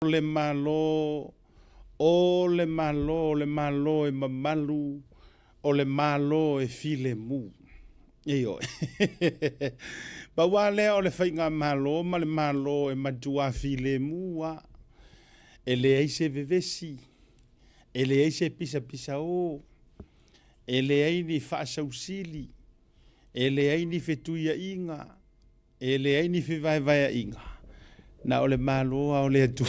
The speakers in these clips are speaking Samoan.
Le Malo, o le Malo, o le Malo e mamalu, o le Malo e filemu. Ioe. Pau lava lea o le faigamalo ma le Malo e matua filemu lava. E leai se vevesi, e leai se pisapisaō, e leai ni faasausili, e leai ni fetuiaiga, E leai ni fevaevaeaiga, na o le Malo lava o le Atua.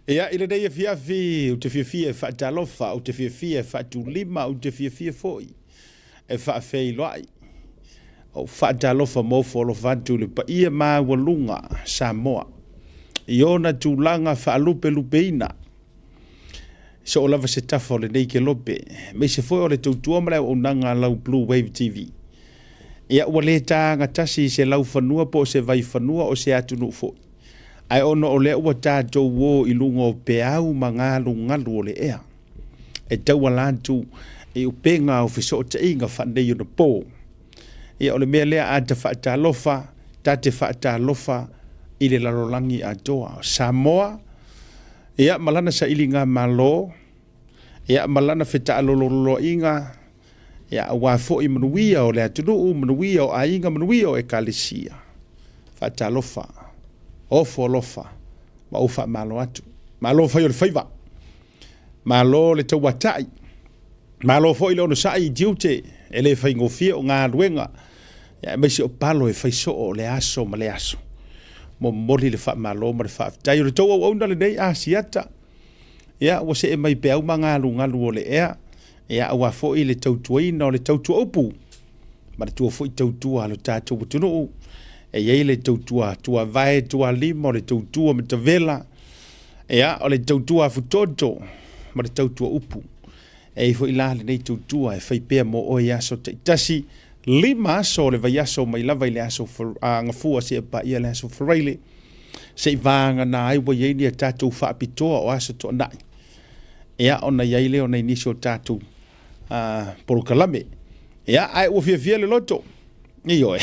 Ia, i lenei afiafi, ou te fiafia e faatalofa, ou te fiafia e faatulima, ou te fiafia foi e faafeiloai. Ou faatalofa ma ofo alofa atu i le paia maualuga Samoa i ona tulaga faalupelupeina. Soo lava se tafa o lenei kelope, aemaise foi o le tautua ma le auaunaga a lau Blue Wave TV. Ia ua le taga tasi i se laufanua po o se vaifanua o se atunuu foi, ae ona o lea ua tatou o i luga o peau ma galugalu o le ea e tauala atu i upega o fesootaiga faaneionapo. Ia o le mea lea a ta faatalofa, ta te faatalofa i le lalolagi atoa. O Samoa, ia ma lana sailiga malo, ia ma lana fetaalololoaiga, ia aua foi manuia o le atunuu, manuia o aiga, manuia o ekalesia. Faatalofa, ofo alofa ma ou faamalo atu. Malo fai o le faiva, malo le tauatai, malo foi le onosai i tiute e le faigofie o galuega, ia aemaise o palo e fai soo o le aso ma le aso. Momoli le faamalo ma le faafetai. O le tou auauna lenei Asiata, ia ua see mai peau ma galugalu o le ea, ia aua foi le tautuaina o le tautua upu ma le tua foi tautua a lo tatou atunuu. E i ai le tautua tuavae, tualima, o le tautua matavela, ia o le tautua afutoto ma le tautua upu. E i ai foi la lenei tautua e fai pea mo oe i aso taitasi, 5 aso o le vaiaso mai lava i le aso Gafua seia paia le aso Faraile, se i vagana ai ua i ai ni a tatou faapitoa o aso Toonai. Ia, ona i ai lea o nai nisi o tatou polokalame. Ia, ae ua fiafia le loto. Ioe.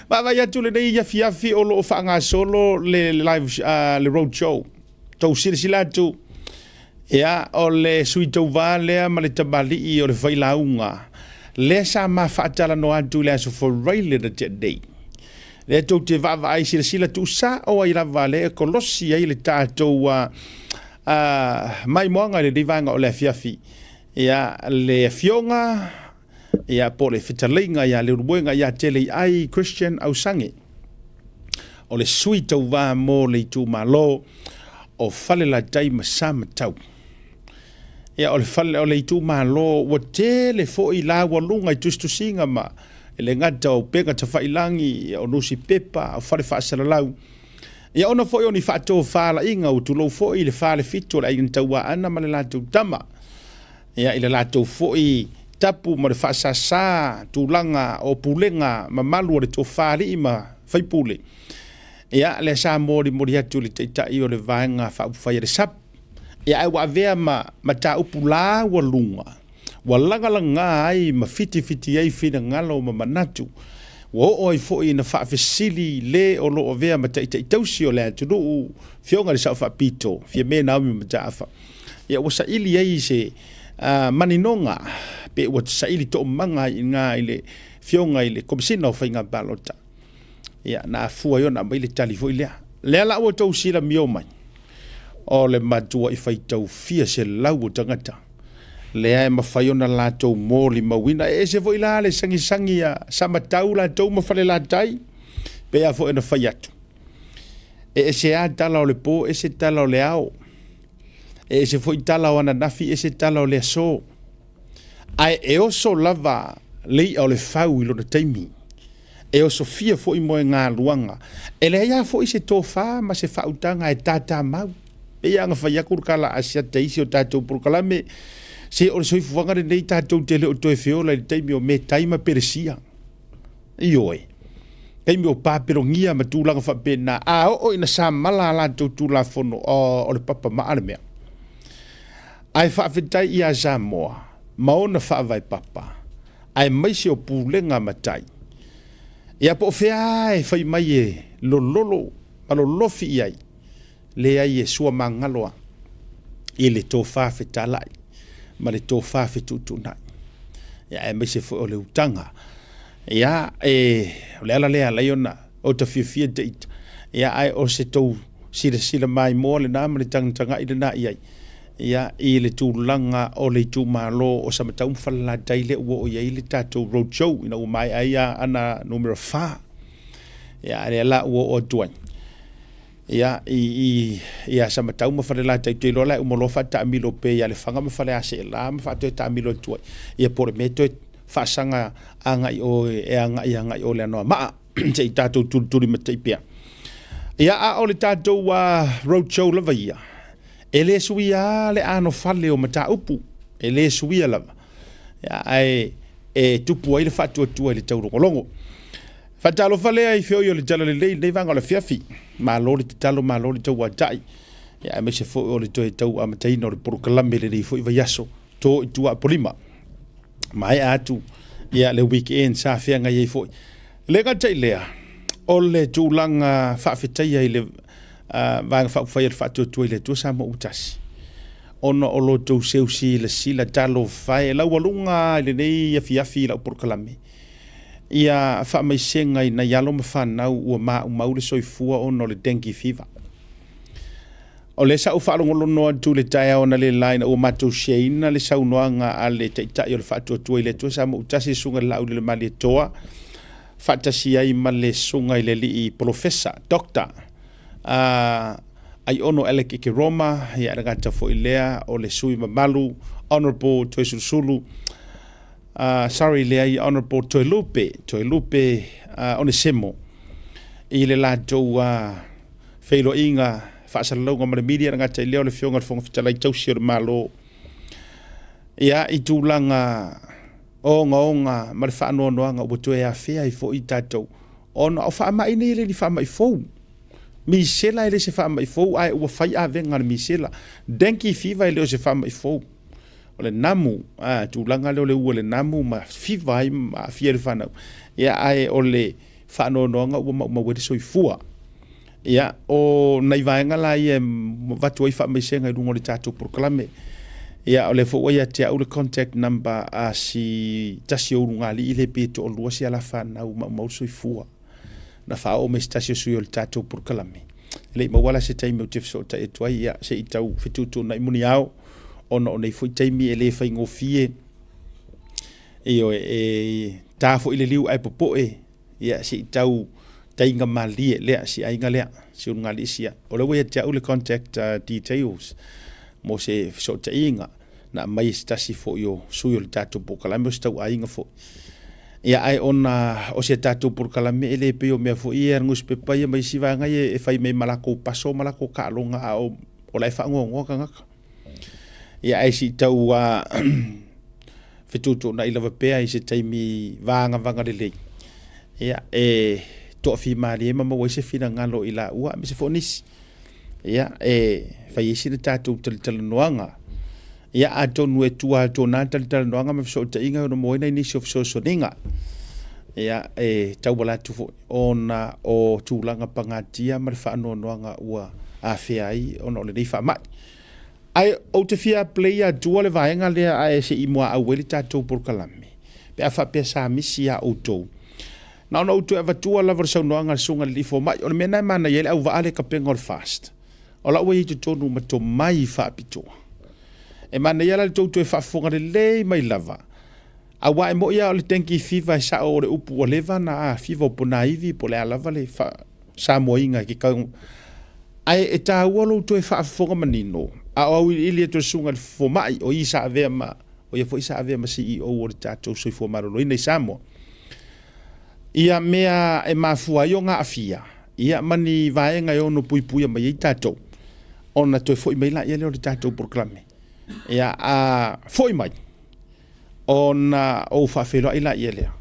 Vaavaai atu lenei afiafi o lo o faagasolo le live, le road show. Tou silasila atu, ia, o le sui tauva lea ma le tamalii o le failauga, lea sa ma faatalanoa atu i le aso Faraile na tea nei. Lea tou te vaavaai silasila tuusao ai lava lea e kolosi ai le tatou maimoaga i lenei vaega o le afiafi. Ia, le afioga, ia, po o le fetalaiga ia Leulumoega ia Teleiai Christian Ausange, o le sui tauva mo le itumalo o Falelatai ma Samatau. Ia, o le fale, o le itumalo ua tele foi laualuga i tusitusiga ma e le gata o upega tafailangi, o nusipepa, o fale faasalalau. Ia ona foi o ni faatofalaiga ua tulou foi i le falefitu o le Aiga Tauaana ma le latou tama. Ia i le latou foi tapu ma le faasasa tulaga o pulega mamalu o le tofa alii ma faipule. Ia lea sa molimoli atu i le taitai o le Vaega Faaupufai a le SAP. Ia ae ua avea ma mataupu laualuga ua lagalaga ai ma fitifiti ai finagalo ma manatu, ua oo ai foi ina faafesili le o lo o avea ma taitai tausi o le atunuu, Afioga i le Sao Faapito, Fiame Naomi Mataafa. Ia ua saili ai se maninoga pe ua saili toomaga ai i ina i le Afioga i le Komesina o Faiga Palota. Ia, na afua ai ona aumai le tali foi lea. Lea la ua outou silamio mai, o le matua'i faitau fia selau o tagata lea e mafai ona latou molimauina. E ese foi la le sagisagi a Samatau latou ma Falelatai, pei lava foi ona fai atu. E ese lava tala o le po, ese tala o le ao. E ese foi tala o ananafi, ese tala o le aso. Ae e oso lava le i'a o le fau i lona taimi. E osofia foi moegaluaga. E leai lava foi se tofa ma se faautaga e tatamau. Pei lava ona fai atu le tala Asiata i isi o tatou polokalame, se o le soifuaga lenei tatou te le o toe feola i le taimi o Metai ma Peresia. Ioe. Taimi o Papelonia ma tulaga faapena, a oo ina samala a latou tulafono, o le papa maa le mea. Ae faafetai ia Samoa ma ona faavae papa, aemaise o pulega matai. Ia po o fea lava e fai mai e lololo ma lolofi i ai, leai e suamagalo lava i le tofa fetalai ma le tofa fetuutuunai, ia, aemaise foi o le utaga. Ia, e, o le ala lea e ala ai ona ota fiafia te ita, ia, ae o se tou silasila maimoa lena ma le tagatagai lena i ai, ia, i le tulaga o le itumalo o Samatau ma Falelatai lea ua oo i ai le tatou road show ina ua maea ai Aana Numera 4. Ia, a lea la ua oo atu ai, ia, i, i, ia Samatau ma Falelatai, ou te iloa la e uma loa faataamilo pea ia Lefaga ma Faleaseela ma faatoe taamilo atu ai, ia po o le mea e toe faasaga agai o e agai agai o le Anoamaa se i tatou tulitulimatai pea. Ia, a o le tatou road show lava ia, e le suia le anofale o mataupu, e le suia lava, ia, ae e tupu ai le faatuatua i le taulogologo. Faatalofa lea i feoi o le Talalelei i lenei vaega o le afiafi. Malo le tatalo, malo le tauatai, ia, aemaise foi o le toe tau amataina o le polokalame i lenei foi vaiaso, to i tua Apolima. Maea atu ia le weekend sa feagai ai foi. E le gata i lea, o le tulaga faafetaia i le Vaega Faaupufai a le Faatuatua i le Atua Samoa ua tasi, ona o lo outou seu silasila talofa e laualuga i lenei afiafi i lau polokalame, ia faamaisega i nai alo ma fanau ua maumau le soifua ona o le dengue fever. O lea sa ou faalogologo atu i le taeao analeila ina ua matou share-ina le saunoaga a le Taitai o le Faatuatua i le Atua Samoa ua tasi, le Susuga i le Laaulialemalietoa, faatasi ai ma le Susuga i le Alii Polofesa, Doctor, Aiono Alec Ekeroma, ia e le gata foi i lea o le sui mamalu Honourable Toesulusulu, sorry leai Honourable Toelupe, Toelupe Onesemo i le latou feiloaiga faasalalauga ma le media, e le gata i lea o le Afioga i le Fofoga Fetalai tausi o le Malo, ia i tulaga ogaoga ma le faanoanoaga ua toe afea ai foi tatou ona o faamai nei e le ni faamai fou. Misela e le se faamai fou ae ua fai avega a le misela. Dengue fever e le o se faamai fou. O le namu, a, tulaga lea o le ua le namu ma fiva ai ma aafia le fanau. Ia, ae o le faanoanoaga ua maumau ai le soifua. Ia, o nai vaega la ia e avatu ai faamaisega i luga o le tatou polokalame. Ia, o lea foi ua ia te au le contact number a si tasi o ulugalii lea pe toalua si ala fanau maumau le soifua. Na faaoo mai se tasi o sui o le tatou polokalame. E le i maua la se taimi ou te fesootai atu ai, ia, se i tau fetuutuunai muniao, ona o nei foi taimi e le faigofie. Ioe, e ta foi le liu ae popoe, ia, se i tau taiga malie lea, si aiga lea, si ulugalii sia. O lea ua ia te au le contact details mo se fesootaiga na aumai e se tasi foi o sui o le tatou polokalame, o se tauaiga foi. Ia, ae ona o si a tatou polokalame e le pei o mea foi ia nusipepa ia ma isi vaega ia e fai mai ma lakou paso ma lakou taaloga, a o la e faanoanoa tagata. Ia, ae se i tau fetuutuunai lava pea i se taimi vagavaga lelei, ia, e toafimalie ma maua ai se finagalo i laua aemaise foi o nisi, ia, e fai ai sina tatou talatalanoaga. Ia, atonu e tua atu o na talatalanoaga ma fesootaiga e ono maua ai nai nisi o fesoasoaniga, ia, e tauala atu foi ona o tulaga pagatia ma le faanoanoaga ua afea ai ona o lenei faamai. Ae ou te fia play atua le vaega lea ae se i muaau ai le tatou polokalame, pe a faapea sa misi ia outou. Na ona ou toe avatua lava o le saunoaga a le Susuga i le Alii Fomai. O le mea lena e manaia ai le auvaa lea i kapega o le FAST. O la ua i ai i totonu ma tomai faapitoa. E manaia la le tou toe faafofoga lelei mai lava, aua e moni lava o le dengue fever e sao o le upu ua leva ona fiva o ponaivi po o le a lava le Samoaina i ke kau. Ae e tāua lou toe faafofoga manino, a o auiliili atu e le susuga i le fomai, o ia sa avea ma, o ia foi sa avea ma CEO o le tatou soifua maloloina i Samoa, ia mea e mafua ai ona aafia, ia ma ni vaega e ono puipuia mai ai tatou, ona toe foi mai laia lea o le tatou polokalame. Ia, a foi mai, ona ou faafeiloai laia lea,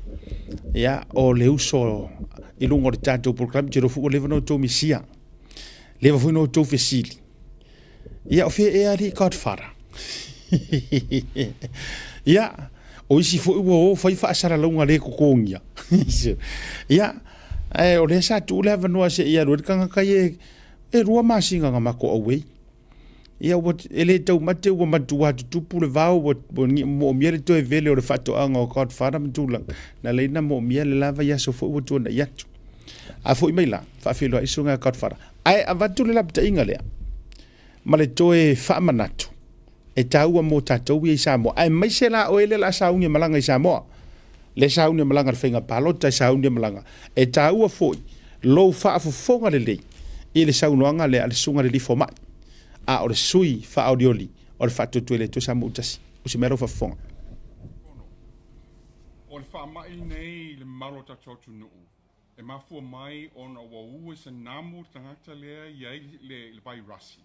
ia, o le uso i luga o le tatou polokalame, ou te iloa foi ua leva ona outou misia, leva foi ona outou fesili, ia, o fea ea alii Godfather? Ia, o isi foi ua o fai faasalalauga le totogia. Ia, Ae o lea sa tuu le avanoa se i alu ai le tagata ia e 2 masina na matou away. Ia ua, e le taumate ua matua tutupu le vao, ua moomia le toe vele o le faatoaga o Godfather ma tulaga. Na ala ai ona moomia le la vaiaso foi ua tuanai atu. A foi mai la, faafeiloai le susuga ia Godfather. Ae avatu le lapataiga lea ma le toe faamanatu e taua mo tatou ia i Samoa, aemaise la oe lea o le a sauni e malaga i Samoa, lea e sauni e malaga i le faiga palota, e sauni e malaga. E taua foi lou faafofoga lelei i le saunoaga lea a le Susuga i le Alii Fomai, a o le sui faaolioli o le Faatuatua i le Atua Samoa Tasi. Usi mai lau faafofoga. O le faamai lenei i le mamalu o le tatou atunuu, e mafua mai ona ua ua i se namu le tagata lea e i ai le vairasi.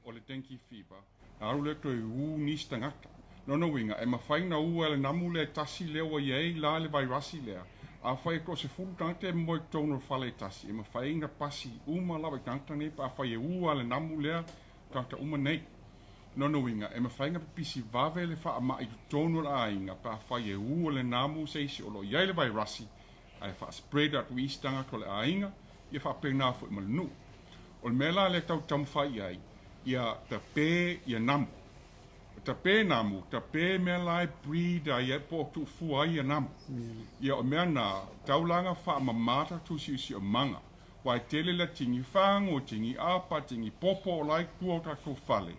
o le dengue fever, na alu lea toe ū nisi tagata. Lona uiga, e mafai ona ū e le namu lea e tasi lea ua i ai la le vairasi lea. Afai e toasefulu tagata e moe i totonu o le fale e tasi, e mafai ona pasi uma lava i tagata nei pe afai e ū lava le namu lea tagata uma nei. Lona uiga, e mafai ona pipisi vave le faamai i totonu o le aiga pe afai e ū le namu se isi o lo o i ai le vairasi ae faa-spread atu i isi tagata o le aiga, ia faapena foi ma le nuu. O le mea la lea tatou te taumafai i ai, ia tape ia namu. Tape namu, tape mea la e breed ai po o tuufua ai ia namu. Ia o mea na, tau la na faamama tatou siosiomaga. Aua e tele la tini fago, tini apa, tini popo o la e i tua o tatou fale,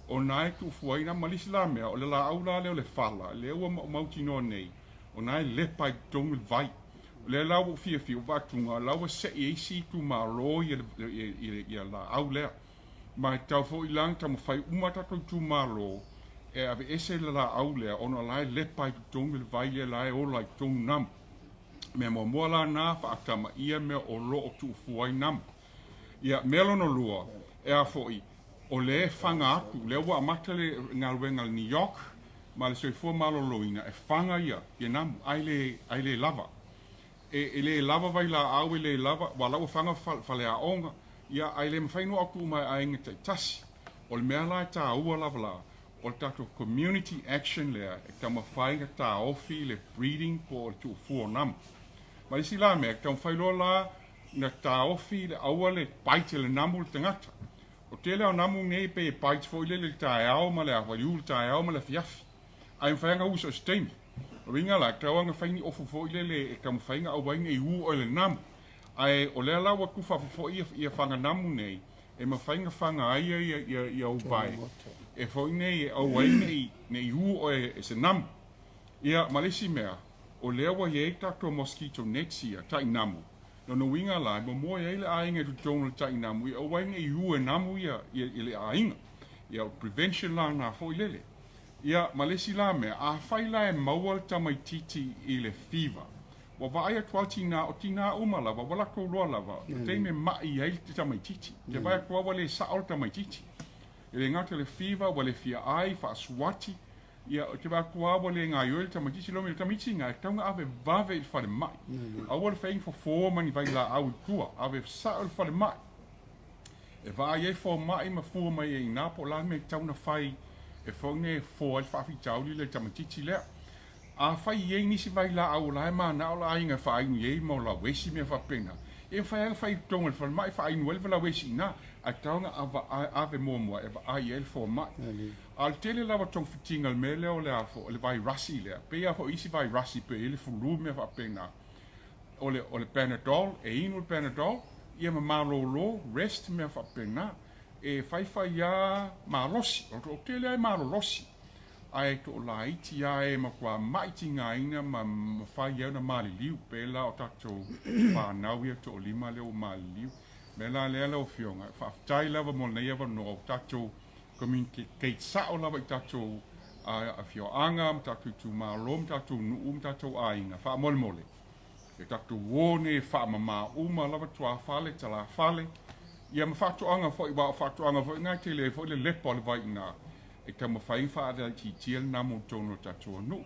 o na e tuufua ai namu. Ma le isi la mea, o le laau la lea o le fala, lea ua mautinoa nei, o na e lepa i totonu le vai. O lea la ua ou fiafia, ua vaatuga, o la ua sei e isi itumalo ia laau lea. Ma e tatau foi la ona taumafai uma a tatou itumalo e aveese le laau lea ona o la e lepa i totonu le vai lea la e ola i totonu namu. Mea muamua la na, faatamaia mea o lo o tuufua ai namu. Ia, mea lona lua, e a foi, o lea e faga atu, lea ua amata le galuega a le New York ma le Soifua Maloloina e faga ia ia namu, ae le, ae le lava. E, e le lava vailaau, e le lava, aua la ua faga faleaoga, ia, ae le mafai ona oo atu uma i aiga taitasi. O le mea la e taua lava la, o le tatou community action lea e taumafai ona taofi le breeding po o le tuufua o namu. Ma le isi la mea, e taumafai loa la na taofi le aua le bite e le namu le tagata. O tele o namu nei pei e bite foi lele i le taeao ma le i le taeao ma le afiafi. Ae mafai lava ona u so o se taimi. O le uiga la, e tatau lava ona fai ni ofu foi lele e taumafai ona aua ai ne i u oe i le namu. Ae o lea la ua tufa foi ia faga namu nei, e mafai ona faga ai ia ou vae e foi nei e aua ai ne i u oe e se namu. Ia, ma le isi mea, o lea ua i ai tatou mosquito nets ia, tai namu. Lona uiga la, e momoe ai le aiga i totonu o le tai namu, ia aua ai ne i u e namu ia i le aiga. Ia, o prevention la na foi lele. Ia, ma le isi la mea, afai la e maua le tamaitiiti i le fever, ua vaai atu lava tinā, o tinā uma lava, ua latou iloa lava, o taimi e ma'i ai le tamaitiiti. Te vaai atu lava ua le sao le tamaitiiti. E le gata i le fever, ua le fia ai, faasuati, Ia, ou te vaai atu lava ua le gaoioi le tamaitiiti, lou mea, tamaitiiti ina, e tatau ona ave vave i le falemai. Aua le fai ni fofo ma ni vailaau i tua, ave sao i le falemai. E vaai ai fomai ma fua mai ai i ina po o le a le mea e tatau ona fai e foi nei e fofo ai le faafitauli lea i le tamaitiiti lea. Afai e i ai nisi vailaau o la e manao le aiga e faainu i ai mau lauesi mea faapena, e mafai lava ona fai i totonu o le falemai e faainu ai le lauesi i ina, ae tatau ona ave muamua e vaai i ai le fomai. A o le tele lava o togafitiga o le mea lea o le a foi, o le vairasi lea, pei lava foi isi vairasi pei e i ai le flu ma mea faapena, o le, o le Panadol, e inu le Panadol, ia ma malolo, rest ma mea faapena. E faifai lava malosi, o le toatele lava e malolosi, ae toalaiti lava e matua mai tigaina ma mafai ai ona maliliu, pei la o tatou fanau ia toalima lea ua maliliu. O le mea la lea lau Afioga, faafetai lava mo lenei avanoa ua tatou communicate sao lava i tatou afioaga ma tatou itumalo ma tatou nuu ma tatou aiga. Faamolemole, e tatou o nei e faamama uma lava tuafale, talafale, ia ma faatoaga foi, aua o faatoaga foi na e tele ai foi le lepa o le vai i ina e taumafai ona faalaitiitia le namu i totonu o le tatou nuu.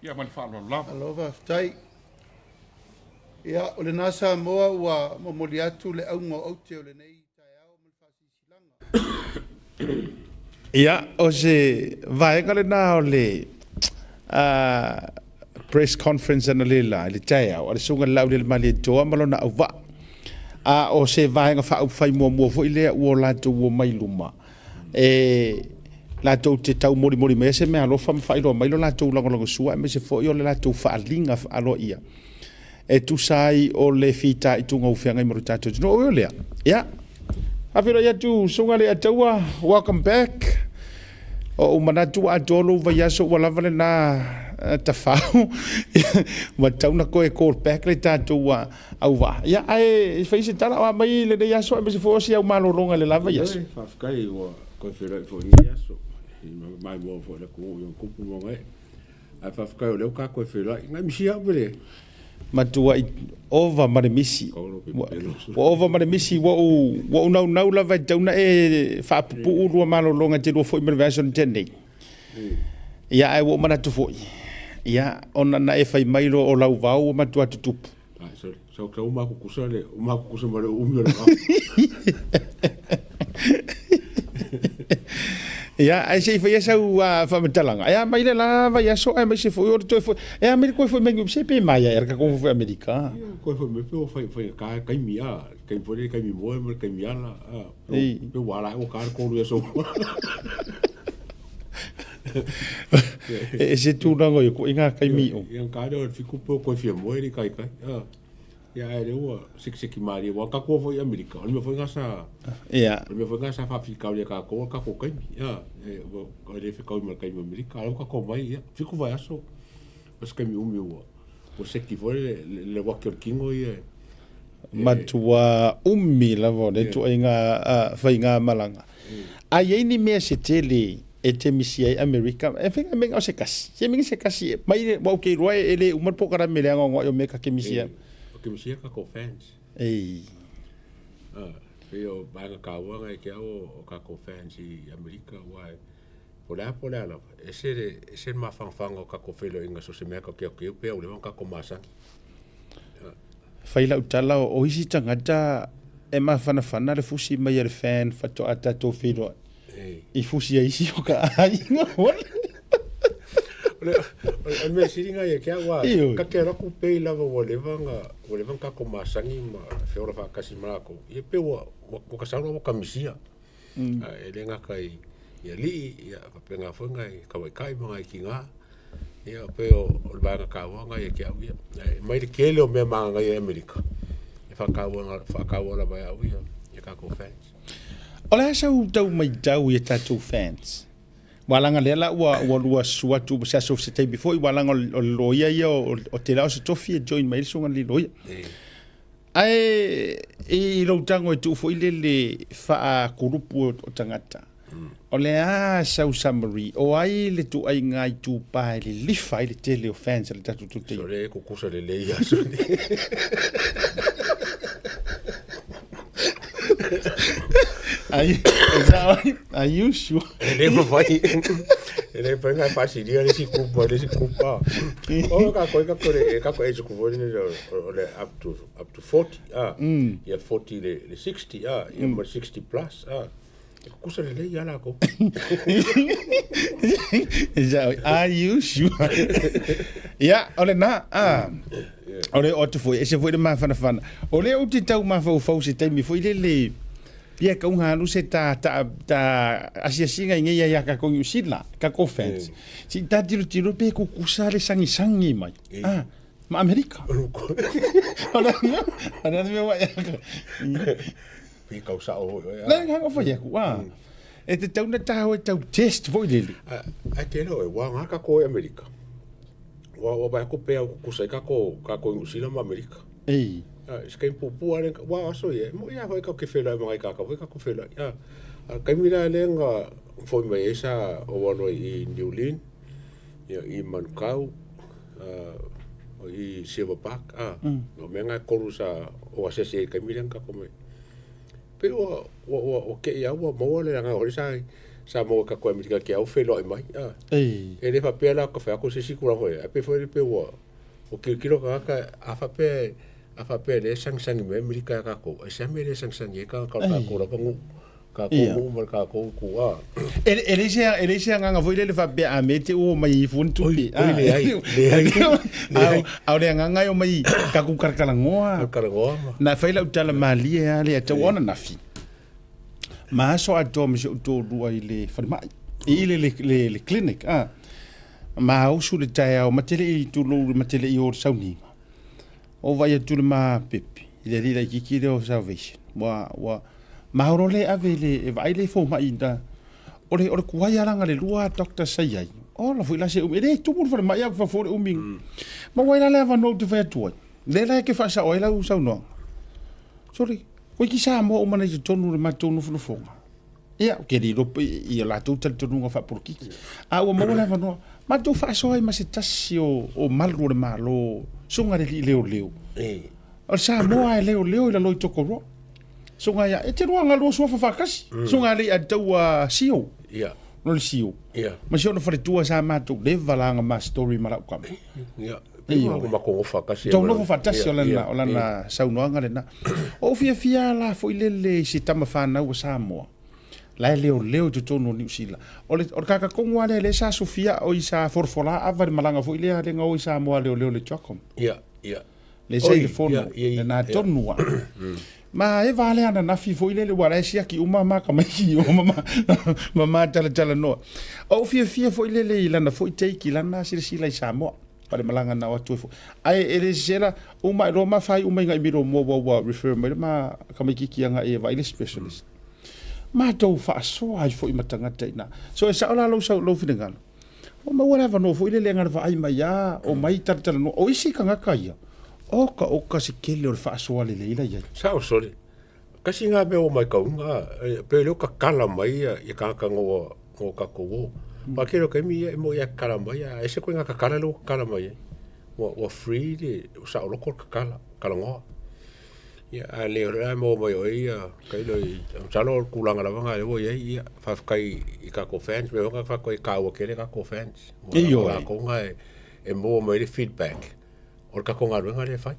Ia ma le faaaloalo lava. Malo faafetai. Ia, o lena Samoa ua momoli atu le auga o aute o lenei taeao ma le Ia, o se vaega lena o le press conference analeila i le taeao a le Susuga i le Laaulialemalietoa ma lona auvaa. A o se vaega faaupufai muamua foi lea ua latou omai i luma e latou te taumolimoli maia se meaalofa ma faailoa mai lo latou lagolagosua aemaise foi o le latou faaaliga aloaia e tusa ai o le fitaituga ua feagai ma lo tatou atunuu. Ui o lea, ia, faafeiloai atu Susuga Leiataua, welcome back. O ou manatu ua atoa lou vaiaso ua lava lena tafao ua tatau ona toe call back le tatou auvaa. Ia, ae fai se tala o a mai lenei aso aemaise foi o si au malologa i le la vaiaso. Ioe, faafetai ua toe feiloai foi i lenei aso i maimoa foi i le atunuu i ona tupu ma ona ee. Ae faafetai o lea ua ta toe feiloai. Nai misi au pe le Matuai ova ma le misi. Ua ova ma le misi, ua ou, ua ou naunau lava e tatau ona e faapupuu lua malologa e te lua foi mai le vaiaso na tea nei. Ia, ae ua ou manatu foi, ia, ona na e fai mai loa o lau vao ua matua tutupu. Ai, sorry. Sau tau uma kukusa le, uma kukusa ma le umi o le vao. Ia, ae se i faia sau faamatalaga. E a mai le la vaiaso aemaise foi o le toe foi. E a mai le koe foi mai se pe maia era ka foi Amerika. Ia, koe foi mai pe o fai fai ka kaimi a, kaimi foi le kaimi moe ma le kaimi ala. A, pe ua ala o ka kolu ia so. E se tulaga ia ko inga kaimi o. Ia ka le o fiku pe o koe fia moe ni kai kai. A. Ia ae lea ua sekiseki malie aua tatou foi i Amerika o le mea foi lena sa o le mea foi lena sa faafitauli e tatou o le tatou taimi a e le fetaui ma le taimi o Amerika a o lea ua tatou omai ia 7 vaiaso o se taimi umi ua ua seki foi le le uati o le tino ia e Matua umi lava o lea ituaiga faigamalaga. A i ai ni mea se tele e te misi ai Amerika, e faiga mea o se kasi. Se mea se kasi mai ua ou te iloa e le uma le polokalame le anoanoai o mea ka te misi ai. Ou te misia tatou fans. Ei. Pei o vaega taua na ia te au o tatou fans i Amerika aua e po o le a po o le a lava, ese le ese le mafanafana o tatou feiloaiga so o se mea tatou te atu i ai pei lava ua leva ona tatou masani. Fai lau tala o isi tagata e mafanafana le fusi mai a le fan faatoa tatou feiloai i fusi a isi o ka aiga. O le mea sili na ia te au a ka te alu atu pei lava ua leva ona ua leva ona tatou masani ma feola faatasi ma latou ia pei ua ua ta sau loa ua ta misia. E le gata i alii ia faapena foi nai tamaitai ma nai tina. Ia pei o le vaega taua lena ia te au ia. E mai le tele o mea manaia i Amerika e faataua faataua lava e au ia ia tatou fans. O le a sau tau matau i a tatou fans? Ua laga lea la ua ua lua susu atu ma se aso se taimi foi ua laga o le loia ia o te la o se tofi e join mai le susuga i le loia. Ae i lou tago e tuu foi lele faakulupu o tagata, o le a sau summary, o ai le ituaiga itupa e lilifa ai le tele o fans a le tatou Tote? Sole e kukusa lelei ia sole. Are you sure? E le mafai, e le mafai ona e faasilia le isi group mai le isi group a. O tatou e tatou e tatou age group foi lele o le up to up to 40 a. Ia 40 i le 60 a, ia ma le 60 plus a. E kukusa lelei lava latou. Are you sure? Ia, o lena, a. O le oo atu foi, ese foi le mafanafana. O lea ou te tau mafaufau se taimi foi lele, Ia kau halu se ta ta ta asiasiga i nei ia kākou Niu Sila, kākou fans. Si ta tilotilo pe kukusa le sangisangi mai. Ah, ma Amerika. O le o le mea wa ia. Pe kau sao hoi oe. Le hanga fai aku. Ah. E te tau na tā hoe tau test foi lele. Ai te roe, wa ngā kako e Amerika. Wa wa vai ko pe au kukusa i kako kako i Niu Sila ma Amerika. Ei. Se kaimi puupuu lava lea, ua aso ia, e moni lava foi tatou te feiloai ma nai tagata foi tatou feiloai. A o le taimi la lea na foi mai ai sa ou alo ai i Niu Lin, ia i Manukau, o i Silver Park, o mea na e tolu sa ou asiasi ai i le taimi lea na tatou omai ai. Pei ua ua ua ua te i lava ua maua le agaga foi lea sa sa maua e tatou Amerika te au feiloai mai, a. E le faapea la ta fai atu se isi tulaga foi lea, ae pei foi lea pei ua Ua tilotilo tagata, a faapea, a faapea o lea e sagisagi mai Amerika ia tatou, aisea mea e le sagisagi ai tagata o le tatou lava nuu? Kākou nuu ma le kākou itu, a. E leai se, e leai se agaga foi lele faapea a me te ua omai ai fua ni tupe. Oi, leai, leai, leai. A o le agaga e omai tatou talatalanoa. Talatalanoa ma. Na fai lau tala malie lava lea tau ananafi. Ma aso atoa ma si ou toalua i le falemai, i le, le, le, le clinic, a. Ma usu le taeao, ma te le i tulou, ma te le i o i le sauniga. Ou vaai atu i le ma pepe, i le alii laitiiti lea o Salvation, ua, ua maolo le ave i le, e vaai le fomai ina, o le, o le tuai lava laga le lua doctor sa i ai, ola foi la se umi, e le tumu le falemai a o fafo le umi. Maua ai la le avanoa ou te fai atu ai, lea la e te faasao ai lau saunoaga. Sole, toeitiiti Samoa uma nei i totonu o le matou nofonofoga. Ia, ou te le iloa i o latou talitonuga faapolokiki. A ua maua le avanoa, matou faasoa ai ma se tasi o, o malu o le Malo, susuga i le alii leoleo. O le Samoa e leoleo i lalo i Tokoroa. Susuga ia, e te lua galua suafa faatasi. Susuga alii a taua Sio. Ia. No le Sio. Ia. Ma si ona faletua sa matou leva la ma story ma lau kama. Ia. Ioe. Matou nofo faatasi. Tou nofo faatasi o lana, o lana saunoaga lena. O ou fiafia la foi lele i se tama fanau a Samoa. La e leoleo i totonu o Niu Sila. O le, o le kakatonu lava lea lea sa sofia oi sa folafola ava i le malaga foi lea lea na o i Samoa leoleo le Chocom. Ia, ia. Le sa i le fono, lena tonu lava. Ma e va lea ananafi foi lele ua la e siaki uma ma tamaiti o ma ma ma talatalanoa. O ou fiafia foi lele i lana foi take i lana silasila i Samoa. Pa le malaga na o atu ai foi. Ae e le sese la, uma e loa ma fai uma i ngai milo mua ua ua refer mai le ma tamaititi agai e vaai le specialist. Matou faasoa ai foi ma tagata i ina. So e sao la lou sau lou finagalo. Ua maua le avanoa foi lele na le vaai mai a omai talatalanoa. O isi tagata ia, oka oka se tele o le faasoa lelei la i ai. Sao sole. Kasi nga mea ua maitauina, pei o lea ua tatala mai ia tagata na ua tatou o. Aua o le tele o taimi ia e moni lava e tatala mai, ae ese ituaiga tatala lea ua tatala mai ai. Ua free le, ua saoloto le tatala, talanoa. Ia, a le o lea e maua mai e oe ia, tailo i, masalo o le tulaga lava lena lea ua i ai, ia, faafetai i tatou fans, mea foi lena faatoa e taua tele tatou fans. Ioe. O latou lena e maua mai ai le feedback o le tatou galuega lea e fai.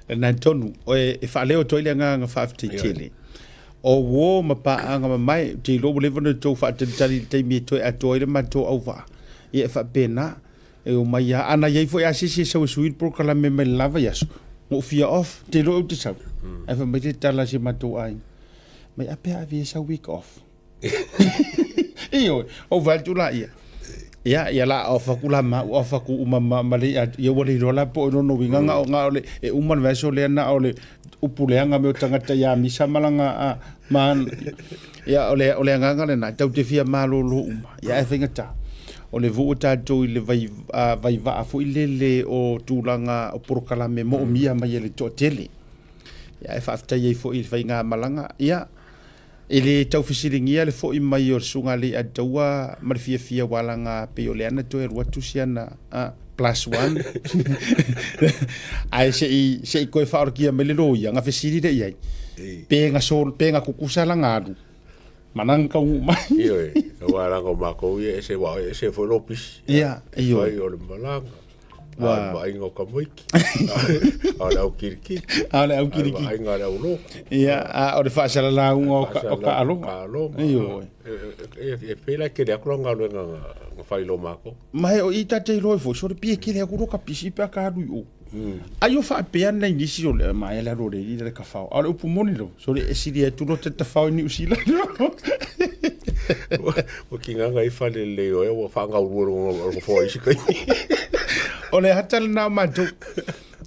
Lena tonu, e faaleo atu ai le agaga faafetai tele. O uō ma paaga mamae, ou te iloa ua leva ona outou faatalitali i le taimi e toe atoa ai le matou auvaa. Ia e faapena, e omai lava. Ana i ai foi lava se isi e sau e sui le polokalame mai le la vaiaso, na ou fia off, ou te iloa ou te sau. Ae fai mai le tala a si o matou aiga, Mai a pe a ave ia sau week off. Ioe, ou vaai atu laia. Ia, ia la off aku la ma off aku uma ma ma le ia ua le iloa la po o lona uiga na o na o le e uma le vaiaso lea na o le upu leaga me o tagata ia misa ma lana a ma ia o le o le agaga lena tau te fia malolo uma ia ae faigata o le vuu tatou i le vai a, vai vaa foi lele o tulaga o polokalame moomia mai e le toatele ia e faafetai ai foi i le faigamalaga ia E le tau fesiligia le foi mai o le Susuga a Leiataua ma le fiafia ua laga pei o lea na toe alu atu si ana plus one ae se i se i toe faaolatia mai le loia na fesili lea i ai pe na sol pe na tutusa lana alu ma lana taunuu mai. Ioe, aua leaga o matou ia e ese aua e ese foi lou pisi. Ia, ioe. E fai o le malaga. A o le vaaiga o tamaiti. A o le au kilikili. A o le au kilikili. A o le vaaiga a le au lotu. Ia, a o le faasalalauga o taaloga. Taaloga. Ioe. E pei la e tele atu la galuega na fai i lo matou. Ma e o i ta te iloa ai foi, sole pei e tele atu lo ka pisi pe a ka alu i o. Ai o faapea nai nisi o le ma e le alu o le alii le tafao. A o le upu moni lava, sole e sili atu lo te tafao i Niu Sila. Ua tigaga ai fale lelei o ea ua faagaulua lona nofoa i isi taimi. O le ata lena o matou.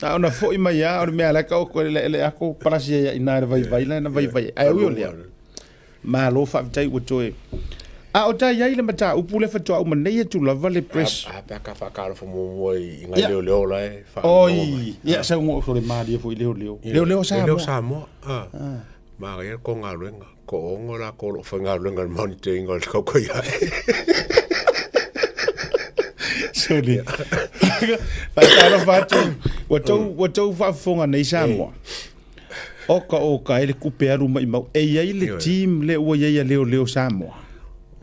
A ona foi mai lava, o le mea la e taoto ai le ako palasi ai i ina i le vaivai la na vaivai ai. Ae ui o lea, malo faafetai ua toe. A o ta i ai le mataupu lea faatoa uma nei atu lava le press. A pe a ka faatalofa muamua i nai leoleo la e faanono mai. Oi, ia sau ngo o le malie foi leoleo. Leoleo Samoa. Leoleo Samoa. Manaia le tou galuega. Toaono latou o lo o faigaluega i le monitor ina o le tautai ae. Sole. Faatalofa atu. Ua tou, ua tou faafofoga nei Samoa. Oka oka e le kupe alu maimau. E i ai le team lea ua i ai a Leoleo Samoa.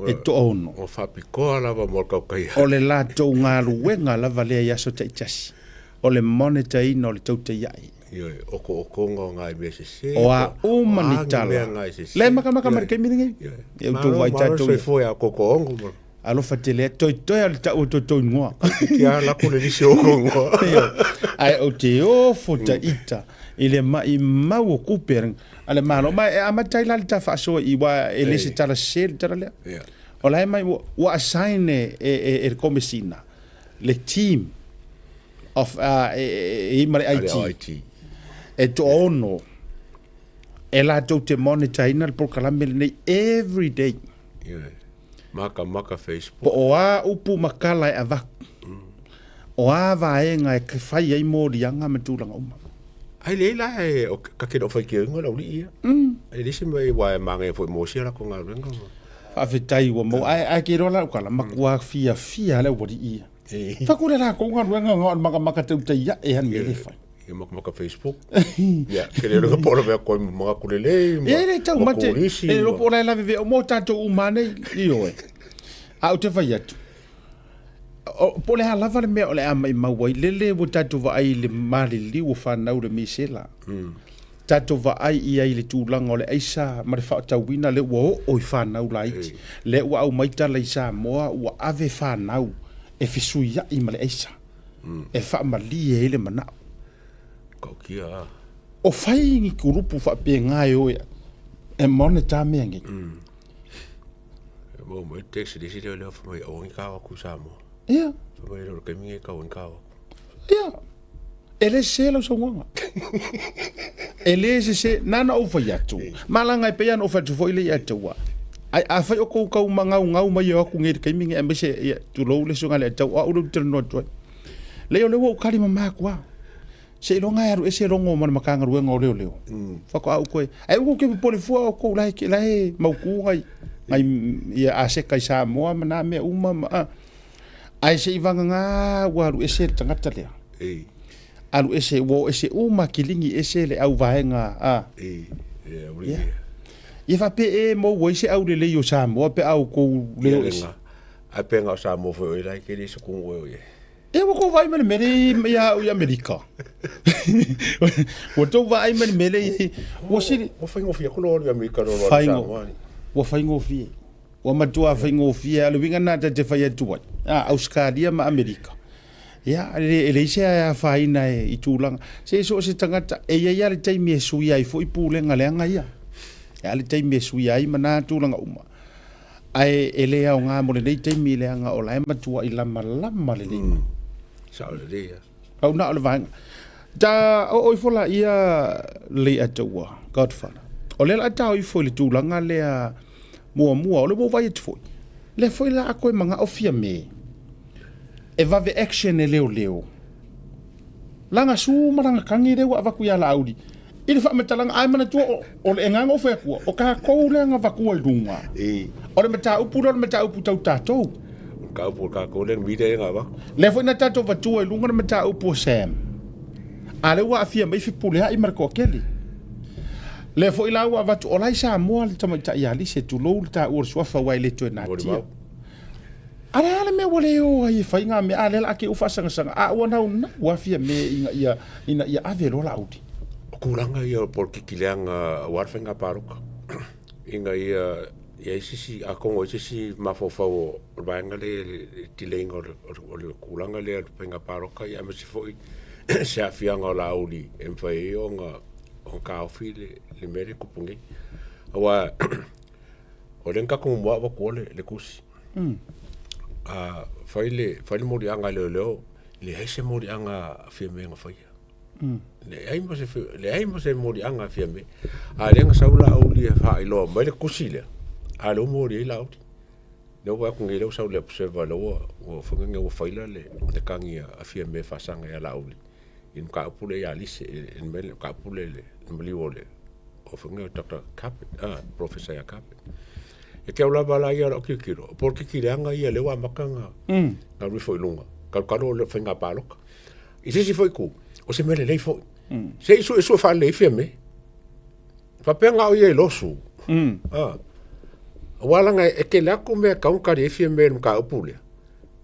E toaono. Ua faapitoa lava mo le tautai ae. O le latou galuega lava lea i aso taitasi. O le monitor ina o le tautai ae. Ioe, okookoga o nai mea sesē. O a uma ni tala. Le makamaka ma le taimi lenei. Ia outou vaai tatou. Soifua ia kokoogo ma. Alofa tele, toetoe a le tau o toutou igoa. Ki a lako le lisi o igoa. Ae ou te ofo taita i le maimau o kupe a le Malo. Ma e amata ai la le ta faasoa i aua e le se tala sese le tala lea. O la e mai ua assign e e le Komesina le team of e i ma le IT e toaono e latou te monitor ina le polokalame lenei every day. Makamaka Facebook. Po o a upu ma tala e avatu. O a vaega e fai ai moliaga ma tulaga uma. Ai leai la e o ka ke no fai ke ingoa lau lii ia. E le se mea aua e manaia foi mo sia lako galuega ma. Faafetai ua maua. Ae ae ke iloa la au kala, matua fiafia le aualii ia. Fai ku le lakou galuega nga o le makamaka tautai ae a le mea le fai. Ia makamaka Facebook. Ia, ke le iloa po o le mea koe ma manatu lelei ma. Ia e le taumate, e le iloa po o la e lavevea uma o tatou uma nei, ioe. A ou te fai atu, po o le a lava le mea o le a maimau ai, lele ua tatou vaai i le maliliu o fanau i le misela. Tatou vaai i ai i le tulaga o le aisa ma le faatauina lea ua oo i fanau laiti. Lea ua aumai tala i Samoa ua ave fanau e fesuiai ma le aisa, e faamalie ai le manao. Tautia a. O fai ni kulupu faapena e o e monitor mea nei. E maua mai le text le isi lea lea fai mai aua ne i tao atu i Samoa. Ia. Fai mai o le taimi lenei aua ne i tao atu. Ia. E le sese lau saunoaga. E le sese, na ona ou fai atu. Malaga e pei lava ona ou fai atu foi lea ia te au. Ai afai o kou tau magaugau mai e o atu nei i le taimi lenei aemaise ia tulou le susuga i le Alii o au lea ou te talanoa atu ai. Leai o lea ua ou tali mama atu lava. Seiloga e alu ese logo ma le Matagaluega o Leoleo, faatoa ou toe. Ae aua tou te popole fua outou la e, la e mautu nai, nai ia aseta i Samoa ma na mea uma ma, a. Ae se i vagana ua alu ese le tagata lea. Ei. Alu ese, ua o ese uma kiligi ese le auvaega, a. Ei, ia, uli ia. Ia faapea e maua ai se aulelei o Samoa pe a outou le o ese. Ae pe na o Samoa foi o ia la e tele se kumu e o ia. Ia ua tou vaai mai le mea lea ia au i Amerika. Ua tou vaai mai le mea lea i ua sili. Ua faigofie atu lou alu i Amerika nai lo alu i Samoa. Ua faigofie. Ua matua faigofie. A o le uiga lena ta te fai atu ai, a Ausetalia ma Amerika, ia e leai se afaina i tulaga. Se so o se tagata, e i ai lava le taimi e suia ai foi pulega leaga ia. E i ai lava le taimi e suia ai ma na tulaga uma. Ae e le aoga mo lenei taimi leaga o la e matuai lamalama lelei mai. Sao lelei ia. Pau na o le vaega. Ta oo ifo la ia Leiataua, Godfather. O lea la a tao ifo i le tulaga lea muamua, o lea ua ou vaai atu foi, lea foi la a koe manao Fiame e vave action e leoleo. Lana su ma lana tagi lea ua avatu ia Laauli i le faamatalaga, ae manatua o le agaga o fai atua, o tatou lea na avatua i luga. O le mataupu lea o le mataupu tau tatou. O le mataupu o tatou lea na media lea na avatu. Lea foi na tatou avatua i luga le mataupu o Sam. A lea ua aafia mai Fepuleai ma le toatele. Lea foi la ua avatu, o la i Samoa le tamaitai Alise, tulou le taua o le suafa aua e le toe natia. A le a le mea ua le o ai e fai ngā mea, a lea la a ke u faasagasaga, a ua naunau lava Fiame ina ia, ina ia ave loa Laauli. O tulaga ia o polokiki leaga aua le faiga palota, ina ia i ai se isi, atonu o i ai se isi mafaufau o le vaega lea i le delay-ina o le tulaga lea o le faiga palota, ia aemaise foi se aafiaga o Laauli e mafai ai ona taofi le mea lea e tupu nei. Aua o lea na tatou muamua avatua le tusi. A fai le fai le moliaga a leoleo, leai se moliaga a Fiame na faia. Leai ma se leai ma se moliaga a Fiame. A lea na sau Laauli e faailoa mai le tusi lea, a lea ua moli ai Laauli. Lea ua vaai atu nei lea ua sau le observer lea ua ua foi lea ua faila le le tagi a Fiame e faasaga ia Laauli i le mataupu lea ia Alise i le mea le mataupu lea i le maliu o le o foi lea Doctor Carpet, Professor ia Carpet. E te au lava la ia lau tilotilo, o polokiki leaga ia lea ua amata ona alu ifo i luga, talotalo o le faiga palota. I se isi foi itu, o se mea lelei foi. Se i suesue faalelei Fiame. Faapea na o ia i losu. Aua leaga e tele atu mea e tatau ona tali ai Fiame i le mataupu lea,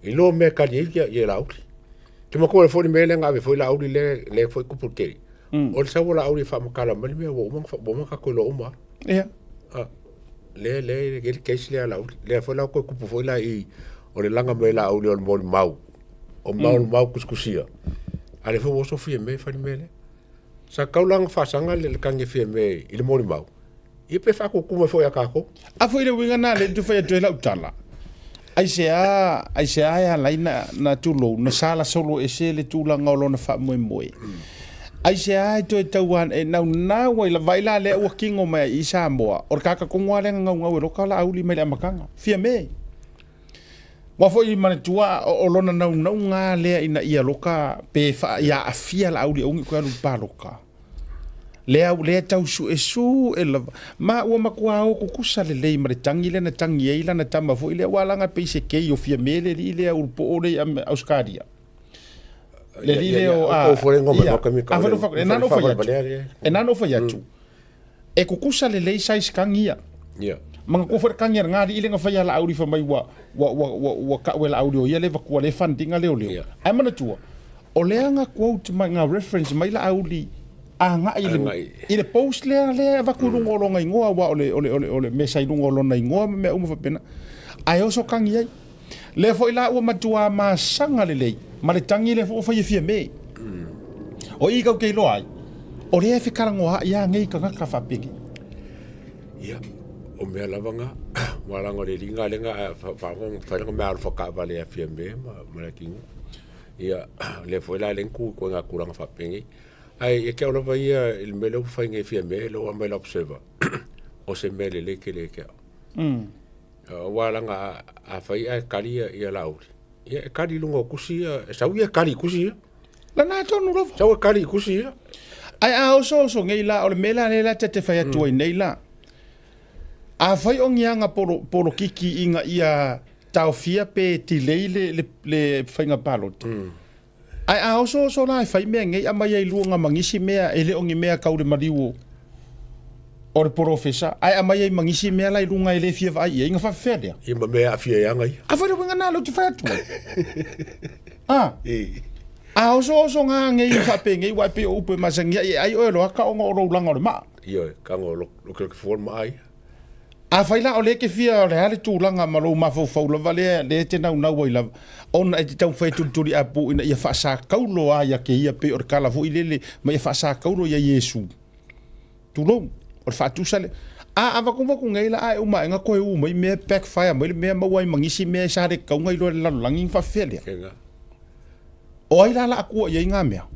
i lo mea e tali ai ia Laauli. Te manatua foi le mea lea na ave foi Laauli lea foi tupu i le tele. O le sau o Laauli e faamatala mai le mea ua uma ona ua uma ona tatou iloa uma lava. Ia. A, lea lea e i ai le case lea a Laauli. Lea foi la ua toe tupu foi la i i, o le laga mai e Laauli o le molimau, o molimau tusitusia, a o lea foi ua oso Fiame e fai le mea lea. Sa tatau la ona faasaga le tagi a Fiame i le molimau, ia pe faatutu mai foi ia tatou. A foi le uiga lena lea ou te fai atu ai lau tala, aisea, aisea e ala ai na, na tulou, na sala solo ese le tulaga o lona faamoemoe. Aisea e toe tau e naunau ai lava, vaai la lea ua kino mai ai i Samoa, o le tagata tonu lava lea na naunau e loka Laauli mai le amataga. Fiame. Aua foi manatua o lona naunauga lea ina ia loka pe faa, ia aafia Laauli aua ne i toe alu i le palota. Lea, lea tau suesue lava. Ma ua matua o tutusa lelei ma le tagi lea na tagi ai lana tama foi lea, aua leaga e pei se kei o Fiame le alii lea ulupoo lea i Ausetalia. Le alii lea o... A, e na ona ou fai atu, e na ona ou fai atu, e tutusa lelei size tagi ia. Manatua foi le tagi a lena alii lea na fai ia Laauli fai mai ua, ua, ua, ua, ua tau e Laauli o ia lea e vatua lea fund ina leoleo. Ae manatua, O lea na quote mai, na reference mai Laauli agai i le, i le post lea, lea e avatu i luga o lona igoa, aua o le, o le, o le, o le mea sa i luga o lona igoa ma mea uma faapena. Ae oso tagi ai. Lea foi la ua matua masaga lelei ma le tagi lea foi ua fai e Fiame. O i kau te iloa ai, o lea e fekalagoaai lava nei tagata faapenei. Ia, o mea lava na, aua leaga o le alii na lea na faalogo na fai lana meaalofa taavale ia Fiame ma Leatinuu. Ia, lea foi la lea na tu i ituaiga tulaga faapenei. Ae ia te au lava ia i le mea lea ua fai nei Fiame, lea ua aumai le observer, o se mea lelei tele ia te au. Aua leaga a fai ae kali ia Laauli, ia e kali i luga o tusi ia, e sau ia e kali i tusi ia. Lana tonu lava. Sau e kali i tusi ia. Ae a osooso nei la, o le mea la lea la ta te fai atu ai nei la, afai o ni aga polokiki ina ia taofia pe delay le, le, le faiga palota. Ae a osooso la e fai mea nei, aumai ai lua ma nisi mea e le o ni mea kau le maliu o, o le polofesa, ae aumai ai ma nisi mea la i luga e le fia vaai i ai, na faafefea lea? Ia ma mea e aafia ai aga ia. A fai le uiga na lea ou te fai atu ai. A, a osooso ngā ngei faapenei, aua e pei o upu e masani ai, e ai oe loa ka ona o lou laga o le maa. Ioe, kaga o lokeloke fua le maa ia. Afai la o lea e te fia o le a le tulaga ma lou mafaufau lava lea lea e te naunau ai lava, ona e te taumafai e tulituliapu ina ia faasakaulo a ia kēia pei o le tala foi lele ma ia faasakaulo ia Iesu. Tulou, o le faatusa lea. A avatu nei la ae uma ae na toe u mai mea backfire mai le mea maua ai ma nisi mea e sa le tatau ona iloa e le lalolagi na faafefea lea. O ai la la atua i ai ngā mea?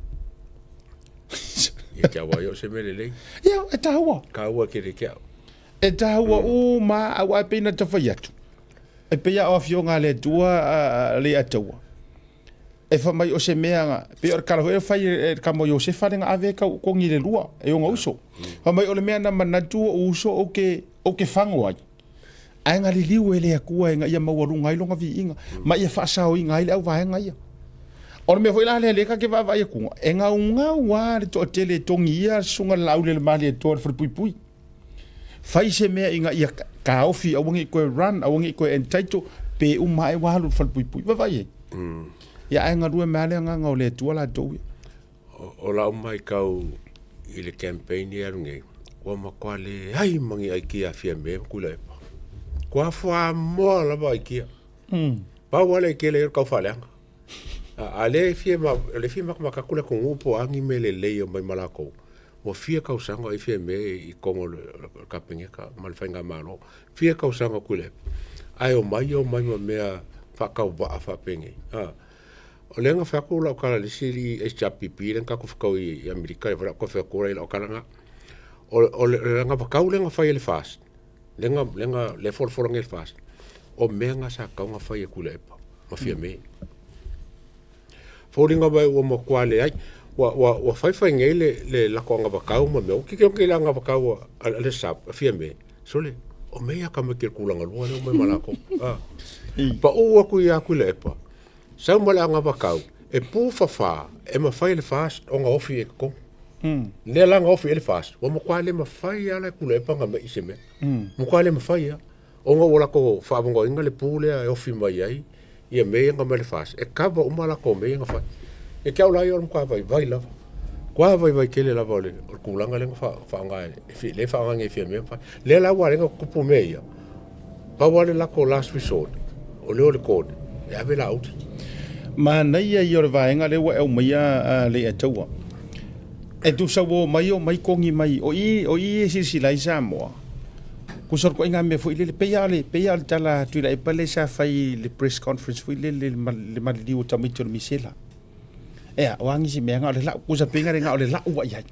Ia te awa ai o se mea lelei. Ia, e tāua. Kāua ke le ke au. E tāua uma aua e pei na te whai atu. E pei a o afioga a le Atua a le Ataua. E wha mai o se mea nga, pei o le kala hoi e whai e ka mo Iosefa le nga ave e kau kongi le lua, e onga uso. Wha mai o le mea na manatu o uso o ke, o ke whango ai. Ae nga liliu e le Atua e nga ia maualuga ai longa viiga, ma ia faasaoiga ai le auvaega ia. O le mea foi la lea lea ka ke vaavaai atuga, e gaugau lava le toatele e togia le susuga le Laauli a le Malietoa i le falepuipui. Fai se mea ina ia taofi aua ne i toe run, aua ne i toe entitle, pe uma ae ua alu i le falepuipui. Vaavaai ai. Ia ae galue mai lava le agaga o le Atua latou ia. O lau matau i le campaign e alu nei, ua matua leai ma ni aikia a Fiame ma Tuilaepa. Ua fuamoa lava aikia. Pau lava le aikia lea i o le tau faaleaga. A lea e fia, le fia matamata atu le atunuu po o a ni mea lelei e omai ma latou. Ua fia tausaga o ai Fiame i totonu o le Kapeneta ma le Faigamalo. Fia tausaga o Tuilaepa. Ae omai omai ma mea faatauvaa faapenei. O lea na fai atu lau tala i le isi alii HRPP lea na tatou fetau i Amerika, lea foi la ou toe fai atu ai lau tala lena. O le anavatau lea na fai e le FAST, lea na, lea na, lea e folafola nei e le FAST, o mea na sa tatau ona fai e Tuilaepa ma Fiame. Foliga mai ua matua leai, ua faifai nei le latou anavatau ma mea, ua tilotilo nei i le anavatau a le SAP, a Fiame, Sole, o mea ia tamaiti o le tulaga lua lea ua omai ma latou. Pau atu ia Tuilaepa, Sau ma le anavatau e pu fafa e mafai e le FAST ona ofi i totonu. Lea la na ofi ai le FAST, ua matua le mafai lava la e Tuilaepa ona mei se mea. Matua le mafai lava. Ona ua latou faavanoaina le pu lea e ofi mai ai ia mea ia na aumai e le FAST, e cover uma latou mea ia na fai. Ia te au la ia o le matua vaivai lava. Matua vaivai tele lava o le o le tulaga lea na faaaoga e lea e faaaoga nei e Fiamē ma Fale. Lea la ua ala ai ona tutupu mea ia, pau lava le latou last resort, o lea o le court e ave Laauli. Manaia ia o le vaega lea ua e aumaia a Leiataua. E tusa ua omai omai kogi mai o i o i e silasila ai Samoa. Tusa o le ituaiga mea foi lele, pei lava o le pei lava o le tala a Tuilaepa lea sa fai i le press conference foi lele i le maliliu o tamaiti o le misela. Ea, o a nisi mea na o le lau, tusa pei na o le lau ua i ai.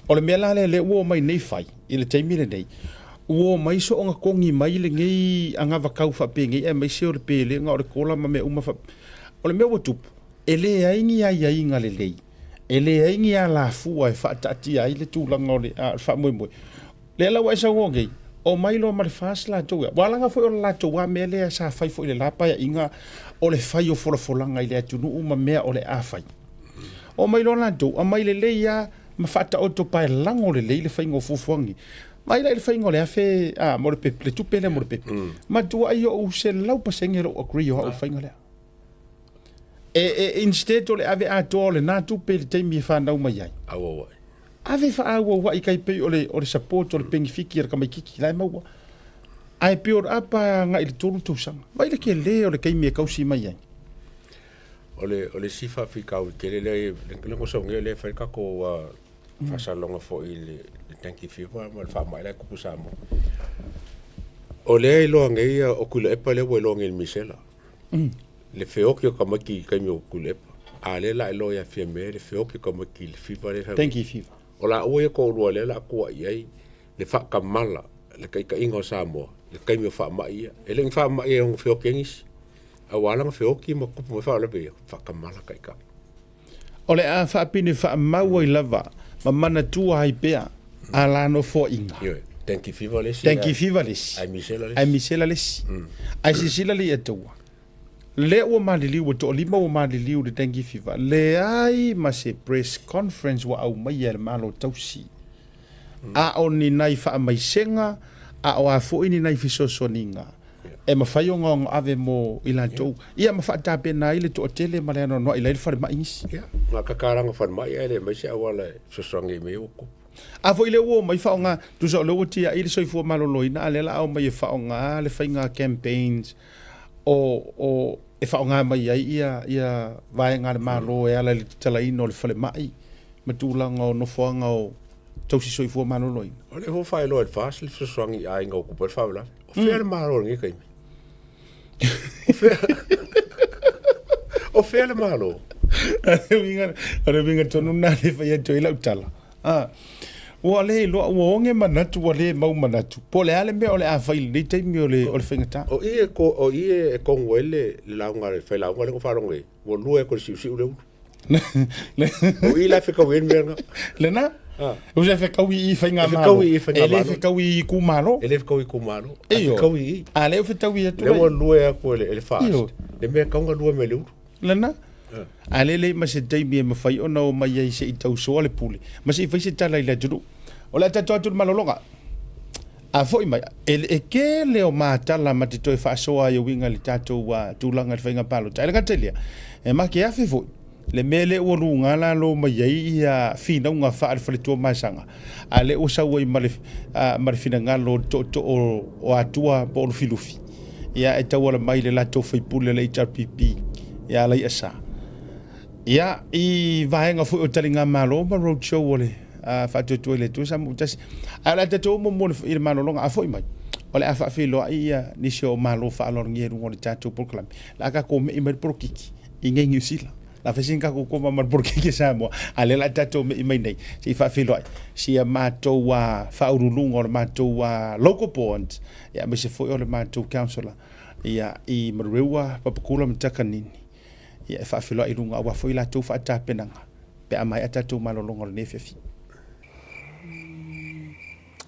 O le mea la lea lea ua omai nei fai i le taimi lenei, ua omai soona kogi mai lenei anavatau faapenei aemaise o le pelega o le kola ma mea uma fa... O le mea ua tupu, e leai ni aiaiga lelei, e leai ni alafua e faataatia ai le tulaga o le faamoemoe. Lea la ua e saunoa nei, omai loa ma le FAST latou ia. Ua laga foi o le latou lava mea lea sa fai foi i le la Paeaiga, o le fai o folafolaga i le atunuu ma mea o le a fai. Omai loa latou, aumai lelei lava ma faataoto paelago lelei le faiga o fuafuaga nei. Vaai la i le faiga o le afe, a, mo le pepe, le tupe lea mo le pepe. Matuai ou 100% lou agree o au i le faiga lea. E, e, instead o le ave atoa o lena tupe i le taimi e fanau mai ai. Auauai. Ave faaauauai kai pei o le, o le support o le penefiti a le tamaititi la e maua. Ae build up agai i le 3 tausaga. Vai le tele o le taimi e tausi mai ai. O le, o le isi faafitauli tele lea e, le na saunia lea e fai le tatou faasalaloga foi i le, le dengue fever ma le faamai la e tupu i Samoa. O lea e iloa nei o Tuilaepa lea ua iloa nei i le misela. Le feoki o tamaiti i taimi o Tuilaepa. A lea la iloa ia Fiamē le feoki o tamaiti i le fever lea. Dengue fever. O laua ia toalua lea la a tuuai ai le faatamala le taitaiga o Samoa i le taimi o faamai ia. E le o ni faamai e ono feoki ai nisi, a ua ala ona feoki ma tupu mai faalavelave ia, faatamala taitai. O le a faapine faamau ai lava ma manatua ai pea a la nofoaiga. Ioe, dengue fever le isi. Dengue fever le isi. Ae misela le isi. Ae misela le isi. Ae silasila le Atua. Lea ua maliliu, ua toalima ua maliliu i le dengue fever. Leai ma se press conference ua aumaia e le Malo Tausi. A o ni nai faamaisega, a o a foi ni nai fesoasoaniga e mafai ona ono ave mo i latou, ia ma faatapena ai le toatele ma le anoanoai la i le falemai nisi. Ia, na tatalaga falemai ae le aumai se auala e fesoasoani ai mea ia ua tupu. A foi lea ua omai faaaoga, tusa o lea ua tiai le soifua maloloina, a lea la a omai e faaaoga le faiga campaigns o, o e faaaoga mai ai ia, ia vaega a le Malo e ala i le tatalaina o le falemai ma tulaga o nofoaga o tausi soifua maloloina. O lea foi faailoa e le FAST le fesoasoani i aiga ua tupu ai le faalavelave. O fea le Malo i lenei taimi? O fea? O fea le Malo? O le uiga tonu lena lea e fai atu ai lau tala. A, ua le iloa, ua oge manatu, ua le mau manatu. Po o le a le mea o le a fai i lenei taimi o le, o le faigata. O i e, ko, o i e kogu ai le, le lauga, le failauga lea na faalogo ai, ua lua e ko le siusiu le ulu. O i la fekaui ai le mea lena. Lena? Ah. O se fekaui i faigamalo. Fekaui i faigamalo. E le fekaui i itumalo. E le fekaui i itumalo. A Ioe. fekaui i. A lea ua fetaui atu Lea ai. ua lua atu e le, e le FAST. Ioe. Le mea e tatau ona lua mai le ulu. Lena? A lea e leai ma se taimi e mafai ona omai ai se i tausoa le pule ma se i fai se tala i le atunuu. O le a tatou atu i le malologa. A foi mai, e, e tele o matala ma te toe faasoa ai e uiga i le tatou uh, tulaga i le faiga palota. Ae le gata i lea, e ma ke afe foi le mea lea ua luga lalo mai ai ia finauga faa le faletua masaga, a lea ua sau ai ma le, uh, ma le finagalo o le tootoo o Atua po o Lufilufi, ia e tauala mai le latou faipule le HRPP ia Alaiasa. Ia, i vaega foi o taligamalo ma road show o le uh, faatuatua i le Atua Samoa tasi. Ae o le a tatou muamua i le malologa a foi mai. O le a faafeiloai ia nisi o malo faaaloalogia i luga o le tatou polokalame. La tatou mei mai le polokiki i nei Niu Sila. La fai sina tatou koma ma le polokiki a Samoa. A lea la tatou mei mai nei se i faafeiloai sia matou faauluuluga o le matou local board ia aemaise foi o le matou councillor ia i Manurewa, Papakula ma Takanini ia e faafeiloai i luga aua foi latou faatapenaga pe a maea tatou malologa o lenei afiafi.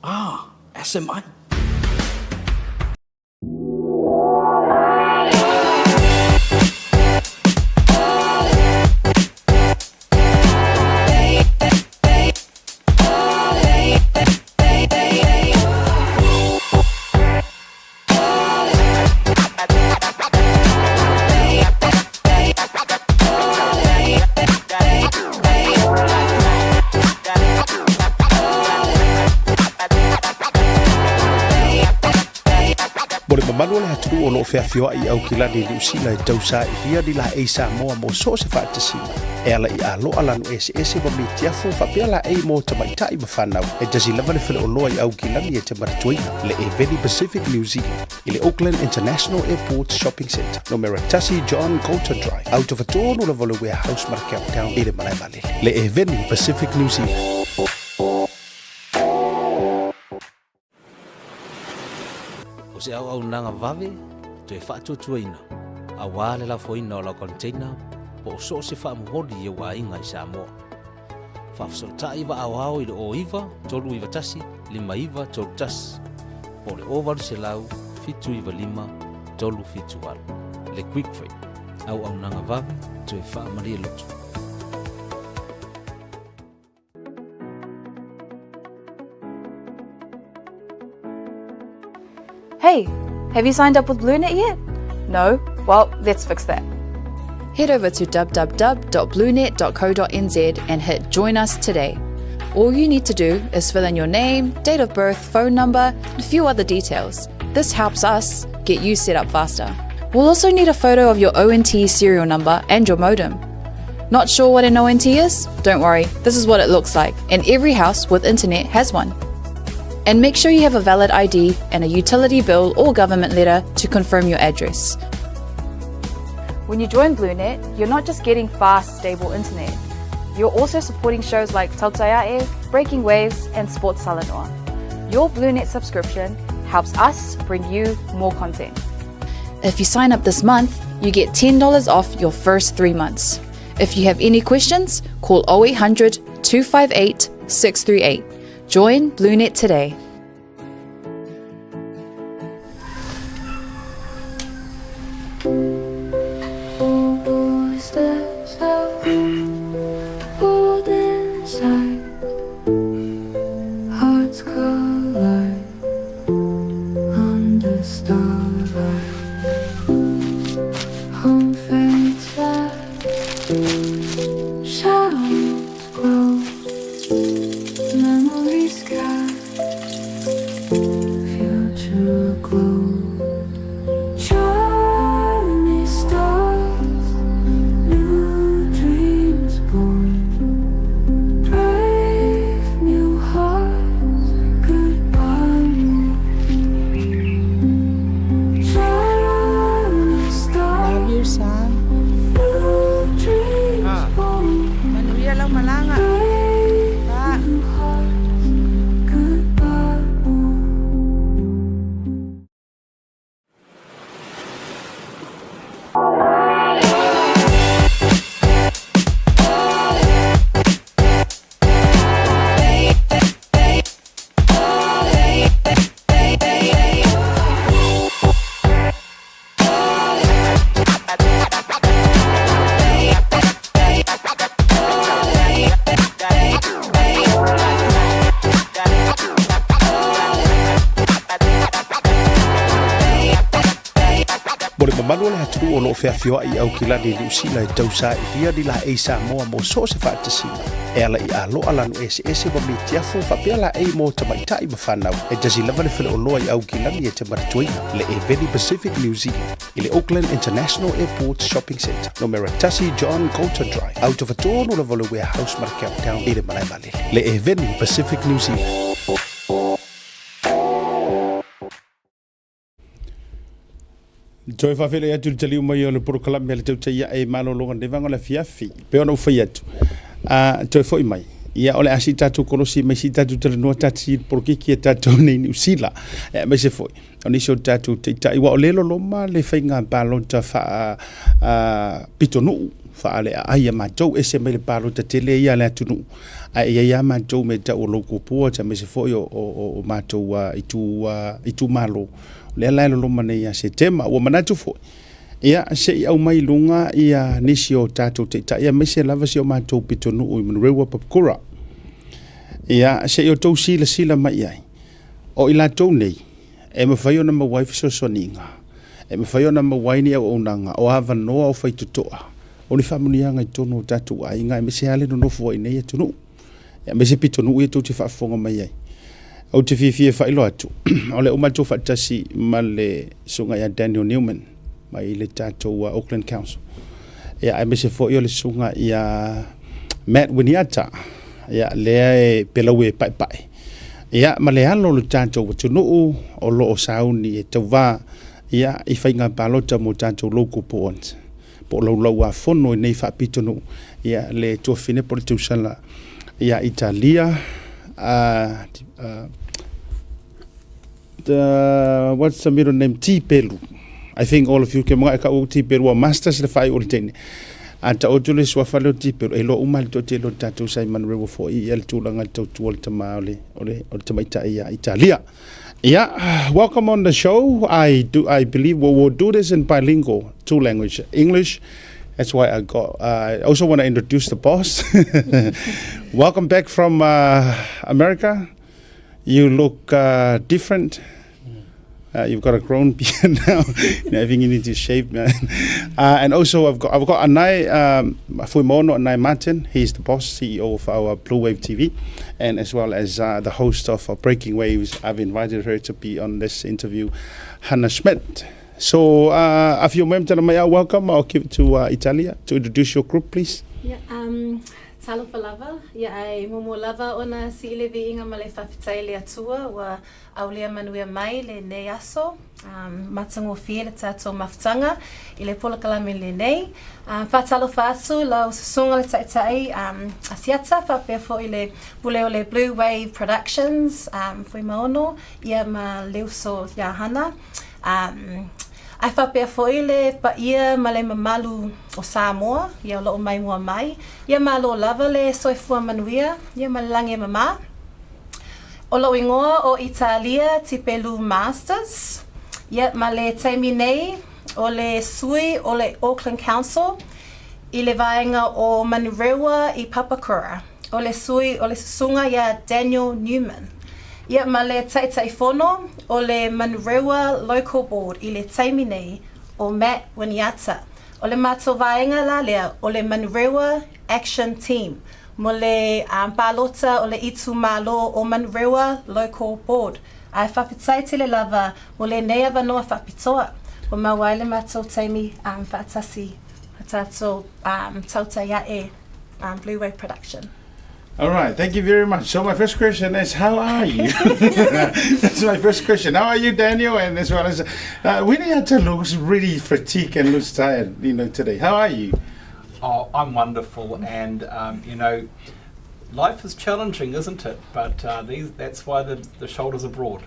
Ah, SMI. atunuu o lo o feafioai i Aukilani i Niu Sila e tausailia ni laei Samoa mo so o se faatasiga e ala i aloa lanu eseese ma mitiafu faapea laei mo tamaitai ma fanau. E tasi lava le faleoloa i Aukilani e te manatuaina, le Eveni Pacific New Zealand i le Auckland International Airport Shopping Centre, numera 1 John Coulter Drive, autofatonu lava o le Warehouse ma le Countdown i le malae vaalele. Le Eveni Pacific New Zealand. O se auaunaga vave toe faatuatuaina aua le lafoina o lau container po o so o se faamomoli i ou aiga i Samoa. Faafesootai vaaoao i le 09 391 5931 po o le 0800 795 378. Le Quick Freight, auaunaga vave toe faamalie loto. Hey, have you signed up with BlueNet yet? No? Well, let's fix that. Head over to www.bluenet.co.nz and hit Join Us Today. All you need to do is fill in your name, date of birth, phone number, and a few other details. This helps us get you set up faster. We'll also need a photo of your ONT serial number and your modem. Not sure what an ONT is? Don't worry, this is what it looks like, and every house with internet has one. And make sure you have a valid ID and a utility bill or government letter to confirm your address. When you join BlueNet, you're not just getting fast, stable internet. You're also supporting shows like Tautaiae, Breaking Waves, and Sports Salanoa. Your BlueNet subscription helps us bring you more content. If you sign up this month, you get $10 off your first three months. If you have any questions, call 0800 258 638. Join BlueNet today. Love you, son. Manuia lau malaga. Pa. Mo le mamalu o le atunuu o lo o feafioai i Aukilani i Niu Sila e tausailia ni laei Samoa mo so o se faatasiga e ala i aloa lanu eseese ma mitiafu faapea laei mo tamaitai ma fanau. E tasi lava le faleoloa i Aukilani e te manatuaina, le Eveni Pacific New Zealand i le Auckland International Airport Shopping Centre, numera 1 John Coulter Drive, autofatonu lava o le Warehouse ma le Countdown i le malae vaalele. Le Eveni Pacific New Zealand. Toe faafeiloai atu i le taliu mai o le polokalame a le Tautai Ae i Malologa i lenei vaega o le afiafi. E pei ona ou fai atu, a toe foi mai, ia o le a sii tatou kolosi mai sii tatou talanoa tasi i le polokiki a tatou nei i Niu Sila, aemaise foi o nisi o tatou taitai, aua o lea e loloma le faiga palota faa pitonuu faaleaai a matou, ese mai le palota tele ia a le atunuu, ae i ai lava matou me tau o local boards aemaise foi o matou itumalo. O lea la e loloma nei ia Setema. Ua manatu foi, ia se i aumai i luga ia nisi o tatou taitai aemaise lava si o matou pitonuu i Manurewa Papakura. Ia se i outou silasila mai i ai, o i latou nei e mafai ona maua ai fesoasoaniga, e mafai ona maua ai ni auaunaga, o avanoa o faitotoa, o ni faamanuiaga i totonu o tatou aiga aemaise lava le nonofo ai i nei atunuu, aemaise pitonuu ia tou te faafofoga mai ai. Ou te fiafia e faailoa atu, o le uma matou faatasi ma le susuga ia Daniel Newman mai le tatou Auckland Council. Ia, aemaise foi o le susuga ia Matt Winiata, ia, lea e pelaue e paepae. Ia, ma le alo o le tatou atunuu o lo o sauni e tauva ia, i faiga palota mo tatou local boards po o laulauafono i nei faapitonuu, ia, le tuafafine po o le tausala ia Italia, the, what's the middle name? Tipelu. I think all of you ke mga ka u Tipelu wa masters le fai o le tene. A ta o tule suafa le Tipelu e lo uma le tote lo tatou Simon Rewa fo i el tulaga tautua le tama o le o le o le tamaitai ia Italia. Yeah, welcome on the show. I do I believe we will do this in bilingual, two language, English. That's why I got. I also want to introduce the boss. Welcome back from America. You look different. You've got a grown beard now. You know, I think you need to shave, man. And also, I've got Anae Fuimaono, Anae Martin. He's the boss, CEO of our Blue Wave TV, and as well as the host of Breaking Waves. I've invited her to be on this interview, Hannah Schmidt. So, afio mai tala mai, welcome. I'll give it to Italia to introduce your group, please. Yeah, talofa lava, ia ai muamua lava ona sii le viiga ma le faafetai i le Atua ua aulia manuia mai lenei aso. Matagofie le tatou mafutaga i le polokalame lenei. Faatalofa atu lau susuga le Taitai Asiata faapea foi le pule o le Blue Wave Productions, Fuimaono, ia ma le uso ia Hana. Ae faapea foi le paia ma le mamalu o Samoa, ia o lo o maimoa mai, ia malo lava le soifua manuia, ia ma le lagi e mama. O lou igoa o Italia Tipelu Masters, ia ma le taimi nei o le sui o le Auckland Council i le vaega o Manurewa i Papakura. O le sui o le susuga ia Daniel Newman. Ia ma le Taitaifono o le Manurewa Local Board i le taimi nei o Matt Winiata. O le matou vaega la lea o le Manurewa Action Team mo le palota o le itumalo o Manurewa Local Board. Ae faafetai tele lava mo lenei avanoa faapitoa ua maua ai le matou taimi faatasi ma tatou tautai ae Blue Wave Production. All right, thank you very much. So my first question is, how are you? That's my first question. How are you, Daniel? And as well as Winiata looks really fatigued and looks tired, you know, today. How are you? Oh, I'm wonderful, and you know, life is challenging, isn't it? But that's why the shoulders are broad.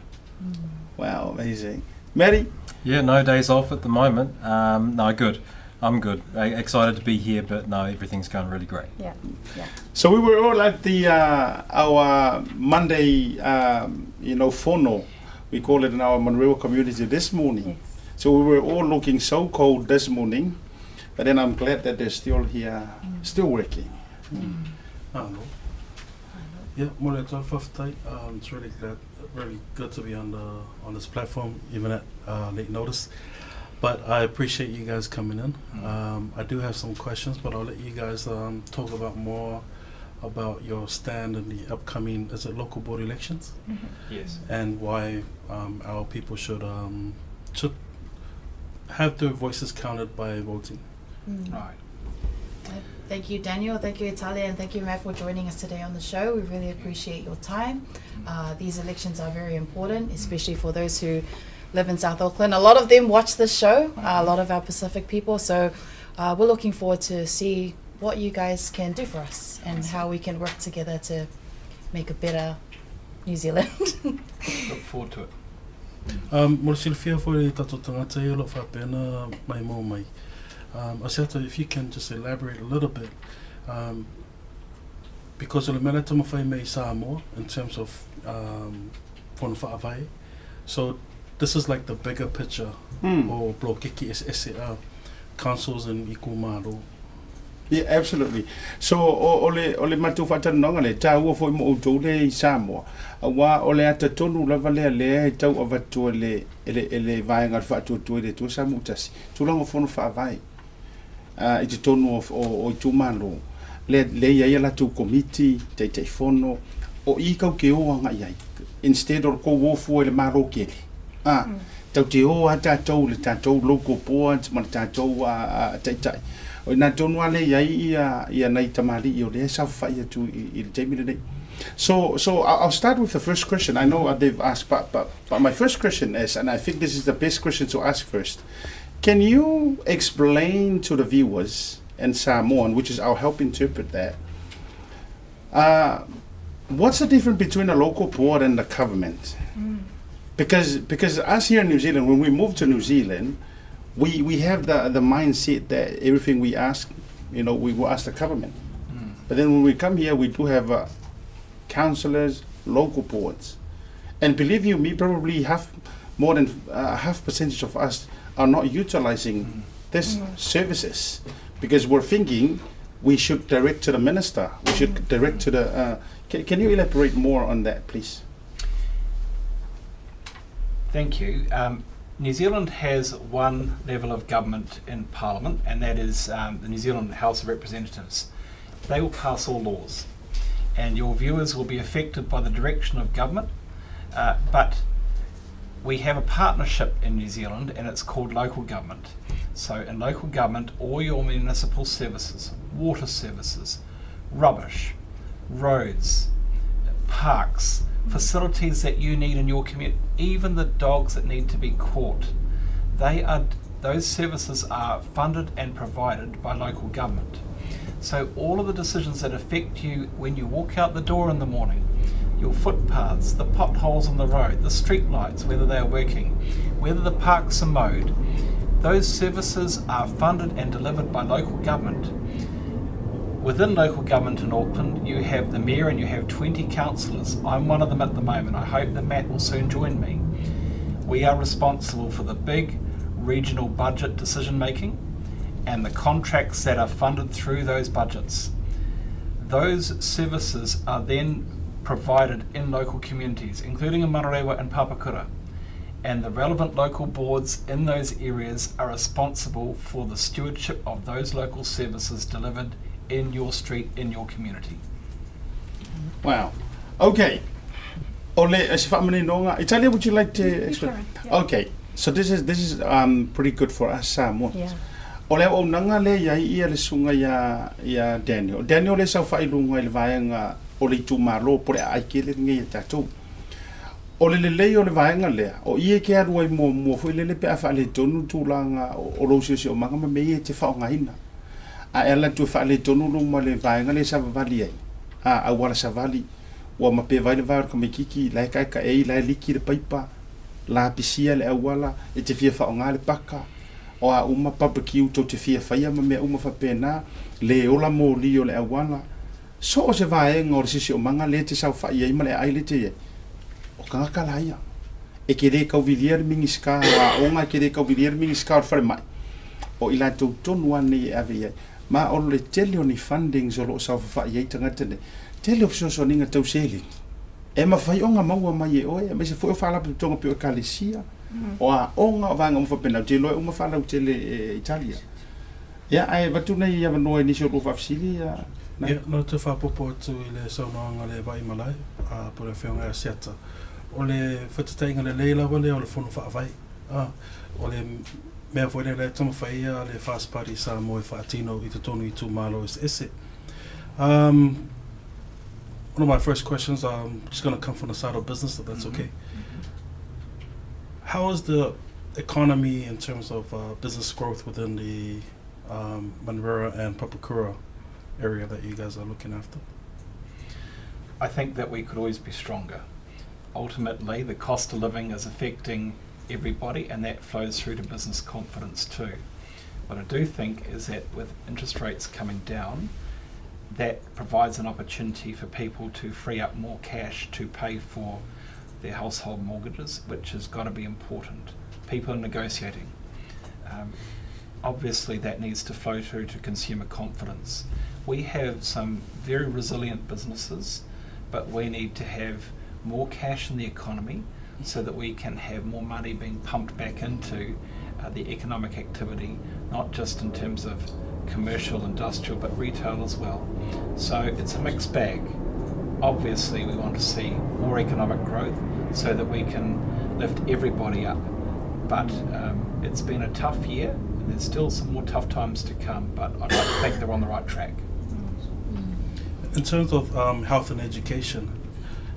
Wow, amazing. Mary? Yeah, no days off at the moment. No, good. I'm good. Excited to be here, but no, everything's going really great. Yeah. So we were all at the our Monday, you know, fono, we call it in our Manurewa community this morning. Yes. So we were all looking so cold this morning, but then I'm glad that they're still here, still working. Hello. Yeah, mo le atu faafetai. It's really glad, really good to be on this platform, even at late notice. But I appreciate you guys coming in. I do have some questions, but I'll let you guys talk about more about your stand in the upcoming, is it local board elections? Yes. And why our people should have their voices counted by voting. Right. Thank you, Daniel. Thank you, Italia, and thank you, Matt, for joining us today on the show. We really appreciate your time. These elections are very important, especially for those who live in South Auckland. A lot of them watch this show, a lot of our Pacific people. So we're looking forward to see what you guys can do for us and how we can work together to make a better New Zealand. Look forward to it. Mo le silafia foi tatou tagata ia o lo o faapea ona maimoa mai. Asiata, if you can just elaborate a little bit, because o le mea lea e taumafai mai i Samoa in terms of fono faavae. So this is like the bigger picture o polokiki eseese a councils and itumalo. Yeah, absolutely. So, o le matou faatalanoaga le taua foi mo outou le i Samoa, auā o le ata tonu lava lea lea e tau avatua le e le vaega o le Faatuatua i le Atua Samoa ua Tasi, tulaga o fono faavae i totonu o itumalo, lea le i ai a latou komiti, taitaifono, o i kau ke o agai ai. Instead o le tou o fua i le Malo tele, a, tatou te o lava tatou i le tatou local boards ma le tatou taitai. O i ina tonu lava lea e i ai ia, ia nai tamalii o lea e saofafai atu i, i le taimi lenei. So, so I'll start with the first question. I know they've asked, but, but, but my first question is, and I think this is the best question to ask first. Can you explain to the viewers in Samoan, which is I'll help interpret that, what's the difference between a local board and the government? Because because us here in New Zealand, when we move to New Zealand, we, we have the, the mindset that everything we ask, you know, we will ask the government. But then when we come here, we do have councillors, local boards. And believe you me, probably half, more than half percentage of us are not utilizing this services because we're thinking we should direct to the minister. We should direct to the. Can, can you elaborate more on that, please? Thank you. New Zealand has one level of government in Parliament, and that is the New Zealand House of Representatives. They will pass all laws, and your viewers will be affected by the direction of government. But we have a partnership in New Zealand, and it's called local government. So, in local government, all your municipal services, water services, rubbish, roads, parks, facilities that you need in your community, even the dogs that need to be caught, they are those services are funded and provided by local government. So all of the decisions that affect you when you walk out the door in the morning, your footpaths, the potholes on the road, the street lights, whether they are working, whether the parks are mowed, those services are funded and delivered by local government. Within local government in Auckland, you have the mayor and you have 20 councillors. I'm one of them at the moment. I hope that Matt will soon join me. We are responsible for the big regional budget decision making and the contracts that are funded through those budgets. Those services are then provided in local communities, including in Manurewa and Papakura. And the relevant local boards in those areas are responsible for the stewardship of those local services delivered in your street, in your community. Wow. Okay. O le se faamaninoga. Italia, would you like to explain? Okay. So this is this is pretty good for us Samoans. O le auaunaga lea e i ai ia le susuga ia ia Daniel. O Daniel lea e saofai i luga i le vaega o le itumalo po o le aai tele lenei a tatou. O le lelei o le vaega lea, o i e te alu ai muamua foi lele pe a faaletonu le tulaga o lou siosiomaga ma mea ia e te faaaogaina. A e alu atu e faaletonu lou ma le vaega lea e savavali ai, a, auala savali, ua mapeva ai le vae o le tamaitiiti, la e taetae ai, la e liki le paipa, lapisia le auala, e te fia faaaoga le paka, o a uma barbecue tou te fia faia ma mea uma faapena, le ola moli o le auala. So o se vaega o le siosiomaga lea e te saofai ai ma le aai lea e te i ai, o tagata la ia. E te le tauvilia le Minisita o Aoga, e te le tauvilia le Minisita o le Falemai, o i latou tonu lava nei e ave i ai. Ma o le tele o ni fundings o lo o saofafai ai tagata nei, tele o fesoasoaniga tau seleni e mafai ona maua mai e oe, aemaise foi o faalapotopotoga pei o Ekalesia, o aoga, o vaega uma faapena. Ou te iloa e uma faalautele e Italia. Ia, ae avatu nei avanoa i nisi o lua faafesili, ia, na. Ia, na toe faaopoopo atu i le saunoaga a le Vaimalae, a, po o le Afioga ia Seata, o le faitaitaiga lelei lava lea o le Fono Faavae. A, o le mea foi lea la e taumafai ai le First Party Samoa e faatino i totonu i itumalo eseese. Um, one of my first questions, I'm just going to come from the side of business, if that's okay. How is the economy in terms of business growth within the Manurewa and Papakura area that you guys are looking after? I think that we could always be stronger. Ultimately, the cost of living is affecting everybody, and that flows through to business confidence too. What I do think is that with interest rates coming down, that provides an opportunity for people to free up more cash to pay for their household mortgages, which has got to be important. People are negotiating. Obviously, that needs to flow through to consumer confidence. We have some very resilient businesses, but we need to have more cash in the economy so that we can have more money being pumped back into the economic activity, not just in terms of commercial, industrial, but retail as well. So it's a mixed bag. Obviously, we want to see more economic growth so that we can lift everybody up. But um, it's been a tough year, and there's still some more tough times to come, but I'd like to think they're on the right track. In terms of um, health and education,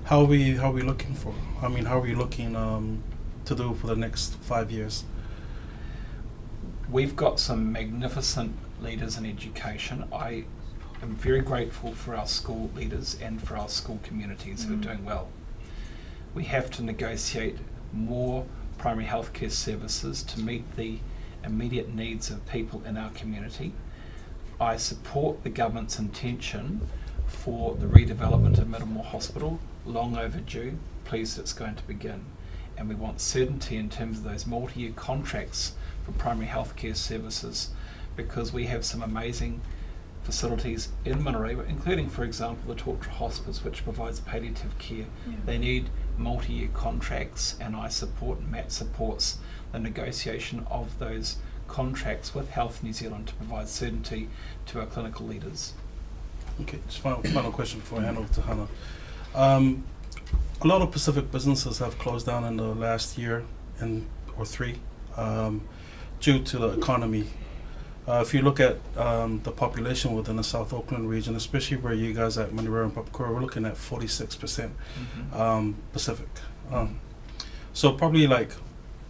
how are we how are we looking for? I mean, how are we looking um, to do for the next five years? We've got some magnificent leaders in education. I am very grateful for our school leaders and for our school communities mm. who are mm. doing well. We have to negotiate more primary healthcare services to meet the immediate needs of people in our community. I support the government's intention for the redevelopment of Middlemore Hospital, long overdue, pleased it's going to begin. And we want certainty in terms of those multi year contracts for primary healthcare services because we have some amazing facilities in Manurewa, including, for example, the Torture Hospice, which provides palliative care. Yeah. They need multi year contracts, and I support, and Matt supports, the negotiation of those contracts with Health New Zealand to provide certainty to our clinical leaders. Okay, just final, final question before I hand over to Hannah. Um, a lot of Pacific businesses have closed down in the last year and or three um, due to the economy. Uh, if you look at um, the population within the South Auckland region, especially where you guys at Manurewa and Papakura, we're looking at 46% mm-hmm. um, Pacific. Um, so probably like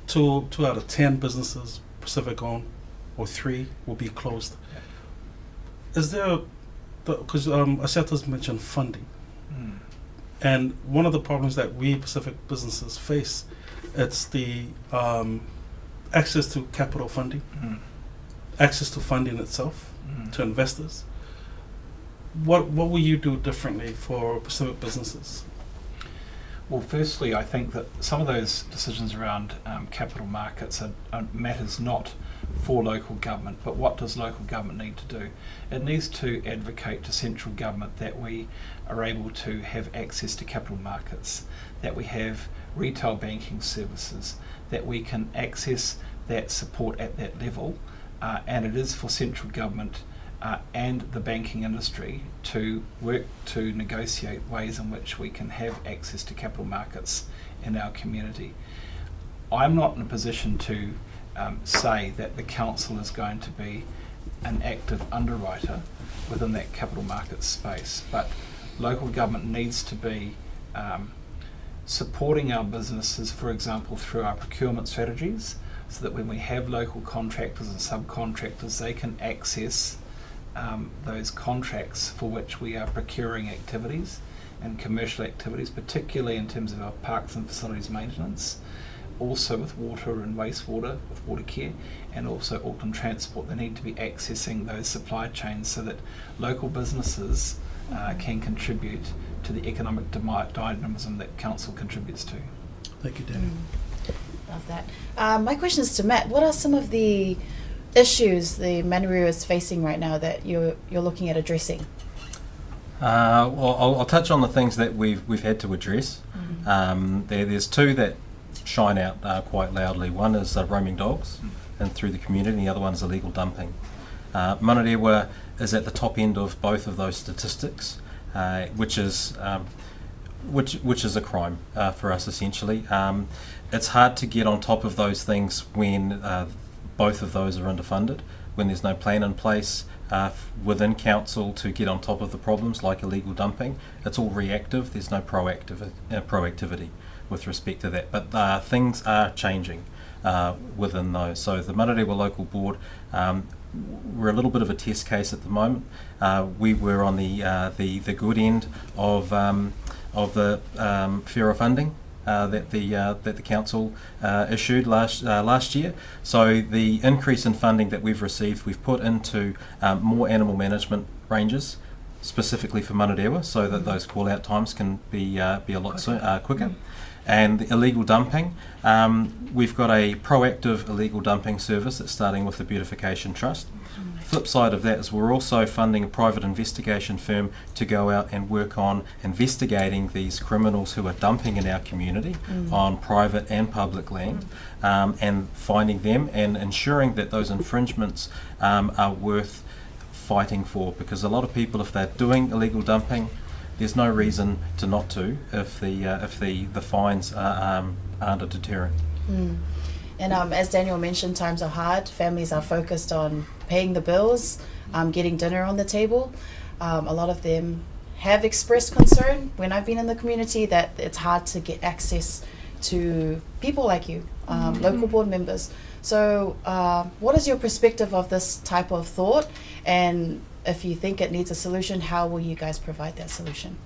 two, two out of 10 businesses Pacific owned or three will be closed. Yeah. Is there, because um, Aseta's mentioned funding. Mm. And one of the problems that we Pacific businesses face, it's the um, access to capital funding, mm. access to funding itself, mm. to investors. What, what will you do differently for Pacific businesses? Well, firstly, I think that some of those decisions around um, capital markets are, are matters not for local government, but what does local government need to do? It needs to advocate to central government that we are able to have access to capital markets, that we have retail banking services, that we can access that support at that level, uh, and it is for central government uh, and the banking industry to work to negotiate ways in which we can have access to capital markets in our community. I'm not in a position to um, say that the council is going to be an active underwriter within that capital market space, but local government needs to be um, supporting our businesses, for example, through our procurement strategies, so that when we have local contractors and subcontractors, they can access um, those contracts for which we are procuring activities and commercial activities, particularly in terms of our parks and facilities maintenance, also with water and wastewater, with Watercare, and also Auckland Transport. They need to be accessing those supply chains so that local businesses uh, can contribute to the economic dynamism that council contributes to. Thank you, Daniel. Mm. Love that. Um, my question is to Matt. What are some of the issues the Manurewa is facing right now that you're, you're looking at addressing? Uh, well, I'll, I'll touch on the things that we've we've had to address. Mm-hmm. Um, there, there's two that shine out uh, quite loudly. One is uh, roaming dogs mm. and through the community, and the other one is illegal dumping. Uh, Manurewa is at the top end of both of those statistics, uh, which is um, which which is a crime uh, for us essentially. Um, it's hard to get on top of those things when uh, both of those are underfunded, when there's no plan in place uh, within council to get on top of the problems like illegal dumping. It's all reactive. There's no proactive uh, proactivity with respect to that. But uh, things are changing uh, within those. So the Manurewa Local Board, um, we're a little bit of a test case at the moment. Uh, we were on the, uh, the, the good end of, um, of the um, fairer funding uh, that the uh, that the council uh, issued last uh, last year. So the increase in funding that we've received, we've put into um, more animal management ranges, specifically for Manurewa, so that those call out times can be uh, be a lot quicker. So, quicker. Mm. And the illegal dumping, um, we've got a proactive illegal dumping service that's starting with the Beautification Trust. Flip side of that is we're also funding a private investigation firm to go out and work on investigating these criminals who are dumping in our community mm. on private and public land mm. um, and finding them and ensuring that those infringements um, are worth fighting for because a lot of people, if they're doing illegal dumping, There's no reason to not to if the uh, if the the fines are, um, aren't a deterrent. Mm. And um, as Daniel mentioned, times are hard. Families are focused on paying the bills, um, getting dinner on the table. Um, a lot of them have expressed concern when I've been in the community that it's hard to get access to people like you, um, mm-hmm. local board members. So, uh, what is your perspective of this type of thought? And if you think it needs a solution, how will you guys provide that solution?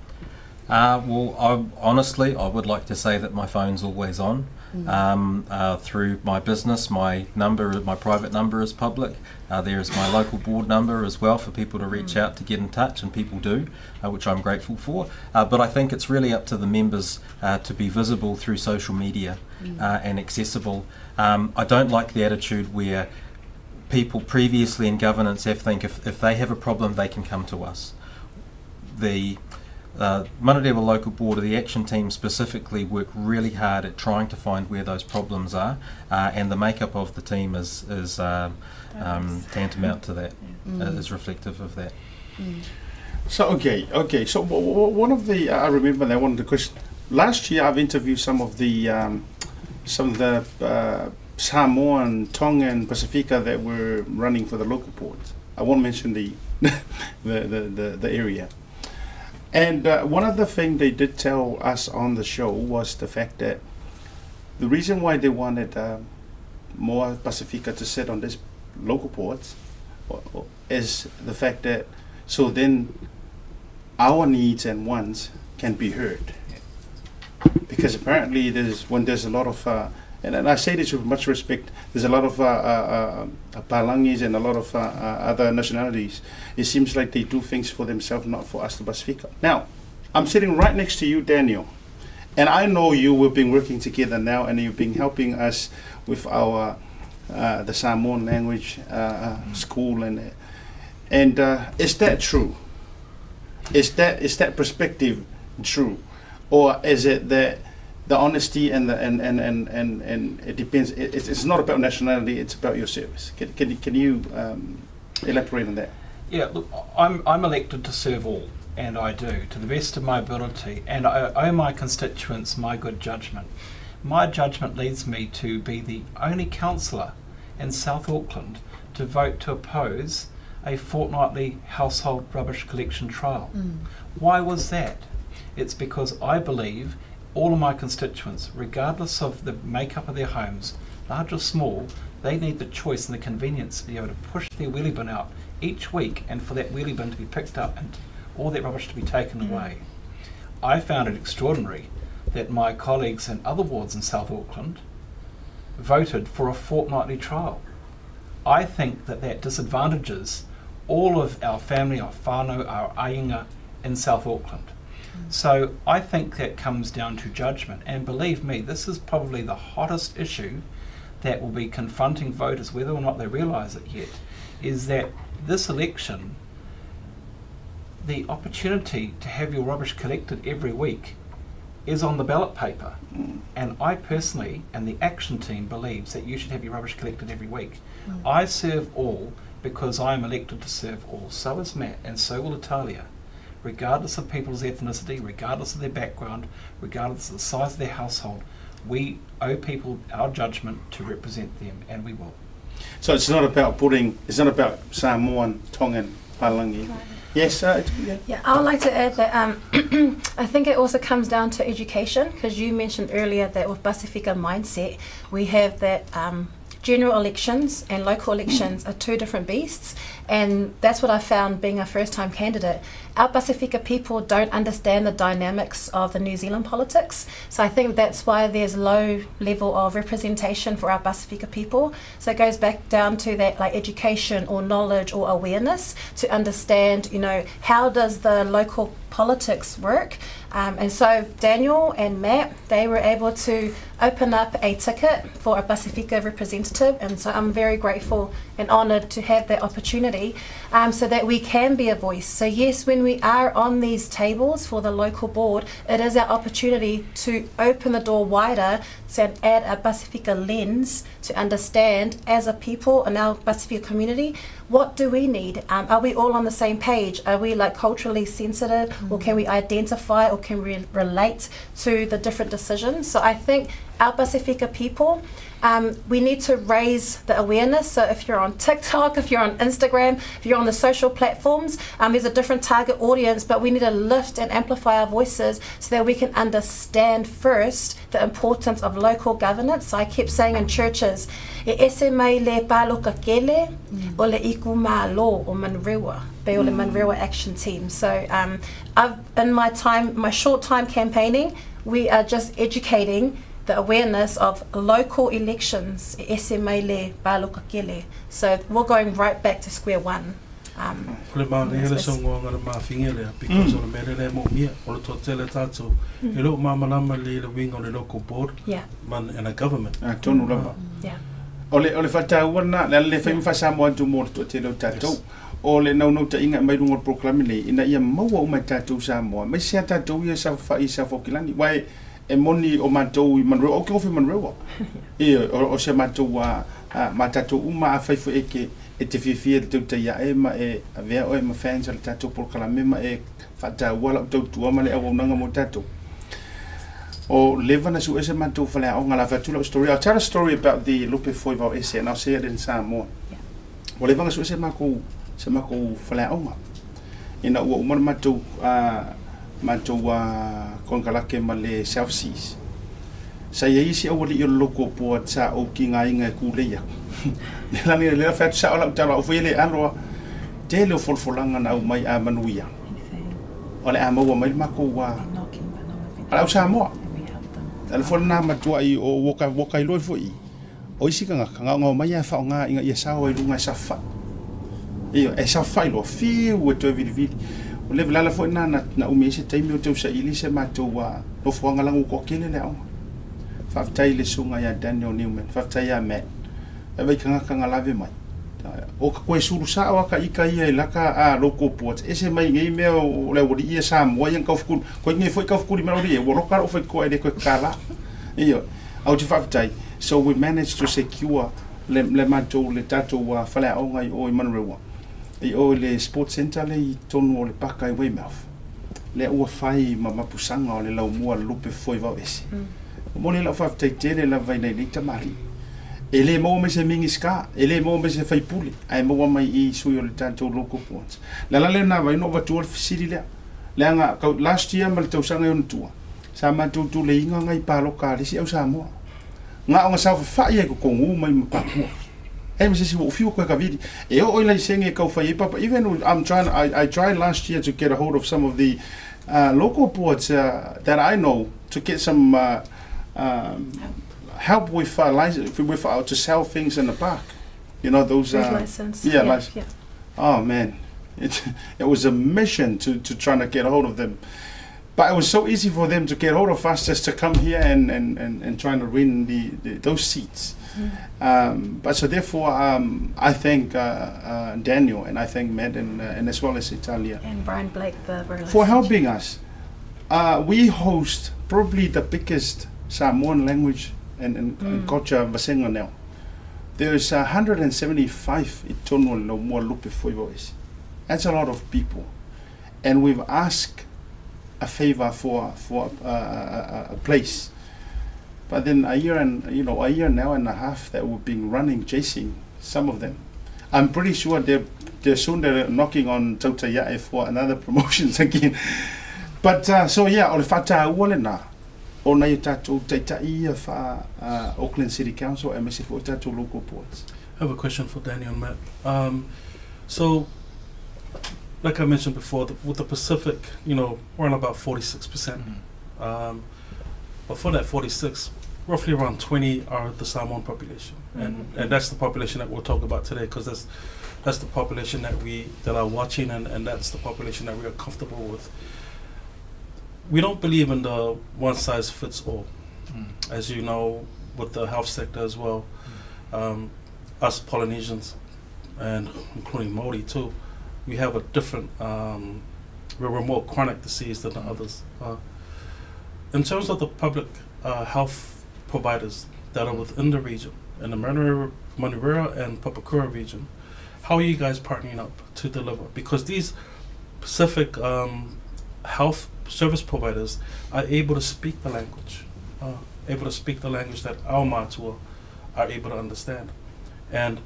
Uh, well, I, honestly, I would like to say that my phone's always on. Mm. Um, uh, through my business, my number, my private number is public. Uh, there is my local board number as well for people to reach mm. out to get in touch, and people do, uh, which I'm grateful for. Uh, but I think it's really up to the members uh, to be visible through social media mm. and accessible. Um, I don't like the attitude where people previously in governance have think if, if they have a problem, they can come to us. The uh, Manurewa Local Board, or the action team specifically, work really hard at trying to find where those problems are, uh, and the makeup of the team is, is um, um, tantamount to that, yeah. mm. is reflective of that. Mm. So, okay, okay. So, one of the, I remember that one of the questions, last year I've interviewed some of the, um, some of the uh, Samoan, Tongan, Pacifica that were running for the local boards. I won't mention the, the, the, the, the area. And uh, one of the things they did tell us on the show was the fact that the reason why they wanted uh, more Pacifica to sit on this local boards is the fact that so then our needs and wants can be heard. Because apparently there's when there's a lot of uh, and, and I say this with much respect, there's a lot of uh, uh, uh, Palangis and a lot of uh, uh, other nationalities. It seems like they do things for themselves, not for us, the Pasifika. Now, I'm sitting right next to you, Daniel, and I know you. We've been working together now, and you've been helping us with our uh, the Samoan language uh, uh school, and and uh, is that true? Is that is that perspective true, or is it that the honesty and the and and and and, and it depends. It, it's not about nationality; it's about your service. Can can, can you um, elaborate on that? Yeah, look, I'm I'm elected to serve all, and I do to the best of my ability, and I owe my constituents my good judgment. My judgment leads me to be the only councillor in South Auckland to vote to oppose a fortnightly household rubbish collection trial. Mm. Why was that? It's because I believe all of my constituents, regardless of the makeup of their homes, large or small, they need the choice and the convenience to be able to push their wheelie bin out each week and for that wheelie bin to be picked up and all that rubbish to be taken mm. away. I found it extraordinary that my colleagues in other wards in South Auckland voted for a fortnightly trial. I think that that disadvantages all of our family, our whānau, our ainga in South Auckland. So I think that comes down to judgment. And believe me, this is probably the hottest issue that will be confronting voters, whether or not they realise it yet, is that this election, the opportunity to have your rubbish collected every week is on the ballot paper. Mm. And I personally, and the action team believes that you should have your rubbish collected every week. Mm. I serve all because I am elected to serve all. So is Matt, and so will Italia regardless of people's ethnicity, regardless of their background, regardless of the size of their household, we owe people our judgment to represent them, and we will. So it's not about putting, it's not about Samoan, Tongan, Palangi. Yes, uh, yeah. yeah, I would like to add that um, I think it also comes down to education because you mentioned earlier that with Pasifika mindset, we have that um, general elections and local elections are two different beasts. And that's what I found being a first time candidate. Our Pasifika people don't understand the dynamics of the New Zealand politics. So I think that's why there's low level of representation for our Pasifika people. So it goes back down to that like education or knowledge or awareness to understand, you know, how does the local politics work. Um, and so Daniel and Matt, they were able to open up a ticket for a Pasifika representative. And so I'm very grateful and honoured to have that opportunity um, so that we can be a voice. So yes, when we are on these tables for the local board, it is our opportunity to open the door wider to add a Pasifika lens to understand as a people in our Pasifika community, What do we need? Um, are we all on the same page? Are we like culturally sensitive mm. or can we identify or can we relate to the different decisions? So I think our Pasifika people, um, we need to raise the awareness. So if you're on TikTok, if you're on Instagram, if you're on the social platforms, um, there's a different target audience, but we need to lift and amplify our voices so that we can understand first the importance of local governance. So I keep saying in churches, e ese mai le pāloka kele mm. o le iku mālo o Manurewa, pe o le mm. Manurewa Action Team. So um, I've, in my time, my short time campaigning, we are just educating the awareness of local elections, e ese mai le pāloka kele. So we're going right back to square one. Um, O le manaia le saunoaga a le mafiga lea because o le mea lea la e moomia, o le toatele tatou, e le o malamalama lelei i le uiga o le local board Yeah. man and a government. Atonu lava. Yeah. O le, o le faataua lena, le ala le fai ma faa-Samoa atu mo le toatele o tatou. O le naunautaiga e aumai i luga o le polokalame lenei, ina ia maua uma e tatou Samoa, aemaise lava tatou ia e saofafai i South Aukilani. Aua e, e moni o matou i Manurewa, ou te ofi i Manurewa. Ioe, o, o si a matou, a, a, ma tatou uma afai foi e te, e te fiafia i le tautai ae ma e avea oe ma fans o le tatou polokalame ma e faataua lau tautua ma le auaunaga mo tatou. O leva na sue se matou faleaoga la fai atu lau story. I'll tell a story about the Lupe Foivao ese and I'll say it in Samoa. Ua leva na sue se makou se makou faleaoga ina ua uma le matou uh, matou uh, konekarate ma le South Seas. Sa i ai isi aualii o le lotu o Poa sa ou tigaina e kūlei aku. Le la le la fai atu sao lau tala au foi e le alo a tele o folafolaga na aumai a manuia. O le a maua mai le makou a a le au Samoa. Le ala foi lena matuai o ua ka ua ka iloa ai foi i o isi tagata gaogao mai lava e faaaoga ina ia sao ai luga e saofafai. Ioe, e saofafai loa, fiu e toe vilivili. O le ala foi lena na, na umi ai se taimi o tausaili se matou a nofoaga leaga ua toatele le aoga. Faafetai i le susuga ia Daniel Newman, faafetai ia Matt, e vai tagata na lave mai. O ka toe sulu sao a ka ika ia i laka a local boards, ese mai nei mea o le aualii ia Samoa ia na taufetuli, koe nei foi taufetuli mai lea, ua loka lou faitotoa e le toe tatala. Ioe, ae ou te faafetai, so we managed to secure le, le matou, le tatou uh, faleaoga i o i Manurewa, i o i le sport centre le i tonu o le paka i Weymouth. Lea ua fai ma mapusaga o le laumua lupe foi vao ese. Momoli lau faafetai tele lava i nai nei tamalii. E le maua mai se Minisita, e le maua mai se faipule, ae maua mai i sui o le tatou local boards. Le ala lea na avai ona avatua le fesili lea, leaga tau, last year ma le tausaga i ona tua, sa matou tuleiga nai paloka a le isi au Samoa. Na ona saofafai ai totonu mai ma Papua. Hey, ma se isi ua ou fiu koe ka vili. E oo i laisene e tau fai ai papa. Even I'm trying, I, I tried last year to get a hold of some of the uh, local boards uh, that I know to get some uh, um, help with uh, license, with uh, to sell things in the park. You know those uh, license. Yeah, yeah, license. yeah. Oh man, it it was a mission to to try to get a hold of them. But it was so easy for them to get hold of us just to come here and, and, and, and trying to win the, the those seats. Mm. Um, but so therefore, um, I thank uh, uh, Daniel and I thank Matt and, uh, and as well as Italia. And Brian Blake, the For helping us. Uh, we host probably the biggest Samoan language and, and, mm. and culture vasega now. There is 175 i tonu o le laumua lupe foi voice. That's a lot of people. And we've asked a favor for for a, a, a place. But then a year and you know a year now and a half that we've been running chasing some of them. I'm pretty sure they're they're soon they're knocking on Tautaiae for another promotions again. But uh, so yeah, o le whātāua le nā, o nai o tātou taitai ia wha uh, Auckland City Council aemaise foi o tātou local boards. I have a question for Daniel and Matt. Um, so, like I mentioned before, the, with the Pacific, you know, we're on about 46%. Mm. Um, but for that 46, roughly around 20 are the Samoan population. Mm. And, and that's the population that we'll talk about today because that's, that's the population that we that are watching and, and that's the population that we are comfortable with. We don't believe in the one size fits all. Mm. As you know, with the health sector as well, mm. um, us Polynesians, and including Māori too, we have a different, um, we're more chronic disease than the others. Uh, in terms of the public uh, health providers that are within the region, in the Manurewa and Papakura region, How are you guys partnering up to deliver? Because these Pacific um, health service providers are able to speak the language, uh, able to speak the language that our matua are able to understand. And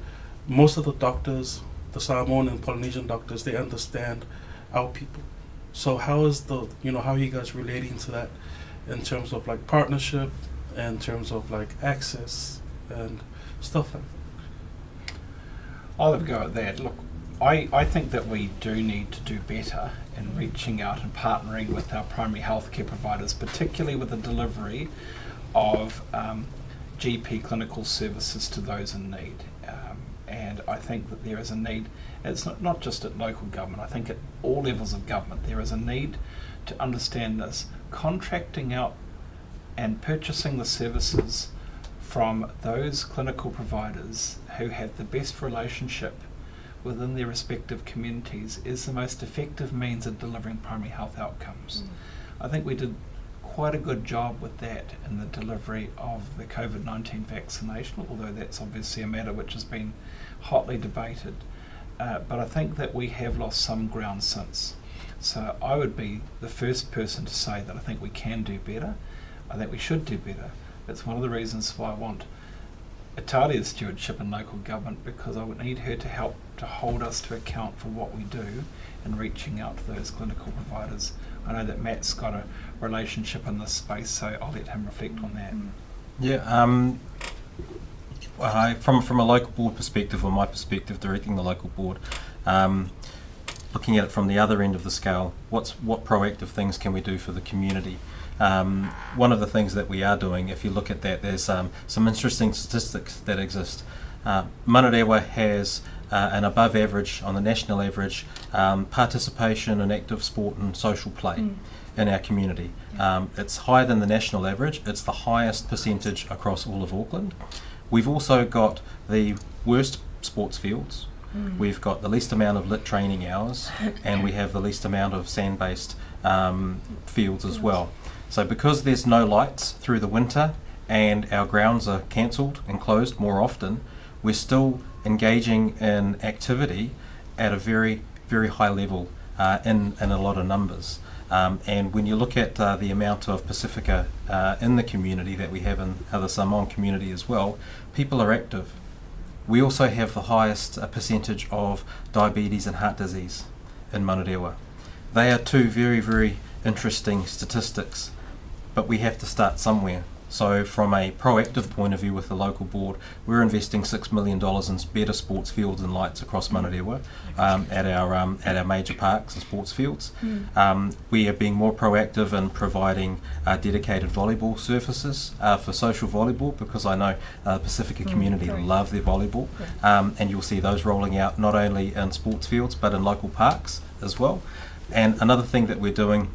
most of the doctors, the Samoan and Polynesian doctors, they understand our people. So how is the you know how are you guys relating to that in terms of like partnership, in terms of like access and stuff like that? I'll have a go at that. Look, I, I think that we do need to do better in reaching out and partnering with our primary healthcare providers, particularly with the delivery of um, GP clinical services to those in need. Um, and I think that there is a need, it's not, not just at local government, I think at all levels of government, there is a need to understand this. Contracting out and purchasing the services from those clinical providers who have the best relationship within their respective communities is the most effective means of delivering primary health outcomes. Mm. I think we did quite a good job with that in the delivery of the COVID 19 vaccination, although that's obviously a matter which has been hotly debated. Uh, but I think that we have lost some ground since. So I would be the first person to say that I think we can do better. I think we should do better. That's one of the reasons why I want Italia's stewardship in local government because I would need her to help to hold us to account for what we do in reaching out to those clinical providers. I know that Matt's got a relationship in this space, so I'll let him reflect on that. Yeah, um, I, from from a local board perspective, or my perspective, directing the local board, um, looking at it from the other end of the scale, what's what proactive things can we do for the community? Um, one of the things that we are doing, if you look at that, there's um, some interesting statistics that exist. Uh, Manurewa has uh, an above average, on the national average, um, participation in active sport and social play mm. in our community. Um, it's higher than the national average, it's the highest percentage across all of Auckland. We've also got the worst sports fields. Mm. We've got the least amount of lit training hours, and we have the least amount of sand based um, fields as well. So, because there's no lights through the winter and our grounds are cancelled and closed more often, we're still engaging in activity at a very, very high level uh, in, in a lot of numbers. Um, and when you look at uh, the amount of Pacifica uh, in the community that we have in the Samoan community as well, people are active. We also have the highest uh, percentage of diabetes and heart disease in Manurewa. They are two very, very interesting statistics, but we have to start somewhere. So, from a proactive point of view with the local board, we're investing $6 million in better sports fields and lights across Manurewa um, at, our, um, at our major parks and sports fields. Mm. Um, we are being more proactive in providing uh, dedicated volleyball surfaces uh, for social volleyball because I know uh, the Pacifica mm, community love their volleyball. Yeah. Um, and you'll see those rolling out not only in sports fields but in local parks as well. And another thing that we're doing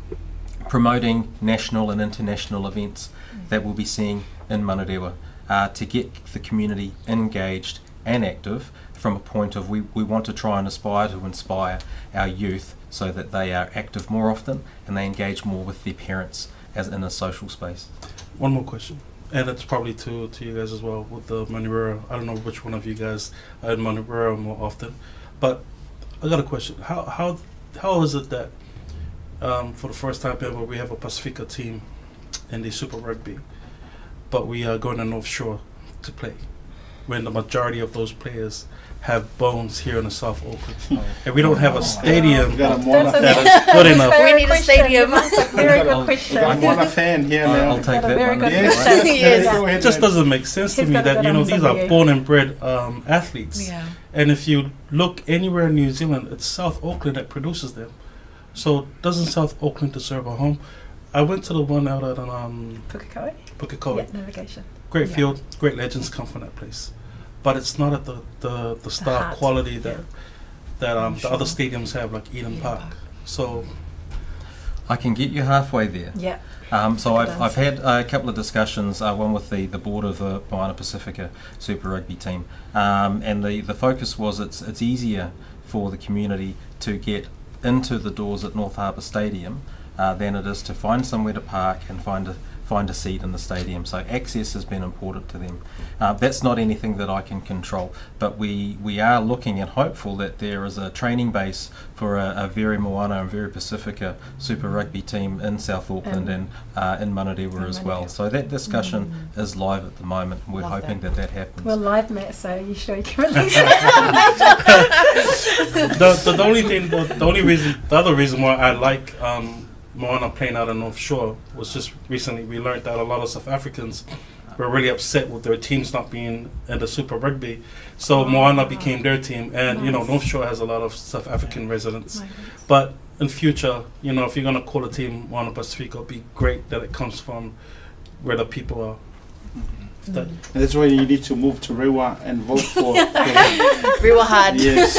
promoting national and international events mm. that we'll be seeing in Manurewa uh, to get the community engaged and active from a point of we, we want to try and aspire to inspire our youth so that they are active more often and they engage more with their parents as in a social space. One more question. And it's probably to, to you guys as well with the Manurewa. I don't know which one of you guys are in Manurewa more often, but I got a question. How how how is it that um, for the first time ever we have a Pacifica team in the Super Rugby, but we are going to North Shore to play when the majority of those players have bones here in the South Auckland. Oh. And we don't have a stadium got a that is good enough. We need a stadium. very good question. We've got a fan here now. I'll take that very one. Good yes. yes. It just doesn't make sense to me that, you know, these are born and bred um, athletes. Yeah. And if you look anywhere in New Zealand, it's South Auckland that produces them. So doesn't South Auckland deserve a home? I went to the one out at um, Pukekohe. Pukekohe. Yeah, navigation. Great yeah. field, great legends come from that place. But it's not at the, the, the star the quality that yeah. that um, the other stadiums have, like Eden, Eden Park. Park. So I can get you halfway there. Yeah. Um, so I've, I've had a couple of discussions, uh, one with the, the board of the Moana Pacifica Super Rugby team, um, and the, the focus was it's, it's easier for the community to get into the doors at North Harbour Stadium uh, than it is to find somewhere to park and find a, find a seat in the stadium. So access has been important to them. Uh, that's not anything that I can control, but we, we are looking and hopeful that there is a training base for a, a very Moana and very Pacifica Super Rugby team in South Auckland and uh, in Manurewa as well. So that discussion mm. is live at the moment. We're Love hoping that. that that happens. We're live, Matt, so you sure you can release it? the, the, the only thing, the, the only reason, the other reason why I like um, Moana playing out in North Shore was just recently we learned that a lot of South Africans were really upset with their teams not being in the Super Rugby. So oh. Moana became their team, and nice. you know North Shore has a lot of South African residents. But in future, you know, if you're gonna call a team Moana Pacifica, it'd be great that it comes from where the people are. That mm. That's why you need to move to Rewa and vote for Rewa hard. Yes.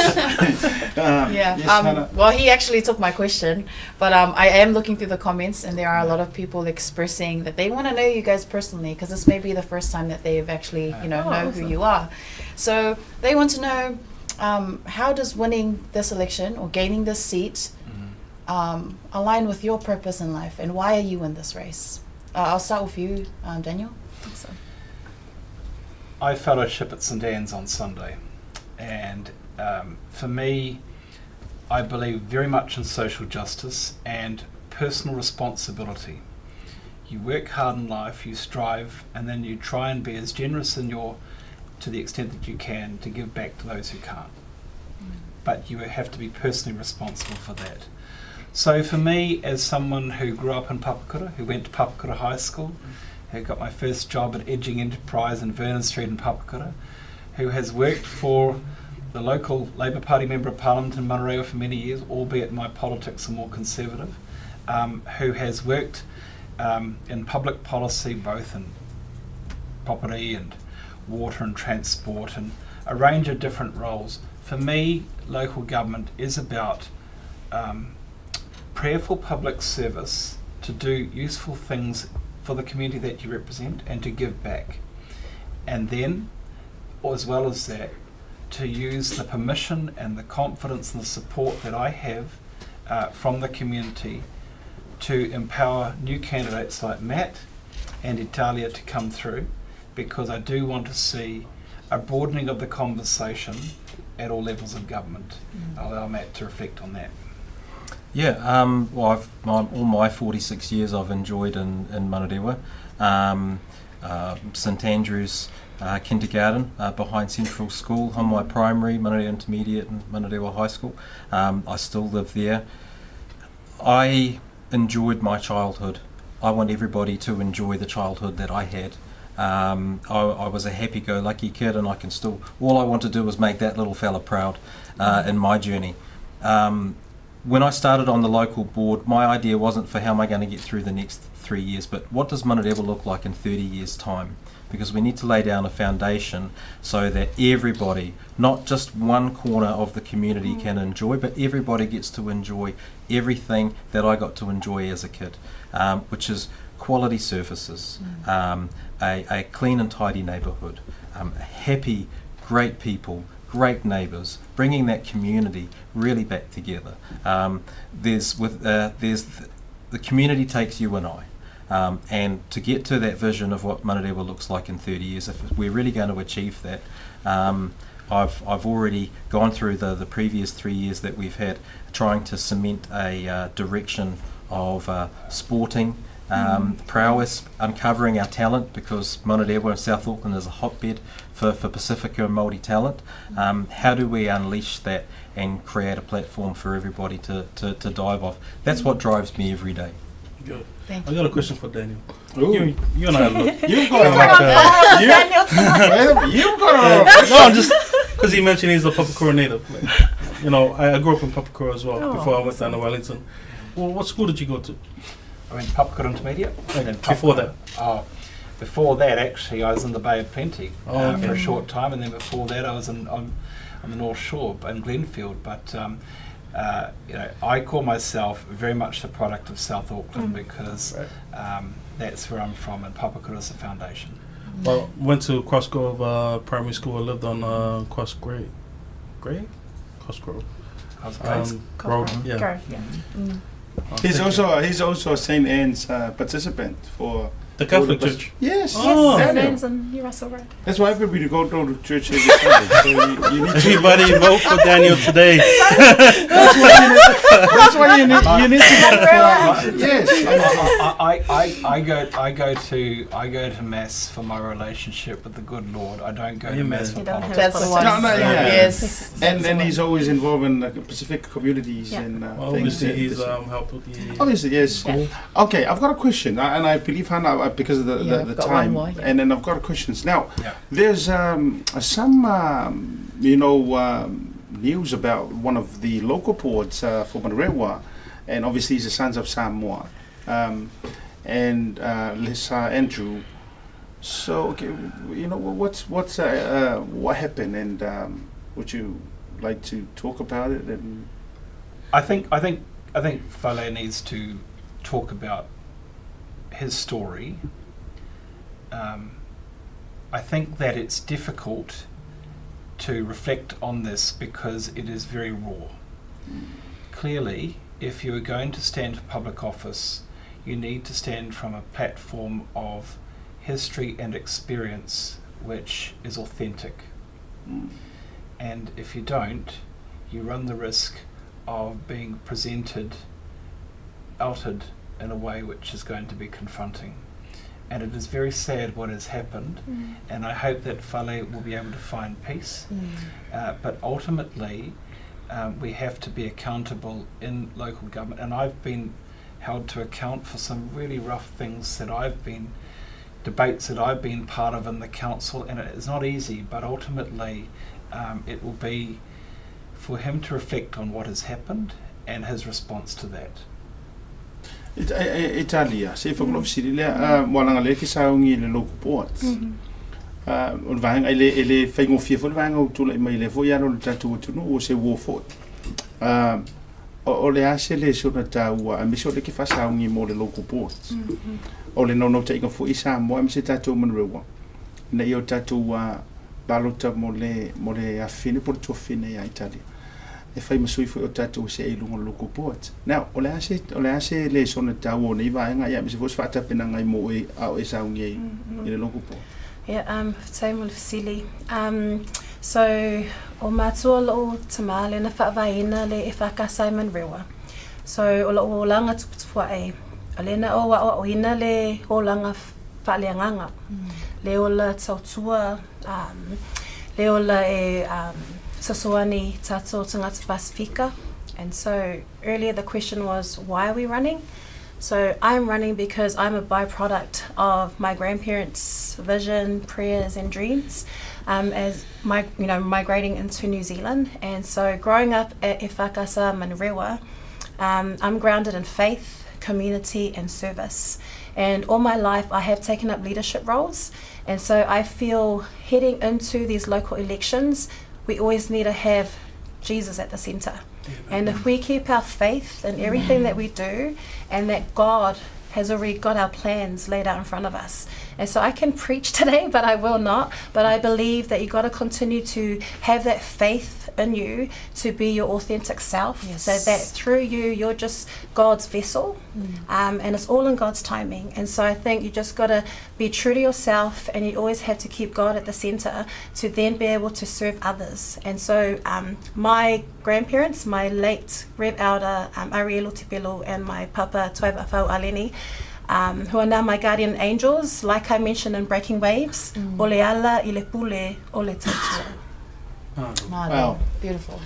um, yeah. Yes, um, well, he actually took my question, but um, I am looking through the comments, and there are a lot of people expressing that they want to know you guys personally because this may be the first time that they've actually, you know, oh, know awesome. who you are. So they want to know um, how does winning this election or gaining this seat mm-hmm. um, align with your purpose in life, and why are you in this race? Uh, I'll start with you, um, Daniel. Awesome. I fellowship at St Anne's on Sunday, and um, for me, I believe very much in social justice and personal responsibility. You work hard in life, you strive, and then you try and be as generous in your, to the extent that you can, to give back to those who can't. Mm. But you have to be personally responsible for that. So for me, as someone who grew up in Papakura, who went to Papakura High School, who got my first job at Edging Enterprise in Vernon Street in Papakura, who has worked for the local Labour Party Member of Parliament in Manurewa for many years, albeit my politics are more conservative, um, who has worked um, in public policy, both in property and water and transport and a range of different roles. For me, local government is about um, prayerful public service to do useful things for the community that you represent and to give back. And then, as well as that, to use the permission and the confidence and the support that I have uh, from the community to empower new candidates like Matt and Italia to come through because I do want to see a broadening of the conversation at all levels of government. Mm. I'll allow Matt to reflect on that. Yeah, um, well, I've, my, all my 46 years I've enjoyed in, in Manurewa. Um, uh, St Andrews uh, Kindergarten uh, behind Central School, Homai Primary, Manurewa Intermediate and Manurewa High School. Um, I still live there. I enjoyed my childhood. I want everybody to enjoy the childhood that I had. Um, I, I was a happy-go-lucky kid, and I can still. All I want to do is make that little fella proud uh, in my journey. Um, when I started on the local board, my idea wasn't for how am I going to get through the next three years, but what does Manurewa look like in 30 years' time? Because we need to lay down a foundation so that everybody, not just one corner of the community, mm. can enjoy, but everybody gets to enjoy everything that I got to enjoy as a kid, um, which is quality services, mm. um, a, a clean and tidy neighbourhood, um, happy, great people, great neighbours, bringing that community really back together. Um, there's with uh, there's th- the community takes you and I. Um, and to get to that vision of what Manurewa looks like in 30 years, if we're really going to achieve that, um, I've, I've already gone through the, the previous three years that we've had trying to cement a uh, direction of uh, sporting um, mm. prowess, uncovering our talent because Manurewa and South Auckland is a hotbed for, for Pacifica and Māori talent. Mm. Um, how do we unleash that and create a platform for everybody to, to, to dive off? That's what drives me every day. Good. Thank I got a question for Daniel. Ooh. You, you and I look. You've got like, uh, you, you've got a. No, I'm just because he mentioned he's a Papakura native. Like, you know, I, I grew up in Papakura as well oh, before I went down to Wellington. Well, what school did you go to? I went Papakura Intermediate. And then before that? Oh, before that, actually, I was in the Bay of Plenty oh, uh, okay. for a short time, and then before that, I was in on, on the North Shore in Glenfield. But um, uh, you know, I call myself very much the product of South Auckland mm. because right. um, that's where I'm from, and Papakura is the foundation. Well, went to Crossgrove uh, Primary School. I lived on uh, Crossgrave, Grave, Crossgrove. Crossgrove. Um, Road, yeah. Grove, yeah. Mm. Oh, he's also he's also a St Anne's uh, participant for The Catholic Church? Yes. Oh. Yes, Daniel. Man's on New Russell Road. That's why everybody go to church every Sunday. So you need to Everybody vote for Daniel today. That's why you need, that's why you need, you need to vote for. Yes. I go to mass for my relationship with the good Lord. I don't go to mass for You don't have politics. That's the one. No, no, yeah. Yes. And That's the then one. he's always involved in the Pacific communities Yeah. and Well, things. obviously, that- he's helped with the. Obviously, yes. School. Okay, I've got a question, and I believe Hannah, because of the, Yeah, the, I've the got one time, more, yeah. and then I've got questions. Now, Yeah. there's some, news about one of the local boards for Manurewa, and obviously he's the Sons of Samoa, and Lisa Andrew. So, okay, you know, what's what happened, and would you like to talk about it? And I think Fale needs to talk about his story. I think that it's difficult to reflect on this because it is very raw. Clearly, if you are going to stand for public office, you need to stand from a platform of history and experience which is authentic. And if you don't, you run the risk of being presented, outed in a way which is going to be confronting. And it is very sad what has happened, and I hope that Fale will be able to find peace. But ultimately, we have to be accountable in local government, and I've been held to account for some really rough things that I've been, debates that I've been part of in the council, and it is not easy, but ultimately it will be for him to reflect on what has happened and his response to that. Italia, se fa ko sili le mo langa le ke saungi le local boards. O le vaega e le faigofie foi le vaega o tulai mai le foi ala o le tatou atunuu o se uo foi. O le a se le sona taua, aemaise o le ke faasaogi mo le local boards. O le naunautaiga foi i Samoa aemaise tatou Manurewa, ina ia o tatou palota mo le afafine po o le tuafafine ia Italia. E fai ma sui foi o tatou se'e i luga o le local boards. Now, o le a se, o le a se lesona taua o nei vaega, ia aemaise foi o se faatapenaga i mo oe a o e saogi ai i le local board. Yeah, faafetai mo le fesili. So, o matua lo'u tamā lea na faavaeina le EFKS i Manurewa. So, o lo'u olaga tuputupua'e, o lea na ou a'oa'oina le olaga faaleagaga, le ola tautua, le ola e fesoasoani i tatou tagata Pasifika. And so, earlier the question was, why are we running? So I'm running because I'm a byproduct of my grandparents' vision, prayers and dreams, as my, you know, migrating into New Zealand. And so growing up at EFKS Manurewa, I'm grounded in faith, community and service. And all my life I have taken up leadership roles. And so I feel heading into these local elections, we always need to have Jesus at the centre. And if we keep our faith in everything that we do, and that God has already got our plans laid out in front of us. And so I can preach today, but I will not. But I believe that you got to continue to have that faith in you to be your authentic self, so that through you, you're just God's vessel. And it's all in God's timing. And so I think you just got to be true to yourself, and you always have to keep God at the center to then be able to serve others. And so my grandparents, my late Rev Elder Arielu Tipelu and my papa Toevafau Aleni, who are now my guardian angels, like I mentioned in Breaking Waves, o le ala i le pule o le tautua. Wow. Beautiful.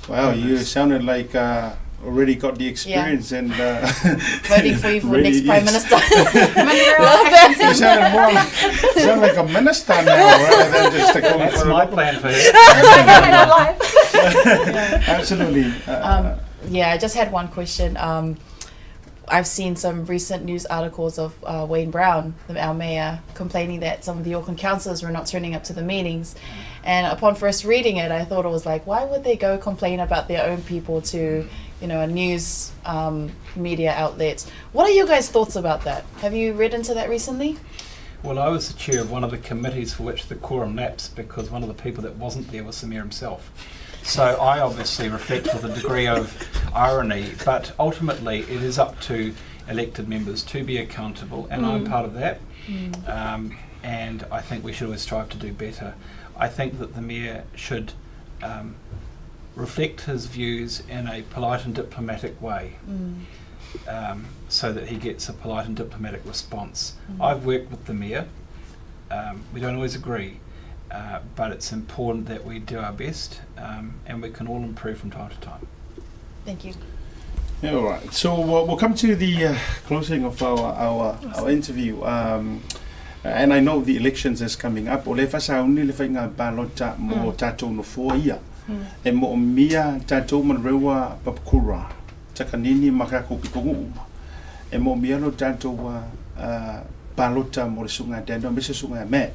Wow, you sounded like already got the experience and voting for you for ready, next Prime yes. Minister. You sounded more like, you sound like a minister now rather than just a going That's for a my local- plan for her. Absolutely. Yeah, I just had one question. I've seen some recent news articles of Wayne Brown, our mayor, complaining that some of the Auckland councillors were not turning up to the meetings. And upon first reading it, I thought it was like, why would they go complain about their own people to, you know, a news media outlet? What are your guys' thoughts about that? Have you read into that recently? Well, I was the chair of one of the committees for which the quorum lapsed because one of the people that wasn't there was the mayor himself. So I obviously reflect with a degree of irony, but ultimately it is up to elected members to be accountable, and I'm part of that. And I think we should always strive to do better. I think that the mayor should reflect his views in a polite and diplomatic way. So that he gets a polite and diplomatic response. I've worked with the mayor. We don't always agree, but it's important that we do our best, and we can all improve from time to time. Thank you. Yeah, all right. So we'll come to the closing of our interview. And I know the elections is coming up. O le fasauni le whainga balota mo tātou no fō ia. E mo mia tātou Manurewa Papakura. Takanini makako pikongu uma. E mo mia lo tātou balota mo le sunga Daniel, me se sunga me.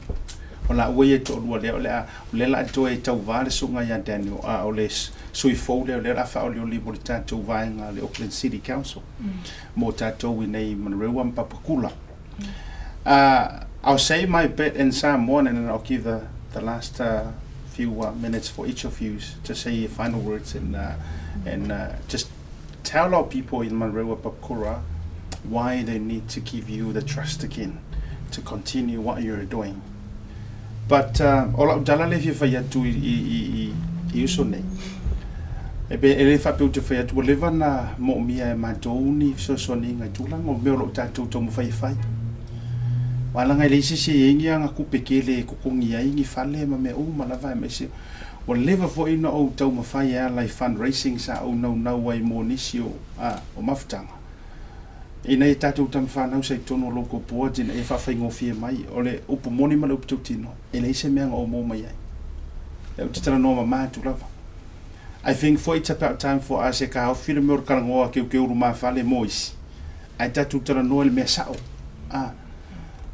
O la ua ia to'alua lea o le a o lea la a toe tauvā le susuga iā Daniel, a o le sui fou lea o lea o le a faaolioli mo le tatou vaega le Auckland City Council mo tatou i nei Manurewa ma Papakula. I'll say my bit in Samoan and then I'll give the last few minutes for each of you to say your final words and just tell our people in Manurewa Papakura why they need to give you the trust again to continue what you're doing. But o lau tala le fia fai atu i uso nei. E pe e le faapea ou te fai atu ua leva na moomia e matou ni fesoasoaniga i tulaga o mea o loo tatou taumafai e fai. Aua leaga e leai se isi e i ai ni agatupe tele e totogi ai ni fale ma mea uma lava aemaise ua leva foi na ou taumafai e ala i fundraising sa ou naunau ai mo nisi o mafutaga. Ina ia tatou tamafanau sa i totonu o local boards ina ia faafaigofie mai. O le upu moni ma le upu tautino, e leai se mea na ou maua mai ai. Lea ou te talanoa mamā atu lava. I think foi it's about time for us e taofi le mea o le talanoa keukeu lumafale mo isi, ae tatou talanoa i le mea sao.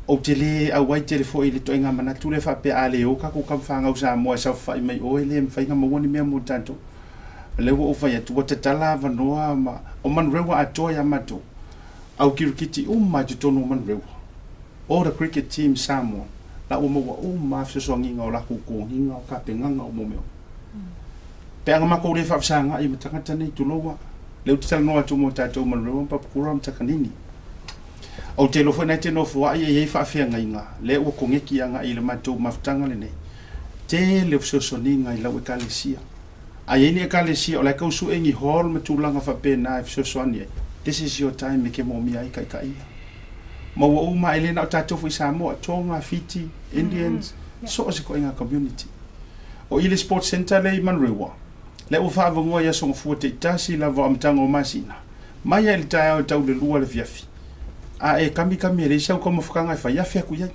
Ou te le auai tele foi i le ituaiga manatu lea faapea a le o tatou tamafanau Samoa e saofafai mai oe le mafai ona maua ni mea mo tatou. O lea ua ou fai atu, ua tatala avanoa ma o Manurewa atoa iā matou, au kirikiti uma i totonu o Manurewa. All the cricket team Samoa, la ua maua uma lava fesoasoaniga o latou totogiga, o tapenaga o mea uma. Pe a na matou le faafesagai ma tagata nei, tulou lava, lea ou te talanoa atu mo tatou Manurewa ma Papakura ma Takanini. Ou te iloa foi na e te nofoai e i ai faafeagaiga, lea ua koneki agai i le matou mafutaga lenei. Tele o fesoasoaniga i lau ekalesia. A i ai ni ekalesia o la e tau sue ni hall ma tulaga faapena e fesoasoani ai, this is your time e te moomia ai taitaiga. Ma ua uma, e le na o tatou foi i Samoa, Tonga, Fiti, Indians, so o se ituaiga community. O i le Sports Centre lea i Manurewa, lea ua faaavanoa i aso gafua taitasi lava o amataga o masina, mai lava i le taeao e tau i le 2 i le afiafi, a e kamikami e leai sau taumafataga e fai, afe atu i ai.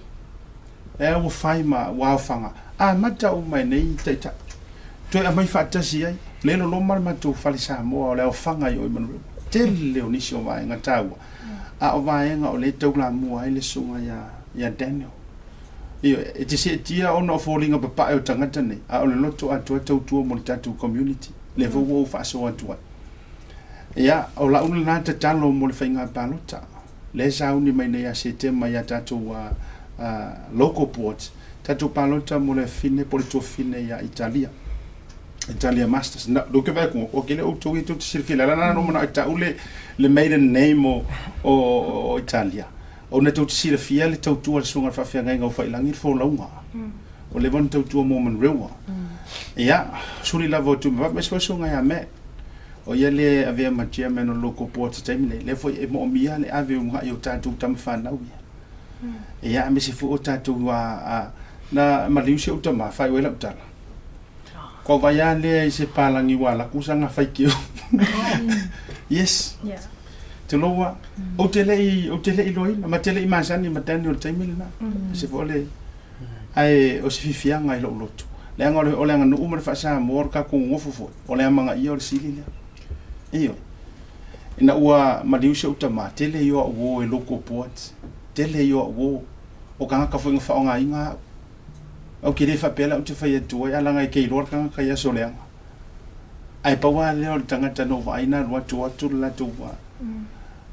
Lea ua fai ma ua aofaga amata uma e nei taitai. Toe aumai faatasi ai le loloma le matou fale Samoa o le aofaga i o i Manurewa. Tele o nisi o vaega taua, a o vaega o lea e taulamua ai le susuga ia Daniel. Ioe, e te seetia ona o foliga papae o tagata nei, a o le loto atoa e tautua mo le tatou community. Lea foi ua ou faasoa atu ai. Ia, o lau lena tatalo mo le faiga palota. Lea e sauni mai nei ia Setema i a tatou local boards, tatou palota mo le afine po o le tuafafine ia Italia. Italia Masters. Na, lo ke vai ko, o ke le outou ia tou te silafia. Le ala na no manao e tau le maiden name o Italia. Ona tou te silafia le tautua a le Susuga i le Faafeagaiga o Faiilagi le folauga. Ua leva ona tautua mo Manurewa. Ia, suli lava o Tuimavave, aemaise foi le Susuga ia Matt. O ia lea e avea ma chairman o le local board i se taimi nei. Lea foi e moomia le ave uga'i o tatou tama fanau ia. Ia, aemaise foi o tatou na maliu si ou tama, faaiu ai lau tala. Kua vaai lava lea i se palagi ua alu atu saga faitio. Yes. Tulou lava. Ou te le i, ou te le i iloaina, ma te le i masani ma Daniel i le taimi lena. Aemaise foi o le, ae o se fiafiaga i lou loto. Leaga o le aganuu ma le faa-Samoa o le tatou nonofo foi, o le amanaia o le sili lea. Ioe. Ina ua maliu si ou tama, tele ia o au uo e local boards, tele ia o au uo, o tagata foi na faaaogaina au. Ou te le faapea la ou te fai atu ai, a leaga e te iloa le tagata i aso leaga. Ae pau lava lea o le tagata na ou vaai na alu atu o atu le latou vaa.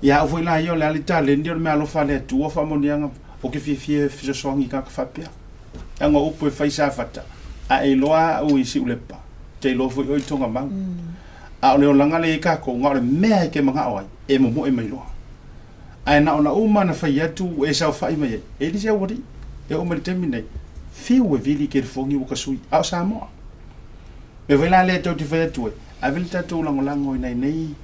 Ia au foi la ia o le a le taleni o le meaalofa a le Atua faamanuiaga ou te fiafia e fesoasoani i tagata faapea. Leaga o upu e fai Safata, a e iloa au i Siulepa, e te iloa foi oe i Togamau. A o le olaga lea i kākou, na o le mea e te manaʻo ai, e momoe mai loa. Ae na ona uma na fai atu ua e saofaʻi mai ai, e le se aualiʻi. E oo mai le taimi nei, fiu e vili i Kelefoni ua ka sui, a o Samoa. Mea foi la lea tou te fai atu ai, ave le tatou lagolago i nai nei,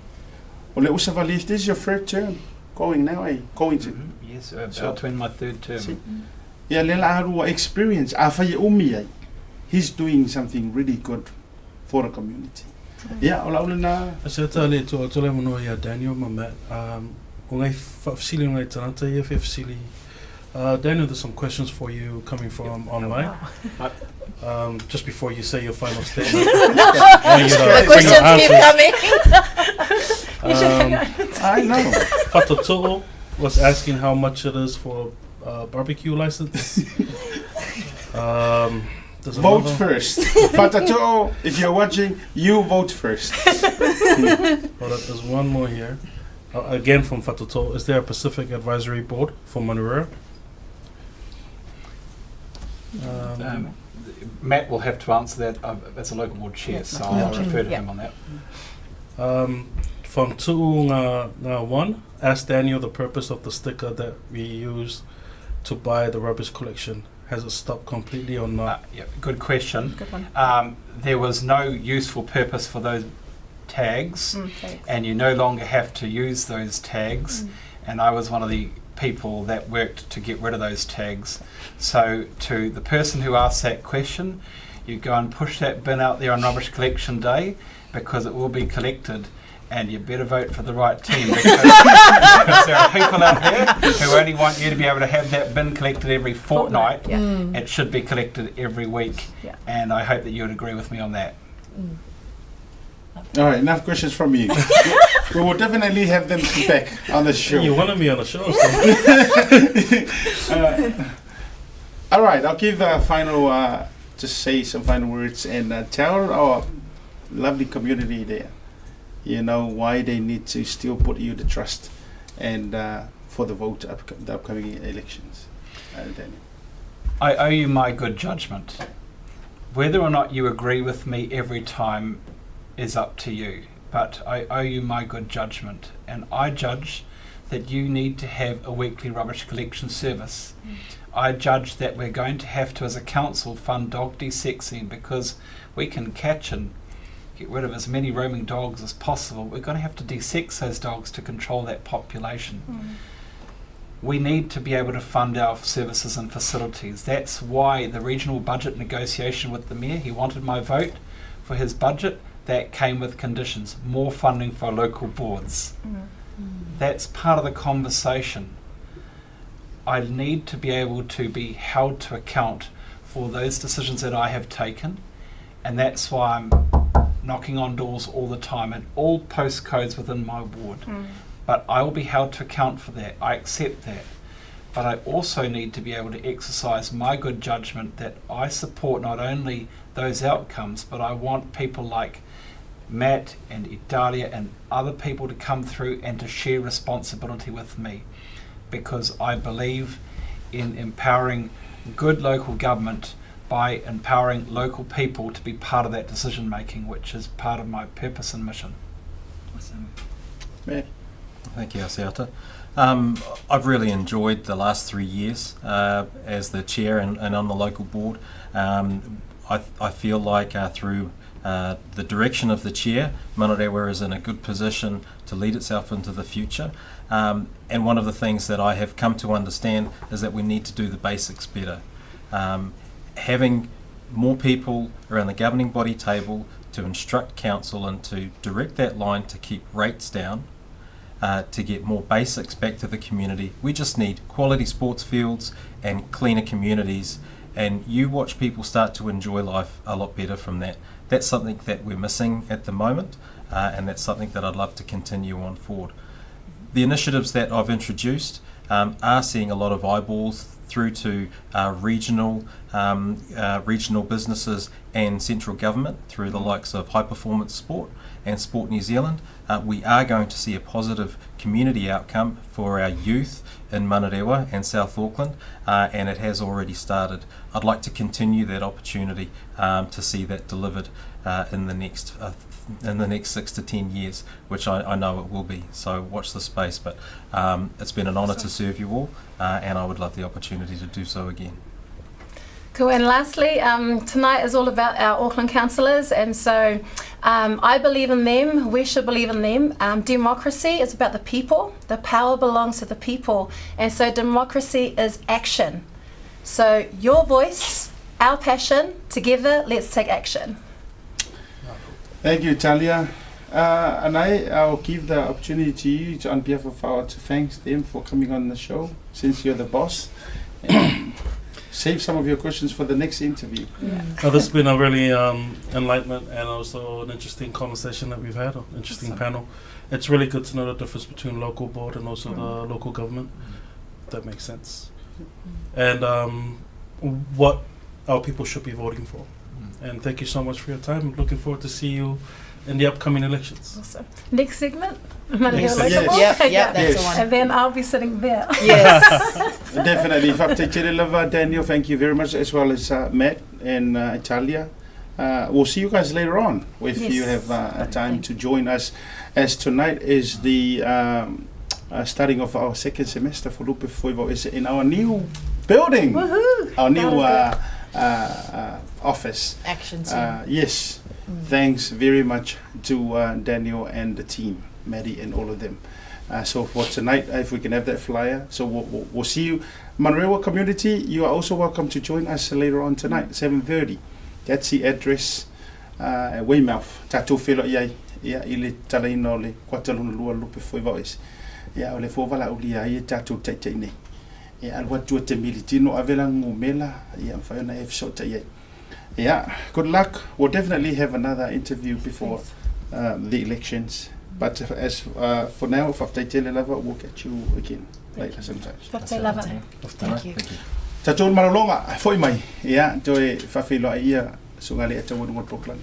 o lea ua savali, this is your third term going now, eh? Going to. Yes, about to end my third term. See? Ia lea la alu ua experience, afai e umi ai, he's doing something really good for the community. Ia, o lau lena. Asiata le tua atu le avanoa ia Daniel ma Matt. Um, o ngai whaafesili o ngai tagata ia whefesili. Daniel, there's some questions for you coming from online. Just before you say your final statement. The questions keep coming. I know. Fatato'o was asking how much it is for a barbecue license. There's Vote another- first. Fatato'o, if you're watching, you vote first. Hold up, there's one more here. Again from Fatato'o. Is there a Pacific Advisory Board for Manurewa? Matt will have to answer that as a local board chair, so I'll refer to him on that. From Tu'u Nga, Nga 1, ask Daniel the purpose of the sticker that we use to buy the rubbish collection. Has it stopped completely or not? Yeah, good question. Good one. There was no useful purpose for those tags, Tags. and you no longer have to use those tags. And I was one of the people that worked to get rid of those tags. So to the person who asked that question, you go and push that bin out there on rubbish collection day, because it will be collected, and you better vote for the right team, because there are people out there who only want you to be able to have that bin collected every fortnight. Fortnight, yeah. It should be collected every week, and I hope that you would agree with me on that. All right, enough questions from you. We will definitely have them back on the show. You wanted me on the show, so. All right, I'll give the final, just say some final words and tell our lovely community there, why they need to still put you the trust and for the vote the upcoming elections. Daniel. I owe you my good judgment. Whether or not you agree with me every time is up to you, but I owe you my good judgment, and I judge that you need to have a weekly rubbish collection service. I judge that we're going to have to, as a council, fund dog desexing, because we can catch and get rid of as many roaming dogs as possible. We're going to have to desex those dogs to control that population. We need to be able to fund our services and facilities. That's why the regional budget negotiation with the mayor, he wanted my vote for his budget. That came with conditions, more funding for local boards. That's part of the conversation. I need to be able to be held to account for those decisions that I have taken, and that's why I'm knocking on doors all the time at all postcodes within my ward. But I will be held to account for that. I accept that. But I also need to be able to exercise my good judgment that I support not only those outcomes, but I want people like Matt and Idalia and other people to come through and to share responsibility with me, because I believe in empowering good local government by empowering local people to be part of that decision making, which is part of my purpose and mission. Awesome. Matt. Thank you, Asiata. I've really enjoyed the last 3 years as the chair and on the local board. I feel like through the direction of the chair, Manurewa is in a good position to lead itself into the future. And one of the things that I have come to understand is that we need to do the basics better. Having more people around the governing body table to instruct council and to direct that line to keep rates down, to get more basics back to the community. We just need quality sports fields and cleaner communities, and you watch people start to enjoy life a lot better from that. That's something that we're missing at the moment, and that's something that I'd love to continue on forward. The initiatives that I've introduced are seeing a lot of eyeballs through to regional businesses and central government through the likes of High Performance Sport and Sport New Zealand. We are going to see a positive community outcome for our youth in Manurewa and South Auckland, and it has already started. I'd like to continue that opportunity to see that delivered in the next in the next 6 to 10 years, which I know it will be. So watch the space. But it's been an honour to serve you all, and I would love the opportunity to do so again. Cool. And lastly, tonight is all about our Auckland councillors, and so I believe in them. We should believe in them. Democracy is about the people. The power belongs to the people, and so democracy is action. So your voice, our passion, together, let's take action. Thank you, Talia. And I'll give the opportunity to you to, on behalf of our, to thank them for coming on the show, since you're the boss. And save some of your questions for the next interview. Yeah. Well, this has been a really enlightenment and also an interesting conversation that we've had, an interesting awesome. panel. It's really good to know the difference between local board and also the local government, if that makes sense. And what our people should be voting for. And thank you so much for your time. Looking forward to see you in the upcoming elections. Awesome. Next segment, Next segment. Yes. Yep, that's the one. And then I'll be sitting there. Yes. Definitely. Fafte Daniel, thank you very much, as well as Matt and Italia. We'll see you guys later on if you have a time to join us, as tonight is the starting of our second semester for Lupe Fuego is in our new building. Woohoo! Our new That is office. Action team. Yes. Thanks very much to Daniel and the team, Maddie and all of them. So for tonight, if we can have that flyer, so we'll see you. Manurewa community, you are also welcome to join us later on tonight, 7:30. That's the address at Weymouth. Tatou feiloai ai, ia, i le talaina o le kuata lona lua lupe foi vao ese. Ia, o le fua valaaulia ai e tatou taitai nei. Ia, alu atu e te militino, ave la ngumela, ia, mawhai ona e fesotai ai. Yeah, good luck. We'll definitely have another interview before the elections. But as for now, fa'afetai tele lava, we'll catch you again later sometime. Fa'afetai lava. Thank you. Thank you. Tatou malologa, foi mai. Ia, toe faafeiloai ia suga le ataua luga o le polokalame.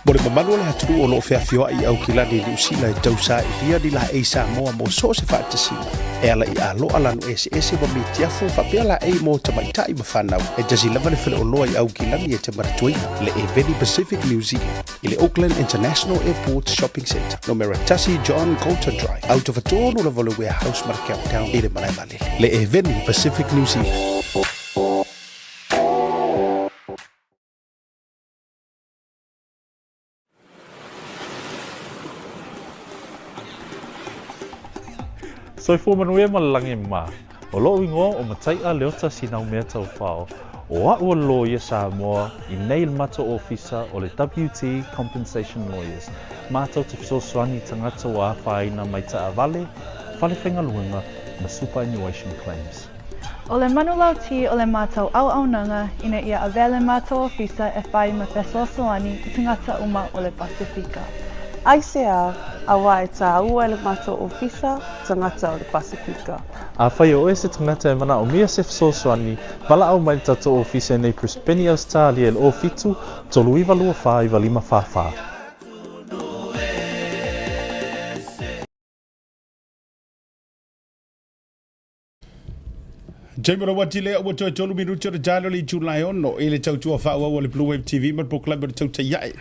Mo le mamalu o le atunuu o lo o feafioai i Aukilani i Niu Sila e tausailia ni laei Samoa mo so o se faatasiga e ala i aloa lanu eseese ma mitiafu faapea laei mo tamaitai ma fanau. E tasi lava le faleoloa i Aukilani e te manatuaina, le Eveni Pacific New Zealand i le Auckland International Airport Shopping Centre, numera 1 John Coulter Drive, autofatonu lava o le Warehouse ma le Countdown i le malae vaalele. Le Eveni Pacific New Zealand. Soifua manuia ma le lagi ma. O lo'u igoa o Matai'a Leota Sinaumea Taufao, o a'u o le loia Samoa i nei le matou ofisa o le WT Compensation Lawyers, matou te fesoasoani i tagata ua afaina mai taavale, fale faigaluega ma superannuation claims. O le manulauti o le matou auaunaga ina ia avea le matou ofisa e fai ma fesoasoani i tagata uma o le Pasefika. Aisea, auā e tāua e le matou ofisa tagata o le Pasefika. Afai o oe se tagata e manaomia se fesoasoani, valaau mai le tatou ofisa i nei Brisbane, Ausetalia i le 07 39 24 95 44. Jamie Rawati lea ua toe tolu minuti o le talo le itula e ono i le tautua faaauau a le Blue Wave TV ma le polokalame o le Tautai Ae.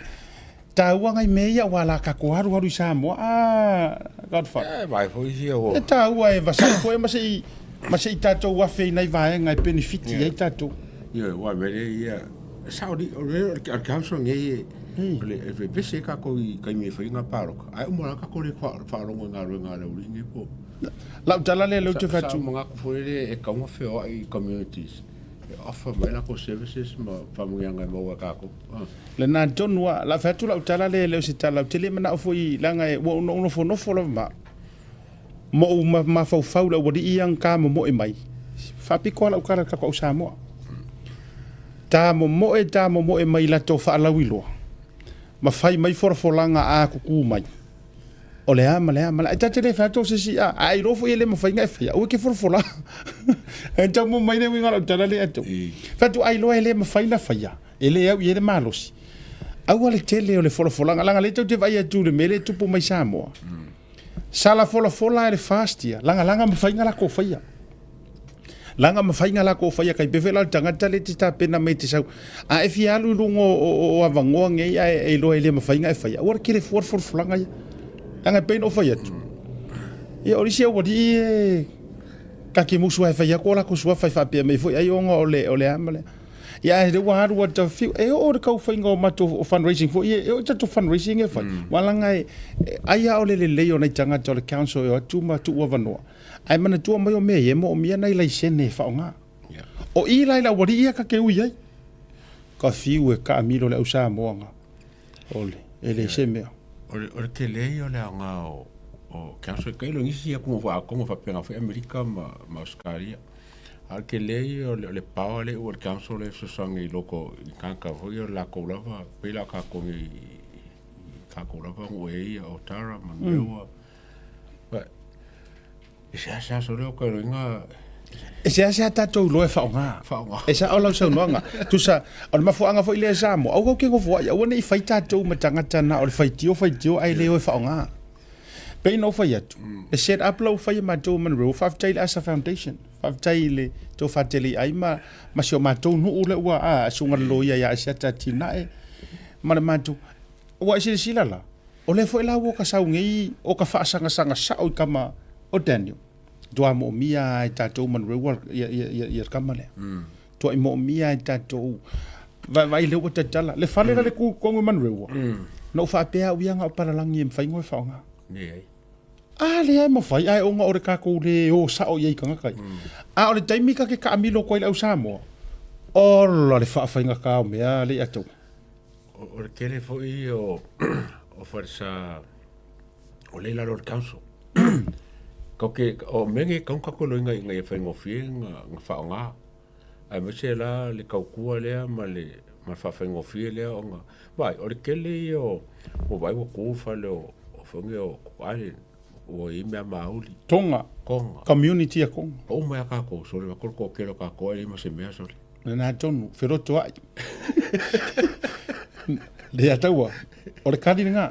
Taua ngai mea ia ua la kako haruharu i Samoa. Ah, Godfather. E vai foi sia o. E taua e vasai foi ma se i ma se i tātou afe i nai vaega e penefiti ai tātou. Ia, ua mele ia. Sao li, o le o le council nei e o le e pese kako i kaimi e whainga pāroka. Ai uma la kako le whaarongo ngā ruenga le uri nei po. Lau tala lea leu te Sa fatu. mga kufurere e kaunga wheoa i communities. E offer mai lako services ma whamungianga e maua kako. Le nā tonu a, la fatu lau tala lea leu se tala, te le mana ofo i langa e ua ono nofo nofo lava ma. Mo u ma mafaufau le aualii ia ka momoe mai. Faapiko lava lau kala i le tatou au Samoa. Tamomoe tamomoe mai latou faalauiloa, ma fai mai folafolaga a kukū mai. O le a ma le a ma le a. E ta te le fai atu o se isi, a, a e iloa foi e le mafai ona e faia, aua e te folafola. E tau mo mai le uiga o lau tala lea atu. Fai atu, a iloa e le mafai ona faia, e le au i ai le malosi. Aua le tele o le folafolaga, leaga lea tou te vaai atu i le mea lea e tupu mai Samoa. Sala folafola e le FAST ia, lagalaga ma faiga lakou faia. Laga ma faiga lakou faia kai pefe la o le tagata le te tapena mai te sau. A e fia alu i luga o, o, o avanoa nei ae e iloa e le mafai ona e faia, aua le tele fua le folafolaga ia. Leaga e pei ona ou fai atu. Ia o le isi aualii e ta te musu lava e fai atu o latou suafa e faapea mai foi ai ona o le, o le a ma le a. Ia ae lea ua alu atu fiu, e oo i le tau faiga o matou fundraising foi ia, e oo i tatou fundraising e fai. Aua leaga e, ai lava o le lelei o nai tagata o le council e o atu ma tuu avanoa, ae manatua mai o mea ia e moomia nai laisene e faaaoga. O i la i le aualii ia ta te ui ai. Ka fiu e taamilo le au Samoa na, ole, e leai se mea. O le, o le tele ia o le aoga o, o council, tailo nisi atunuu faatonga faapena foi Amerika ma, ma Ausetalia. A o le tele ia o le, o le power lea ua i le council lea e fesoasoani i loko i tagata foi ia o latou lava, pei la o tatou nei i, i tatou lava nuu e ia o Tara ma Manurewa. But, e seasea sole o tailo E seasea tatou iloa e faaaoga. Faaaoga. E sao lau saunoaga. Tusa, o le mafuaaga foi lea Samoa, aua tou te nofoai, aua ne i fai tatou ma tagata na o le faitio faitio ae le o e faaaoga. Pei ona ou fai atu, le set up la ua fai e matou e Manurewa, faafetai i le ASA Foundation, faafetai i le Tofa Teleiai ma, ma si o matou nuu lea ua, a, susuga le loia ia Asiata Atinae ma le matou. Ua e silasila la, o lea foi la ua ka sau nei o ka faasagasaga sao i kama o Daniel. Matua moomia lava e tatou Manurewa ia, ia, ia, ia le kama lea. Tuai moomia e tatou vaavaai lea ua tatala. Le fale la le tu i totonu i Manurewa, na ou faapea au ia na o palalagi e mafai ona e faaaoga. Leai. A lea e mafai, ae ona o le tatou le o sao i ai i tagata ia. A o le taimi ta te taamilo atu ai i le au Samoa, ola le faafaigata o mea lea ia outou. O le tele foi o, o falesa o lea i lalo o le council. Kau ke, o mea nei kau tatou iloa ina ia faigofie ona faaaoga. Aemaise la le tautua lea ma le ma le faafaigofie lea ona vaai o le tele ia o ua vaai ua tu fale o o foi nei o Cook Island ua i ai mea maoli. Tonga. Tonga. Community a Tonga. Pau mai a tatou sole vaai atu le toatele o tatou ae leai ma se mea sole. Lena tonu, felotoai. Le taua, o le kali lena.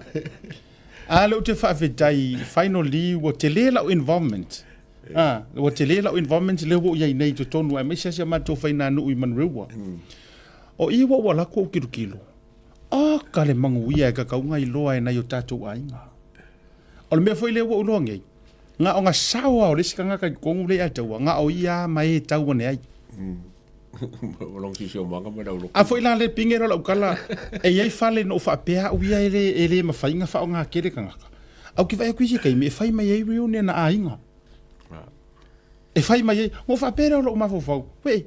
A lea ou te faafetai, finally ua tele lau involvement. A, ua tele lau involvement lea ua ou i ai nei i totonu, aemaise lava si a matou fainanuu i Manurewa. O i ua ou alu atu ou tilotilo, oka le manuia e tatau ona iloa e nai o tatou aiga. O le mea foi lea ua ou iloa nei, na ona sao lava o le isi tagata i totonu lea ia te au, na o ia lava ma e tau ane ai. A foi la le pine lea o lau tala, e i ai fale na ou faapea au ia e le, e le mafai ona faaaoga tele tagata. Ae ou te vaai atu i isi taimi e fai mai ai reunion a aiga. E fai mai ai, ona ou faapea lea o lou mafaufau, wee,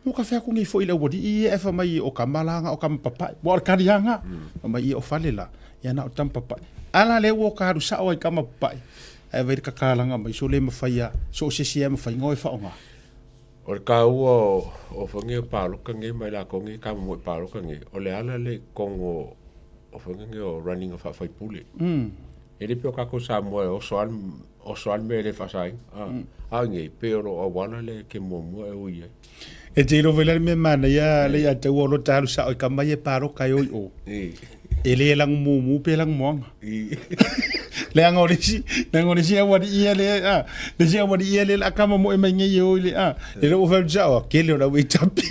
mo ka fai atu nei foi i le aualii ia ae fai mai o tama la na o tama papae. Aua o le tali lava lena. Fai mai ia o fale la, ia na o tama papae. A la lea ua ta alu sao ai i tama papae, ae vaai i le tatalaga mai, so le mafai lava, so o se isi lava e mafai ona o e faaaoga. O le taua o foi nei o paloka nei ma i latou nei e tamomoe i paloka nei, o le ala lea i totonu o foi nei o running faa-faipule. E le pei o tatou Samoa e oso lava oso lava le mea e le faasaina. A o inei, pei o lou auala lea e te muamua e ui ai. E te iloa foi la le mea manaia lea ia te au o lo ta alu sao i tama ia e paloka e o i o. E le lagumumu pe lagumoaga. Leaga o le isi, leaga o le isi aualii ia lea, a, le isi aualii ia lea o le a tamamoe mai nei e o i le, a, e le o fai atu sao, kele o le au HRPP.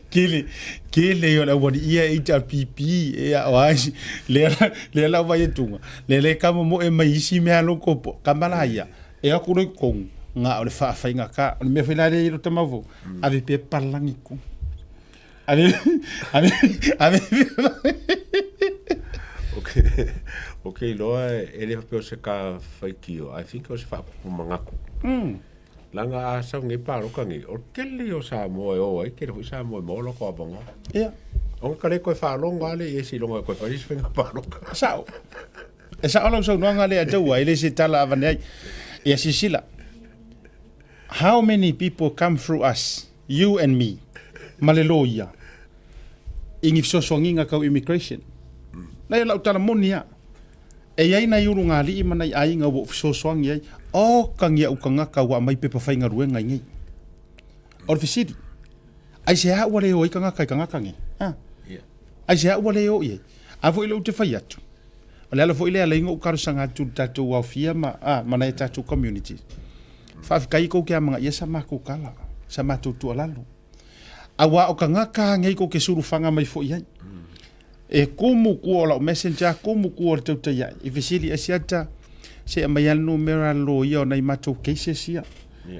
Kele, kele o le aualii ia HRPP, e a o ai, lea, lea la vai atuga, lea le tamamoe mai isi mea loko po, kama la ia, e aku loi kong, nga o le faafaigata, o le mea foi la lea i lo tamavo, ave pea palalagi i kong. Ave, ave, ave. Okay. Okay, iloa e le faapea o se ka faitio. I think o se faapupu manatu. Leaga a sau nei paloka nei, o le tele ia o Samoa e o ai, tele foi Samoa e maua loko avanoa. Ia. Ona ka le toe faalogo lava lea i ai seiloga e toe fai isi faiga paloka. Sao. E sao lau saunoaga lea taua, e le se tala avane ai. Ia silasila. How many people come through us? You and me ma le loia i ni fesoasoaniga tau immigration. Leai, o lau tala moni lava, e i ai nai ulugalii ma nai aiga ua ou fesoasoani ai, oka ni au tagata ua aumai pepa faigaluega i nei. O le fesili, aisea ua le o ai tagata i tagata nei? A? Aisea ua le o i ai? A foi lea ou te fai atu, o le ala foi lea e ala ai ona ou talosaga atu i le tatou aofia ma, a, ma nai a tatou community, faafetai tou te amanaia sa matou tala, sa matou tuualalo. Aua o tagata nei tou te sulufaga mai foi ai. E tumu tua o lau messenger, tumu tua o le tautai ai. I fesili Asiata, se aumai lava le numera a le loia o nai matou cases ia.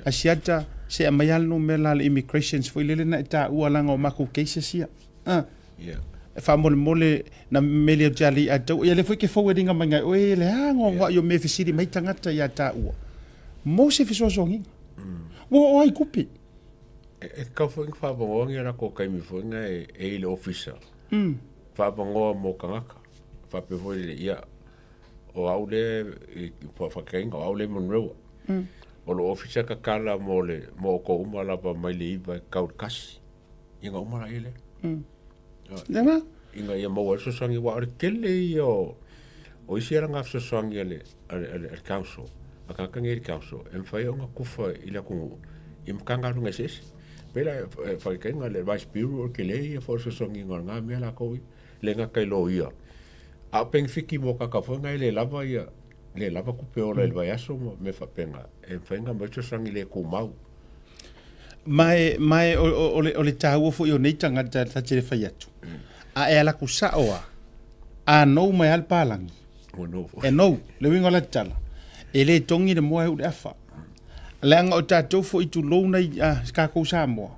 Asiata, se aumai lava le numera a le immigrations foi lele na e taua leaga o matou cases ia. A. E faamolemole na meli atu ia Lei'atau, ia lea foi e te forward ina mai nai oe le anoanoai o mea e fesili mai tagata ia taua mo se fesoasoaniga. Ua oo ai tupe. E tatau foi ona faavanoa ni a latou taimi foi na e i le ofisa. Faavanoa mo tagata. Faapea foi lele, ia, o au lea i faataitaiga, o au lea e Manurewa. O lou ofisa e tatala mo le, mo outou uma lava mai le 9 e tau i le 1. Ia ona uma laia lea. Lena. Ina ia maua ai le fesoasoani, aua o le tele ia o, o isi alaga fesoasoani a le, a le, a le, a le council, a tagata nei i le council, e mafai ona tufa i le atunuu i Matagaluega eseese. Pei la e faataitaiga le Rice Bureau o le tele ia foi o le fesoasoaniga o lena mea latou ia, le gata i loia, a o penefiti mo tagata foi na e le lava ia, le lava tupe ola i le vaiaso ma mea faapena, e mafai ona aumai fesoasoani le tumau. Ma e, ma e o, o, o, le, o le taua foi o nei tagata ta te le fai atu. A e ala atu sao lava, a nou mai lava le palagi, e nou, le uiga o la tala, e le togi le moa e u le afa. Leaga o tatou foi tulou nai a, tatou Samoa,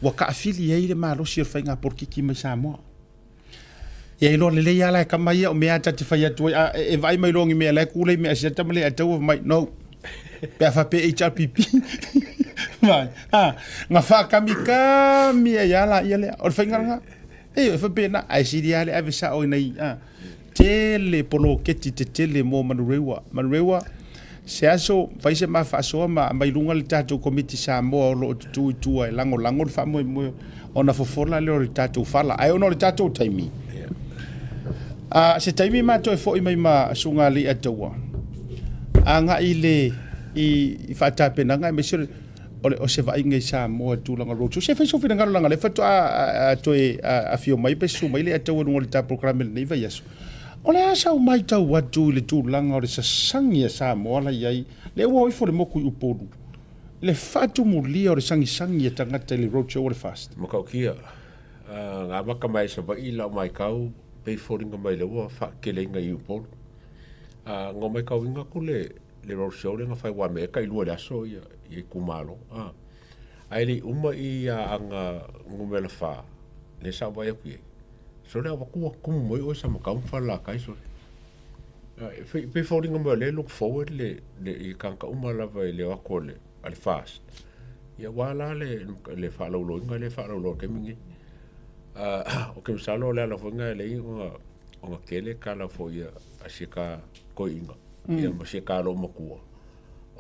ua taafili ai le malosi o le faiga polokiki mai Samoa. Ia iloa lelei lava la e tama ia o mea ta te fai atu ai, a e vaai mai loa ni mea la e ku lei mea asiata ma le ataua mai no. Pe a faapea HRPP. Vai. A, na faakamikami ai lava laia lea. O le faiga lena. E, e faapena, ae sili lava le ave sao i nai, a, tele poloketi tetele mo Manurewa. Manurewa, se aso, fai se ma faasoa ma aumai luga le tatou Komiti Samoa o lo o tutū i tua e lagolago le faamoemoe ona fofola lea o le tatou fala. Ae ona o le tatou taimi, a, se taimi matou e foi mai ma Susuga Leiataua, agai i le i, i faatapenaga aemaise o le, o le, o se vaaiga i Samoa i le tulaga o le roadshow. Se fai sou finagalo leaga o lea faatoa toe afio mai pe susu mai Leiataua i luga o le ta polokalame i lenei vaiaso. O le a sau matau atu i le tulaga o le sasagi a Samoa la i ai, lea ua o ifo le moku i Upolu, i le faatumulia o le sagisagi a tagata i le roadshow o le FAST. Matautia, na amata mai i Savaii lau matau pei foliga mai lea ua faateleina i Upolu. Na ou matauina atu le roadshow lea na fai aua mea e tailua i le aso ia itumalo. Ae le i uma i Aana numera 4 lea sa ou vaai atu i ai, Sole a ua tumu mai oe Samatau ma Falelatai sole. E pei foliga mai o lea e look forward le, le, i tagata uma lava i le o atu a le, a le FAST. Ia aua la le, le faalauiloaina lea e faalauiloa i le taimi lenei. Ou te masalo o le ala foi lena e ala ai ona, ona tele tala foi a si ta toeaina, ia ma si ta loomatua.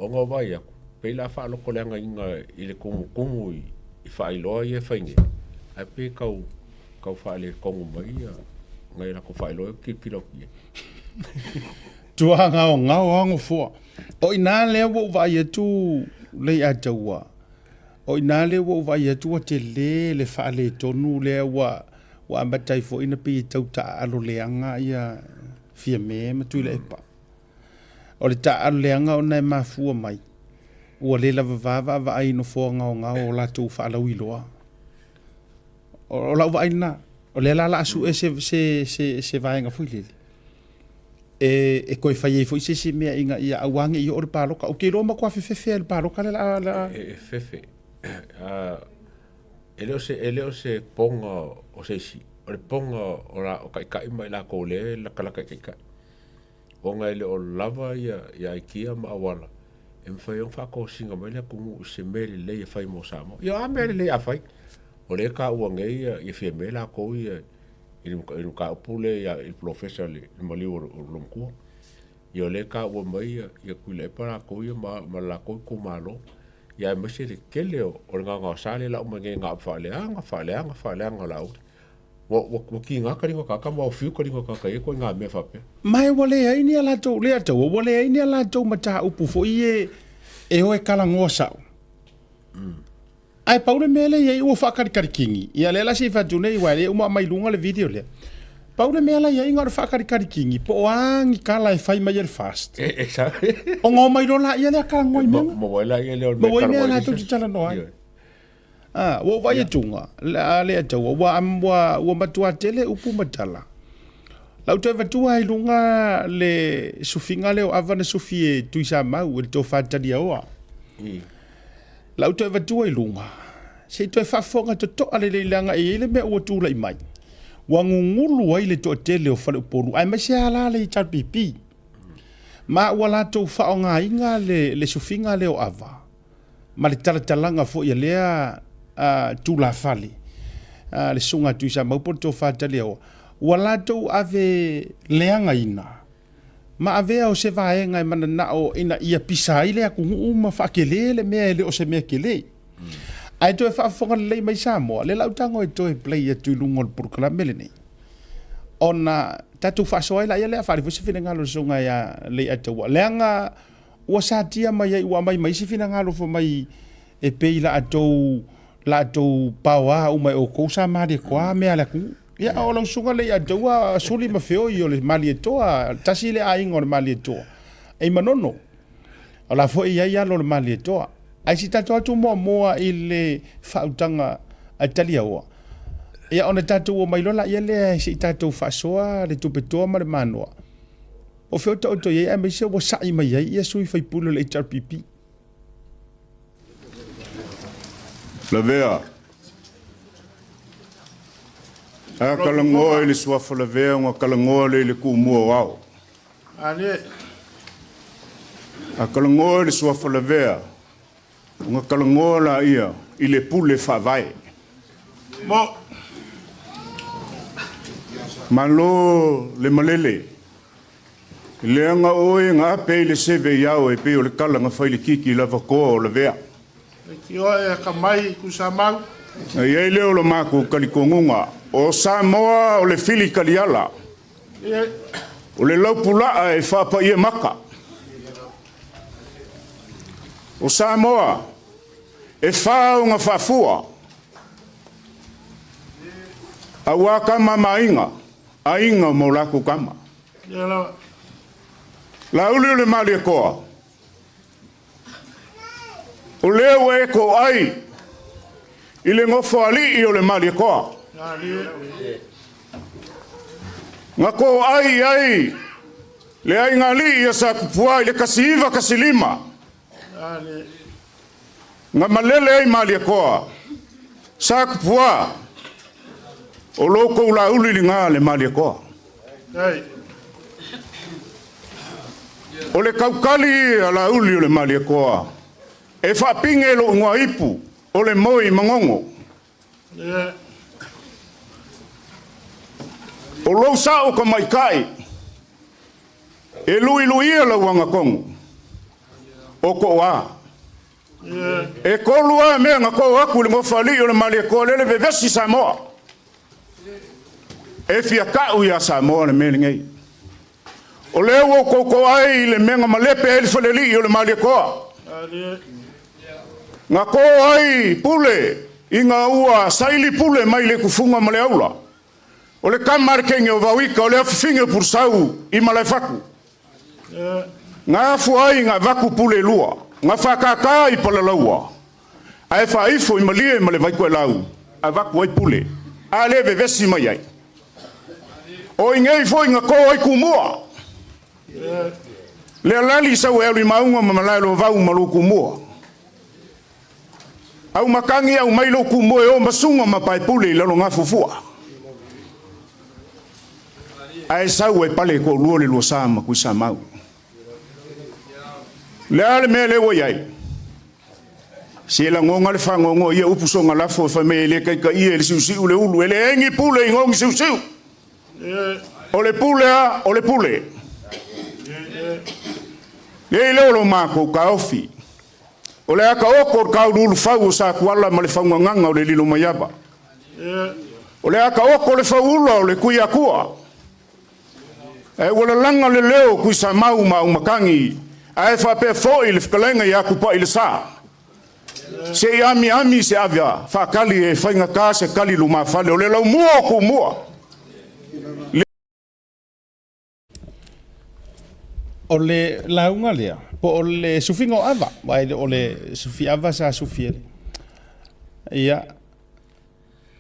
Ona o vaai atu, pei la faalotoleagaina i le tumutumu i faailoa ia e fai nei, ae pei e tau, tau faaletonu mai ia nai latou faailoa ia ou te tilotilo atu i ai. Tuagaogao lava nofoa. O i ina lea ua ou vaai atu Leiataua, o i ina lea ua ou vaai atu ua tele le faaletonu lea ua ua amata ai foi ona pei e tau taaalo leaga ia Fiame ma Tuilaepa. O le taaalo leaga ona e mafua mai, ua le lava vaavaai i nofoa gaogao o latou faalauiloa. O lau vaai lena, o lea la o le a sue se, se, se, se vaega foi lele, e, e toe fai ai foi se isi mea ina ia aua ne i oo le palota. Ou te iloa matua fefefe lava i le palota lea o le a... E fefe. E le o se, e le o se poga o se isi, o le poga o, la, o taitai ma i latou o lea e latalata i taitai. Ona e le o lava ia, ia aikia ma auala e mafai ai ona faatosina mai le atunuu i se mea lelei e fai mo Samoa. Ia o a mea lelei a fai? O lea e taua nei ia, ia Fiame latou ia i le, i le mataupu lea ia, i le polofesa i le maliu o, o le loomatua. Ia o lea e taua mai ia, ia Tuilaepa latou ia ma, ma le latou itumalo. Ia aemaise le tele o le gaogaosa lea e lau mai nei na o faaleaga, faaleaga, faaleaga o Laauli. Ua, ua, ua tiga ka liga o tagata ma ua fiu ka liga o tagata i ia ituaiga mea faapea. Ma ua leai ni a latou, lea taua, ua leai ni a latou mataupu foi e, e o e talanoa sao. Ae pau le mea lea e i ai ua faakalikali Ia lea la se i fai atu nei aua e le uma aumai i luga le video lea. Pau le mea la e i ai na o le faakalikali po o a ni tala e fai mai e le FAST. Ona omai loa laia lea talanoa i mea na. Maua ai laia lea o le mea e talanoa ai. Maua ai mea latou te talanoa ai. Ua ou vaai atuga, a le taua, ua, ua matua tele upu ma tala. Lau toe avatua ai luga le sufiga lea o ava na sufi e Tuisamau e le tofa Taliaoa. Lau toe avatua i luga, se i toe faafofoga totoa lelei leaga e i ai le mea ua tulai mai. Ua gugulu ai le toatele o faleupolu aemaise lava la le HRPP. Ma ua latou faaaogaina le, le sufiga lea o ava ma le talatalaga foi a lea tulafale a le Susuga a Tuisamau po o le Tofa Taliaoa, ua latou ave leagaina ma avea o se vaega e mananao ina ia pisa ai le atunuu ma faatele le mea e le o se mea tele. Ae toe faafofoga lelei mai Samoa, lea la ou tago e toe play atu i luga o le polokalame lenei, ona tatou faasoa ai laia lea, faaali foi se finagalo o le Susuga ia Leiataua, leaga ua satia mai ai, ua aumai ma isi finagalo fai mai e pei latou latou paoa uma e outou sa Malietoa mea a le atunuu. Ia o lau susuga Leiataua Suli ma Feoi o le Malietoa, tasi le aiga o le Malietoa e i Manono. O la foi e i ai alo o le Malietoa. Ae se i tatou atu muamua i le faautaga a Taliaoa. Ia ona tatou omai loa laia lea se i tatou faasoa le tupetoa ma le manoa. O fea o taoto i ai aemaise ua sa'i mai ai ia sui faipule o le HRPP. Lavea. A kalagoa i le suafa Lavea ona kalagoa lea i le Tumua o Ao. A kalagoa i le suafa Lavea ona kalagoa laia i le pule faavae. Malo le malele, leaga oe na ape i le seve i ao e pei o le tala na fai le kiki lava toa o Lavea. Na i ai lea o lo matou talitonuga, o Samoa o le fili taliala, o le laupulaa e faapaia maka. O Samoa, e ona faafua, auā tama ma aiga, aiga ma o latou tama. Laauli o le Malietoa, o lea ua e toai i le nofoalii o le Malietoa. Na toai i ai le aigaalii a Satupua i le 1915, na malele ai Malietoa, Satupua, o lo outou Laauli liga le Malietoa. O le tautali a Laauli o le Malietoa, e faapine lou igoa ipu o le moi Magogo. O lou sao tamaitai e luiluia lau agatonu o toa. E tolu lava mea na to atu i le nofoalii o le Malietoa lele vevesi Samoa. E fia tau ia Samoa le mea lenei. O lea ua outou toa ai i le mea na malepe ai le falealii o le Malietoa. Na to ai pule ina ua saili pule mai le tufuga ma le aula. O le tama a le teine o Vaoita o le afifine o Pulusau i Malaefatu. Na afua ai na avatu pule e lua, na faatata i Palalaua, ae faaifo i Malie ma le Vaitoelau, avatu ai pule, a le vevesi mai ai. O inei foi na to ai Tumua. Le alali sau e alu i Maunga ma malae lo vau ma lo Tumua. Au makagi au mai lo Tumua e o masuga ma paepule i lalo gafufua. Ae sau e pale toalua le lua sa ma Tuisamau. Le a le mea lea ua i ai? Se lagona le faanoanoa ia upu soga lafo e fai mai e le taitaia e le siusiu le ulu, e leai ni pule i gogi siusiu. O le pule a, o le pule. Lea i lea o lo matou taofi. O le aka oko o le kauluulufau o Satuala ma le faugagaga o le Lilomaiava. O le aka oko o le fauula o le Tuiatua. Ae ua lalaga le leo o Tuisamau ma Aumakagi, ae faapea foi le fetalaiga ia Tupailesa. Se i amiami se avea faatali e faigata se tali lumafale o le laumua o Tumua. O le lauga lea, po o le sufiga o ava, aua e le o le sufi ava sa sufi e le. Ia,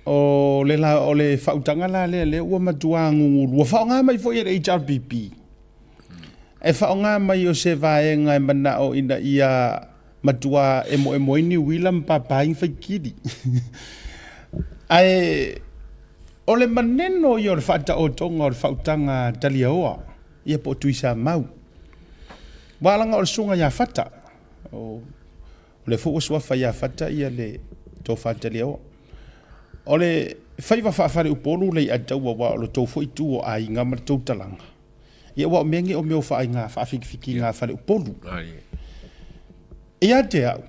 o le, la, o le faautaga la lea, lea ua matua gugulu, ua faaaoga mai foi e le HRPP. E faaaoga mai o se vaega e manao ina ia matua emoemo ai Niuila ma pāpā ai faikili. Ae o le maneno ia o le faataotoga o le faautaga taliaoa, ia po o Tuisamau. Aua leaga o le susuga ia Fata, o lea foi ua suafa ia Fata ia le tofa taliaoa. O le faiva faa-faleupolu le Aiataua, aua o le tou foi itu o aiga ma le tou talaga. Ia aua o mea nei o mea o faaiga faafikifikiga a faleupolu. Ia te au,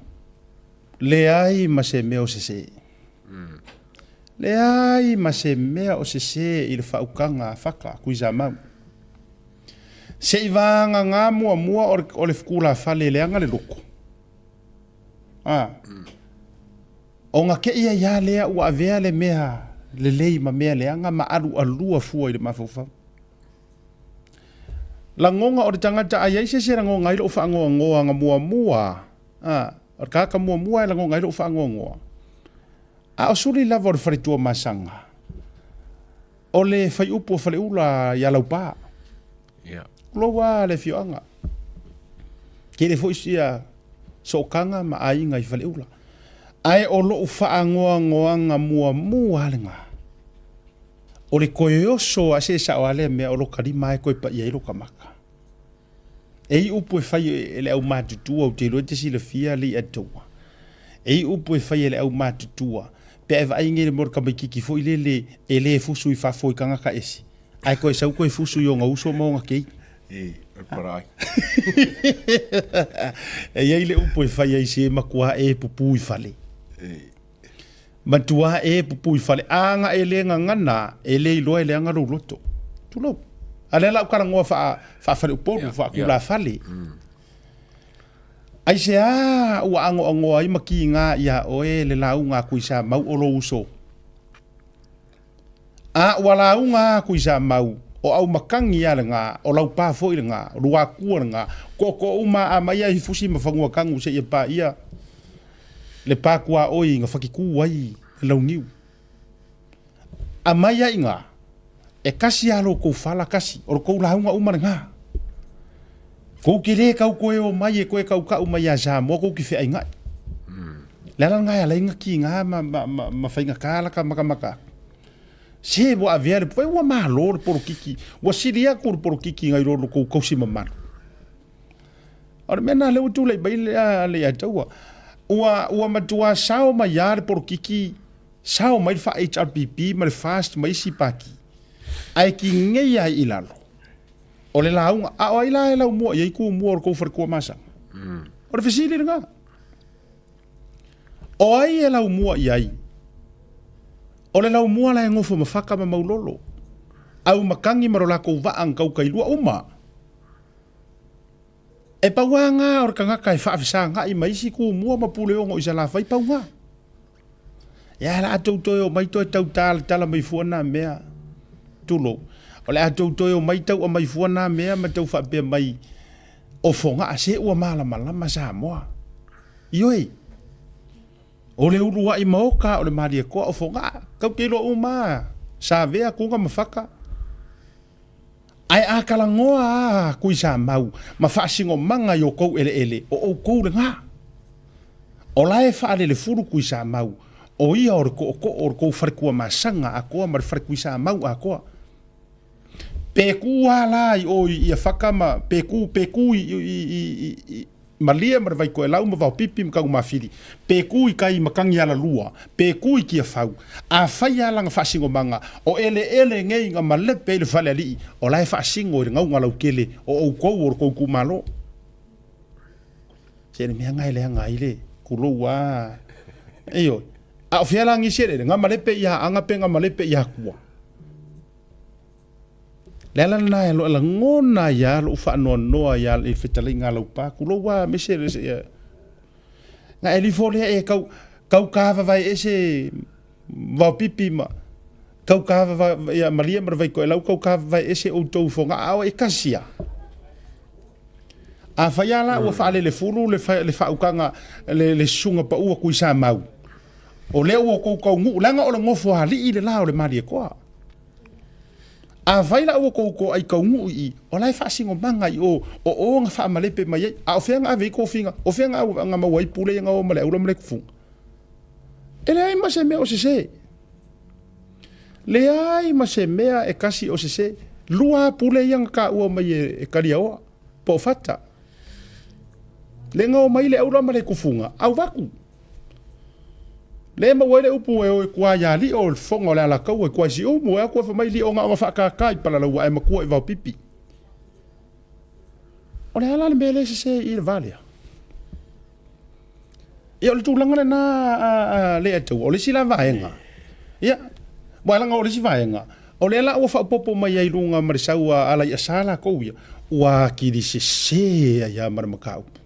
leai ma se mea o sese. Leai ma se mea o sese i le faaukaga a Faka Tuisamau. Se i vagagā muamua o le tulafale leaga le loto. A. Ona te i ai lava lea ua avea le mea lelei ma mea leaga ma alualua fua i le mafaufau. Lagona o le tagata a i ai se isi e lagona ai lou faanoanoaga muamua, a, o le tagata muamua e lagona ai lou faanoanoa, a o suli lava o le faletua masaga, o le faiupu o Faleula ia Laupa. Yeah. Tulou lava le afioaga. Tele foi sia sootaga ma aiga i Faleula. Ae o lou faanoanoaga muamua lava lena. O le toe oso a se sao a lea mea o lota lima e toe paia ai lota maka. E i upu e fai e le aumatutua, ou te iloa e te silafia le Atoa. E i upu e fai e le aumatutua, pe a e vaai nei i le mea o le tamaititi foi lele e le fusu i fafo i tagata ese, ae toe sau toe fusu i ona uso ma ona keiki. E, o le paraai. E i ai le upu e fai ai se matua e pupū i fale. E. Matua e pupū i fale, a na e le gagana, e le iloa e leaga lou loto. Tulou. A lea la u talanoa faa, faafaleupolu, yeah, faatulafale. Yeah. Aisea ua agoagoa ai ma kiga iā oe le lauga a Tuisamau o lou uso? A ua lauga a Tuisamau, o Aumakagi a lena, o Laupa foi lena, o Luakua lena, tootoo uma a mai ai fusi ma fanua tanu seia paia le pa tuaoi na fakitu ai le launiu. Aumai ai ina, e kasi lava lo tou fala kasi, o le tou lauga uma lena. Kou te le tau toe o mai e toe tautau mai ia Samoa kou te feaiga'i. Le ala lena e ala ai na kiga ma, ma, ma, ma faigata la ka makamaka atu. Se ua avea le, ua malo le polokiki, ua sili atu le polokiki nai lo lo tou tausi mamalu. O le mea lena lea ua tulai mai le, le ia taua. Ua, ua matua sao mai lava le polokiki Sao mai le faa-HRPP ma le FAST ma isi pati, ae kinei ai i lalo o le lauga. A o ai la e laumua i ai tumua o le tou faletua masaga? O le fesili lena. O ai e laumua i ai? O le laumua la e nofo ma Faka ma Maulolo, Aumakagi ma lo latou vaa na taukailua uma. E pau lava na o le tagata e faafesagai ma isi tumua ma Puleono i Salafai, pau na. Ia o le a tou toe omai toe tau talatala mai fua nā mea, tulou. O le a tou toe omai tau aumai fua nā mea ma tau faapea mai, o Fogaa se ua malamalama Samoa. Ioe, o le uluai maoka o le Malietoa o Fogaa, tatou te iloa uma lava, Savea, Tuna ma Faka. Ae a talanoa a Tuisamau ma faasinomaga i outou eleele, o outou lena. O la e faalelefulu Tuisamau, o ia o le tootoo o le tou faletuamasaga atoa ma le fale Tuisamau atoa. Pe tu a la i o i Afaka ma pe tu, pe tu i, i, i, i, Malie ma le Vaitoelau ma Vaopipi ma Taugmafili, pe ku i kai Matagialalua, pe ku i Tiafau, afai lava lana faasinomaga, o eleele nei na malepe ai le falealii, o la e faasino i le gauga lautele o outou o le tou itumalo. Se le mea na e leaga ai le. Kulou a. Ioe. A o fea la nisi eleele, ga malepe i Aana pe ga malepe i Akua. Le ala lena e loe lagona ai lava lou faanoanoa i le fetalaiga a Laupa, kulou a mese le se na e lifo lea e kau kau kava ese vaopipi ma kau kava ia malia ma le vaikoelau kau kava ese outou fogaa ao e kasi a. Afai lava la ua faalelefulu le le faaukaga le le susuga pau a Tuisamau, o lea ua outou taunuu, leaga o le nofoalii le la o le Malietoa. Afai la ua outou toai taunuu i i, o la e faasinomaga i o, o o na faamalepe mai ai. A o fea na ave ai tofiga? O fea na maua ai pule ia na o ma le aula ma le tufuga? E leai ma se mea o sese. Leai ma se mea e kasi o sese. Lua pule ia na taua mai e Kaliaoa po o Fata. Le na o mai le aula ma le tufuga, auvatu. Le maua ai le upu e o e kua ia lio o le fofoga o le Alataua e kua i Siumu, e atu e fai mai lio na ona faakaka i Palalaua ae matua i Vaopipi. O le a la le mea lea e sese i le va lea? Ia o le tulaga lena a Leiataua, o le isi la vaega, ia, aua leaga o le isi vaega, o lea la ua faaopoopo mai ai i luga ma le sau a Alaiasa latou ia, ua atili sese ai lava ma le mataupu.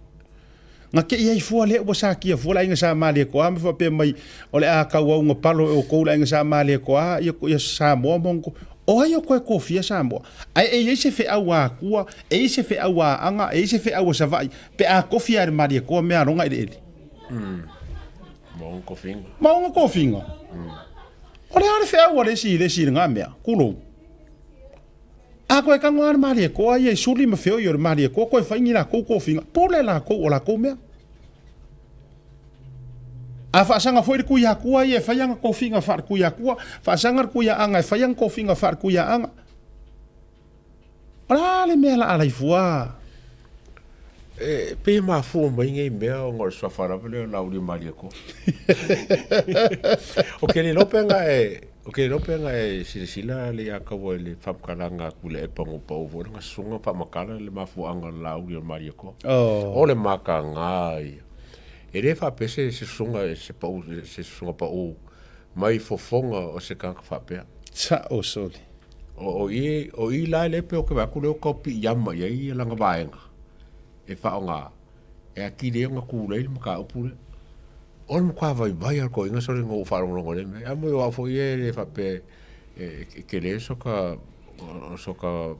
Na te i ai fua lea ua satia fua le aiga Sa Malietoa ma faapea mai, o le a tauau na palo e outou le aiga Sa Malietoa ia, ia Samoa ma ona O ai o koe kofia Samoa? Ae e i ai se feau a Atua, e i ai se feau a Aana, e i ai se feau a Savaii, pe a kofi a e le Malietoa mea aloga eleele. Mm. Ma ona kofiga. Ma ona kofiga. O le a le feau a le isi i le isi i lena mea, kulou. A koe tago lava le Malietoa ia i suli ma feoi o le Malietoa koe fai ni lakou kofiga, pule lakou o lakou mea. A faasaga foi le Tuiakua ia e fai ana tofiga faale-Tuiakua, faasaga le Tuiaaga e fai ana tofiga faale-Tuiaaga. O le a le mea la alaifua? E pei e mafua mai nei mea ona o le suafa lava lea o Laauli Malietoa. Ou te le iloa pe na e, ou te le iloa pe na e silasila le ia taua i le faamatalaga a Tuilaepa na pau foi lana susuga faamatala le mafuaaga o le Laauli o Malietoa. Oh. O le mataga ia. E le faapea se susuga se pau se susuga pau mai fofoga o se tagata faapea. Sa'o soli. O, o i, o i la le pe o ke vae atu lea o tau piiama i ai ia lana vaega e faaaoga e atili ai ona tulei le mataupu lea. O le matua vaivai lava o le toeaina sole ina ua ou faalogologo i lea mea. Ae mo au foi ia e le faapea e tele soka, soka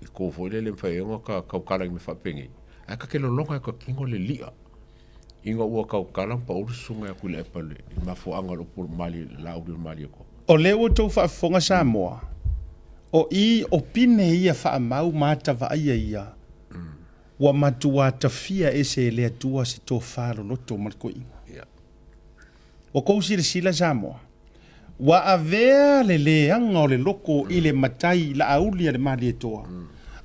itu foi lele e mafai ai ona tautala i mea faapenei, ae ta te lologa e ta tino le li'a. Ina ua tautala ma pau le susuga ia Tuilaepa i le mafuaaga o le upu Laauli o le Malietoa. O lea ua outou faafofoga Samoa, o i o pine ia faamau ma ata vaaia ia, ua matua tafia ese e le Atua se tofa loloto ma le toeaina. Ua tou silasila Samoa, ua avea le leaga o le loko i le matai Laauli a le Malietoa,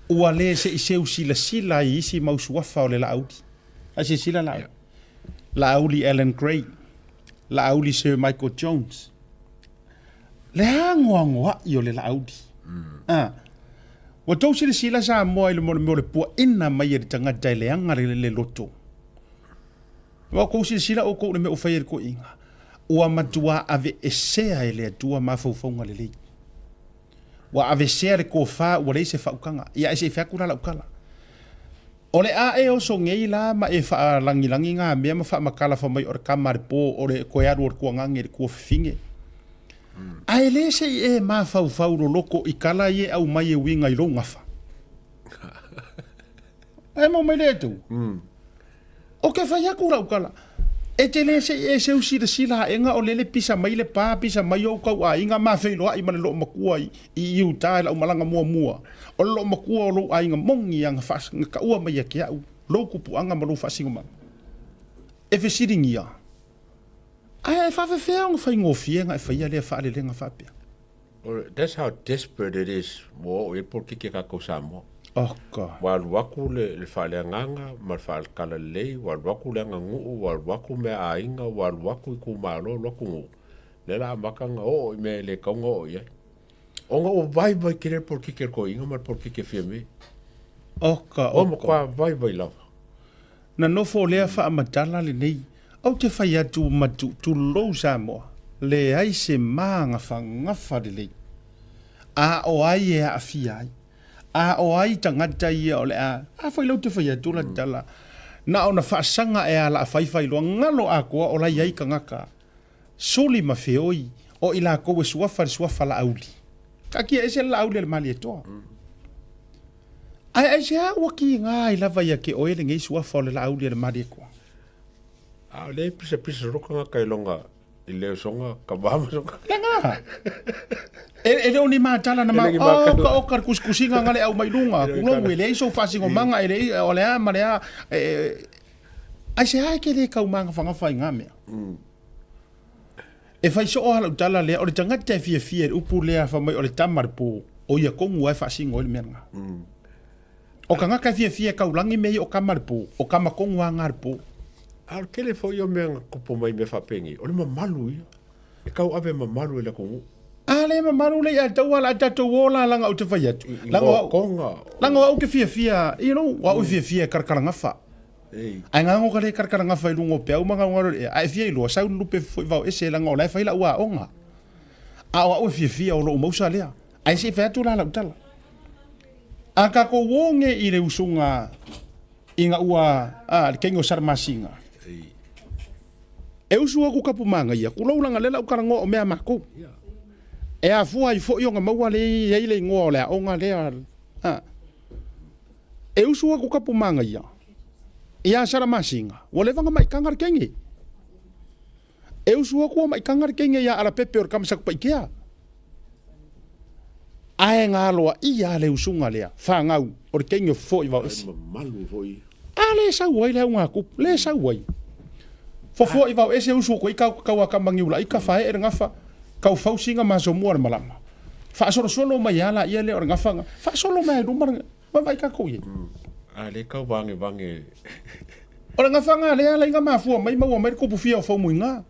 ua le se i seu silasila ai i isi mau suafa o le Laauli. A silasila la, Laauli Allan Gray, Laauli Sir Michael Jones. Le anoanoai o le Laauli. Ah. Ua tou silasila Samoa i le mea o le puaina mai e le tagata e leaga le, le loto. Ua tou silasila outou i le mea ua fai e le toeaina. Ua matua aveesea e le Atua mafaufauga lelei. Ua aveesea le tofa ua leai se faautaga. Ia ae se i fai atu la lau tala. O le a e oso nei la ma e faalagilagi ngā mea ma faamatala fai mai o le kama a le pō o le toe alu o le tuagage i le tuafafine. Ae le se i e mafaufau loloko i tala ia e aumai e uiga i lou gafa. Ae mau mai le atu. O ke fai aku lau tala, e te le se i e seu silasila aʻega o lele pisa mai le pa, pisa mai ou tauaiga ma feiloai ma le loomatua i, i Utah i lau malaga muamua. O le loomatua o lou aiga moni ia na, faas, na taua mai ia te au, lou tupuaga ma lou faasinomaga. E fesiligia, ae e faafefea ona faigofie na e faia lea faalelega faapea? That's how desperate it is ua oo i ai le polokiki a tatou Samoa. Oh God. Ua alu atu le, le faaleagaga ma le faatalalelei, ua alu atu le aganuu, ua alu atu meaaiga, ua alu atu itumalo, alu atu nuu. Lea la amata ona oo i mea e le tatau ona oo i ai. Ona ua vaivai tele le polokiki a le toeaina ma le polokiki a Fiame. Oka, Ua matua vaivai lava. Na nofo lea faamatala lenei. Ou te fai atu ma tu, tulou Samoa, leai se magafagafa lelei. A o ai e aafia ai? A o ai tagata ia o le a, a foi lea ou te fai atu la tala, na ona faasaga e a la faifai loa, galo atoa o la i ai tagata suli ma feoi o i lakou e suafa le suafa Laauli. Taatia ese le Laauli a le Malietoa. Ae aisea ua kiga ai lava ia te oe lenei suafa o le Laauli a le Malietoa? A o lea e pisapisa solo tagata i loga i le usoga ka ma soga. Lena. E, e le o ni matala na ma oh, ka oka le kusikusiga nga le au mai luga kulou e leai sou faasinomaga e leai o le a ma le a e, aisea e ke le kau magafagafa i ngā mea. E fai soo lava lau tala lea, o le tagata e fiafia i le upu lea fai mai o le tama le po, o ia tonu lava e faasino ai le mea lena. O tagata e fiafia e taulagi mea ia o tama le po, o tama tonu lava na le po. A o le tele foi o mea na tupu mai i mea faapenei, o le mamalu ia. E tau ave mamalu e le atunuu. A le mamalu le ia tau ala a tatou o la langa ou te fai atu. Langa o au, langa o au ke fiafia, you know, o au e fiafia e karakaragafa. Ae gago ka le karakaragafa i luga o peau ma galugalu i le ea. A e fia iloa, sau le lupe foi vao ese leaga o la e fai lau aoga. A o au e fiafia o lou mausa lea. Ae se i fai atu la lau tala. A tatou o nge i le usuga ina ua a le kenge o Salamasina. E usu aku kapu manaia, kulou langa lea lau talanoa o mea a makou. E afua ai foi ona maua le i ai le igoa o le aoga lea. A. E usu aku kapu manaia ia Salamasina, ua leva ona maitaga le kenge. E usu aku o maitaga le kenge ia Alapepe o le Kamasakupaitea. Ae galoaia le usuga lea, fanau, o le kenge o Fofo i Vaoese. A le sau ai le augakupu, le sau ai. Fofo i Vaoese usu aku ai kau kau a Kamagiula'i ka fae'e le gafa, kau fausiga ma asomua le malama. Faasolosolo mai a laia lea o le gafa ga, faasolo mai a i luma le vaavaai tatou i ai. A le kau vagevage. O le gafa ga lea alai ga mafua mai maua mai le kupu fia o Faumuiga.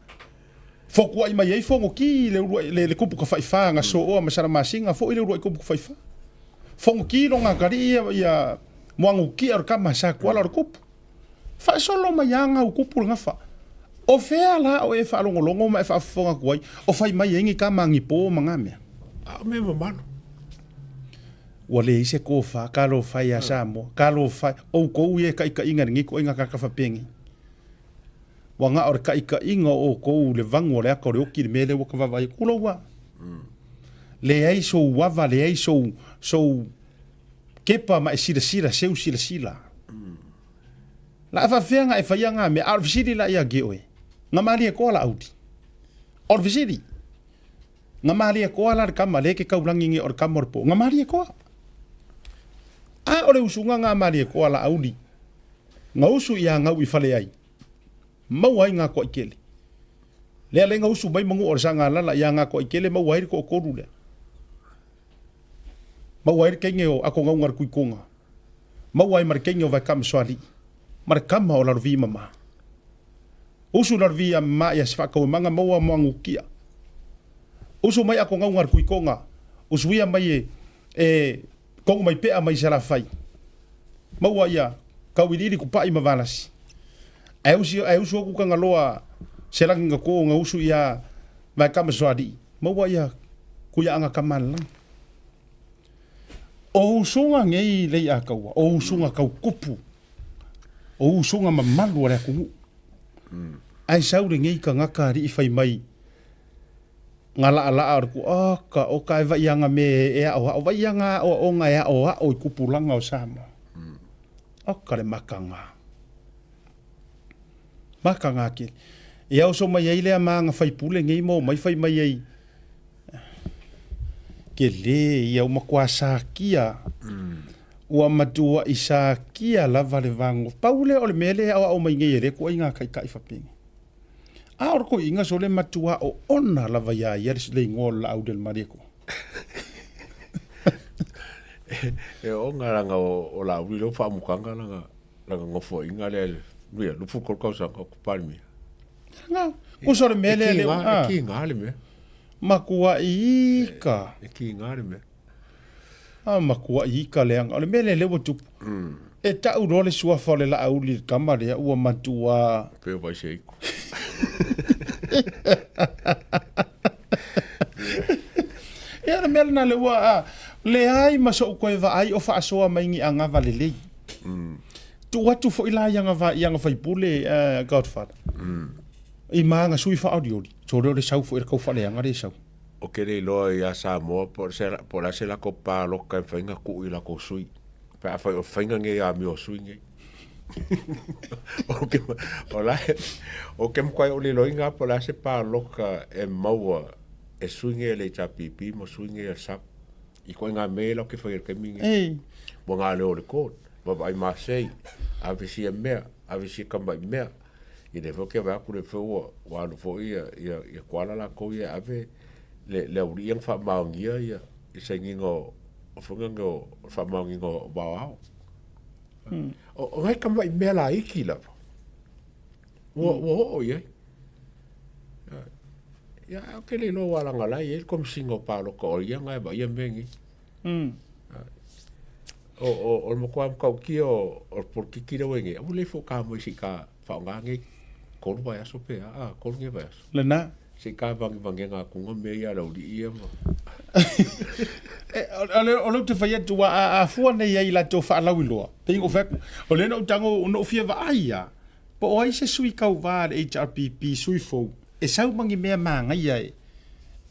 Fokuaʻi mai ai Fonoti le uluai le, le kupu kafaifa ga sooa ma Salamasina foi le uluai kupu kafaifa. Fonoti loga atalii ia, ia Moagukia o le tama sa Tuala o le kupu. Faasolo mai a gau kupu le gafa. O fea la o e faalogologo ma e faafofoga atu ai o fai mai ai ni tama ni po ma nga mea. A o mea mamalu. Ua leai se tofa, talofa ia Samoa, talofa outou ia e taitaiga i lenei ituaiga tagata faapeni. Ua na o le taitaiga o outou i le vanu o le ata o le oti i le mea lea ua ta vaavaai atu. Tulou a. Leai sou ava, leai sou, sou kepa ma e silasila, seu silasila. La a faafefea na e faia nga mea, a o le fesili la ia te oe, na malie koa la auli. O le fesili, na malie koa la le tama lea e ke taulagi nei o le tama o le po, na malie koa. A o le usuga na malie koa la auli, na usu ia gau i fale ai, maua ai ngā toaikele. Lea le na usu mai manu o le Sagalala ia ngā toaikele maua ai le toatolu lea. Maua ai le teine o Akogauga le Tuikoga. Maua ai ma le teine o Vaekamasoalii ma le tama o Laloviimama. Usu Laloviiamama ia Sefaatauemaga maua Moagukia. Usu mai Akogauga le Tuikoga, usuia mai e, e Kogomaipea mai Salafai. Maua ia Kauiliili Kupai ma Valasi. Ae usi ae usu aku Kangaloa Selagi nga ko nga usu ia Vaekamasoalii. Maua ia Kuiaaga Kamalalangi. O usuga nei lei a kaua, o usuga kau kupu, o usuga mamalu a le atunuu. Ae sau lenei tagata alii fai mai nga laalaa o le ku, oka, oka e vaiaga me e aoao, vaiaga aoaoga e aoao i kupulaga o Samoa. Oka le makaga. Makaga tele. Ia oso mai ai lea ma aga faipule nei ma omai fai mai ai, Tele ia ua matua sakia. Ua matuaʻi sakia lava le vago. Pau lea o le mea lea e aoao mai nei e le ituaiga taitai faapena. A o le toeaina sole matua oona lava iā ia le igoa o le laau le Malietoa. E oga langa o Laauli lea ua faamutaga lana lana nofoaiga lea i le ia 23 tausaga o Palemia. Langa, kusa o le mea lea lea. E kiga le mea. Makuaʻi ika. E kiga le mea. A makuaʻi ika leaga. O le mea lea lea ua tupu. E ta'u loa le suafa o le Laauli i le tama lea ua matuā. Pei o Vaiseiku. Ia o le mea lena lea ua leai ma so'u toe vaai o faasoa mai ni agava lelei. Tuu atu foi la i aga i aga faipule Godfather. I ma aga sui faaolioli, sole o le sau foi o le tau faaleaga lea e sau. Ou te le iloa ia Samoa po o le a se latou palota e mafai ona tuu i latou sui. Pe afai o faiga nei a amio a sui nei. O la, ou te matuai ou le iloaina lava po o le a se palota e maua e sui nei a le HRPP ma sui nei a le SUPP. I ituaiga mea ia latou te faia i le taimi lenei. Ua na leo o le court, vaavaai masei, ave sia mea, ave sia tamai mea. Ia lea foi ou te vaai atu lea foi ua, ua alu foi ia, ia, ia Koala latou ia e ave le, le aualii ia na faamaonia ia, i sainiga o, o faiga nei o le faamaoniga o aoao. O, o nai tamai mea laiti lava, ua, ua oo i ai. Ia, ae ou te le iloa aua leaga o la e i ai le Komesina o Palota o ia na e vaaia mea nei. O, o, o le matua matautia o, o le polokiki lea ua i ai nei, aua le ifo ta mai se i ta faaaoga nei 3 vaiaso pe a, a, 3 nei vaiaso. Lena. Se i ta vagevageina atuga mea ia a le aualii ia ma... E, o le, o le ou te fai atu, a, a fua nei ai i latou faalauiloa, pei ona ou fai atu, o lea na ou tago, na ou fia vaai lava, po o ai se sui tauva a le HRPP, sui fou, e sau ma ni mea manaia e,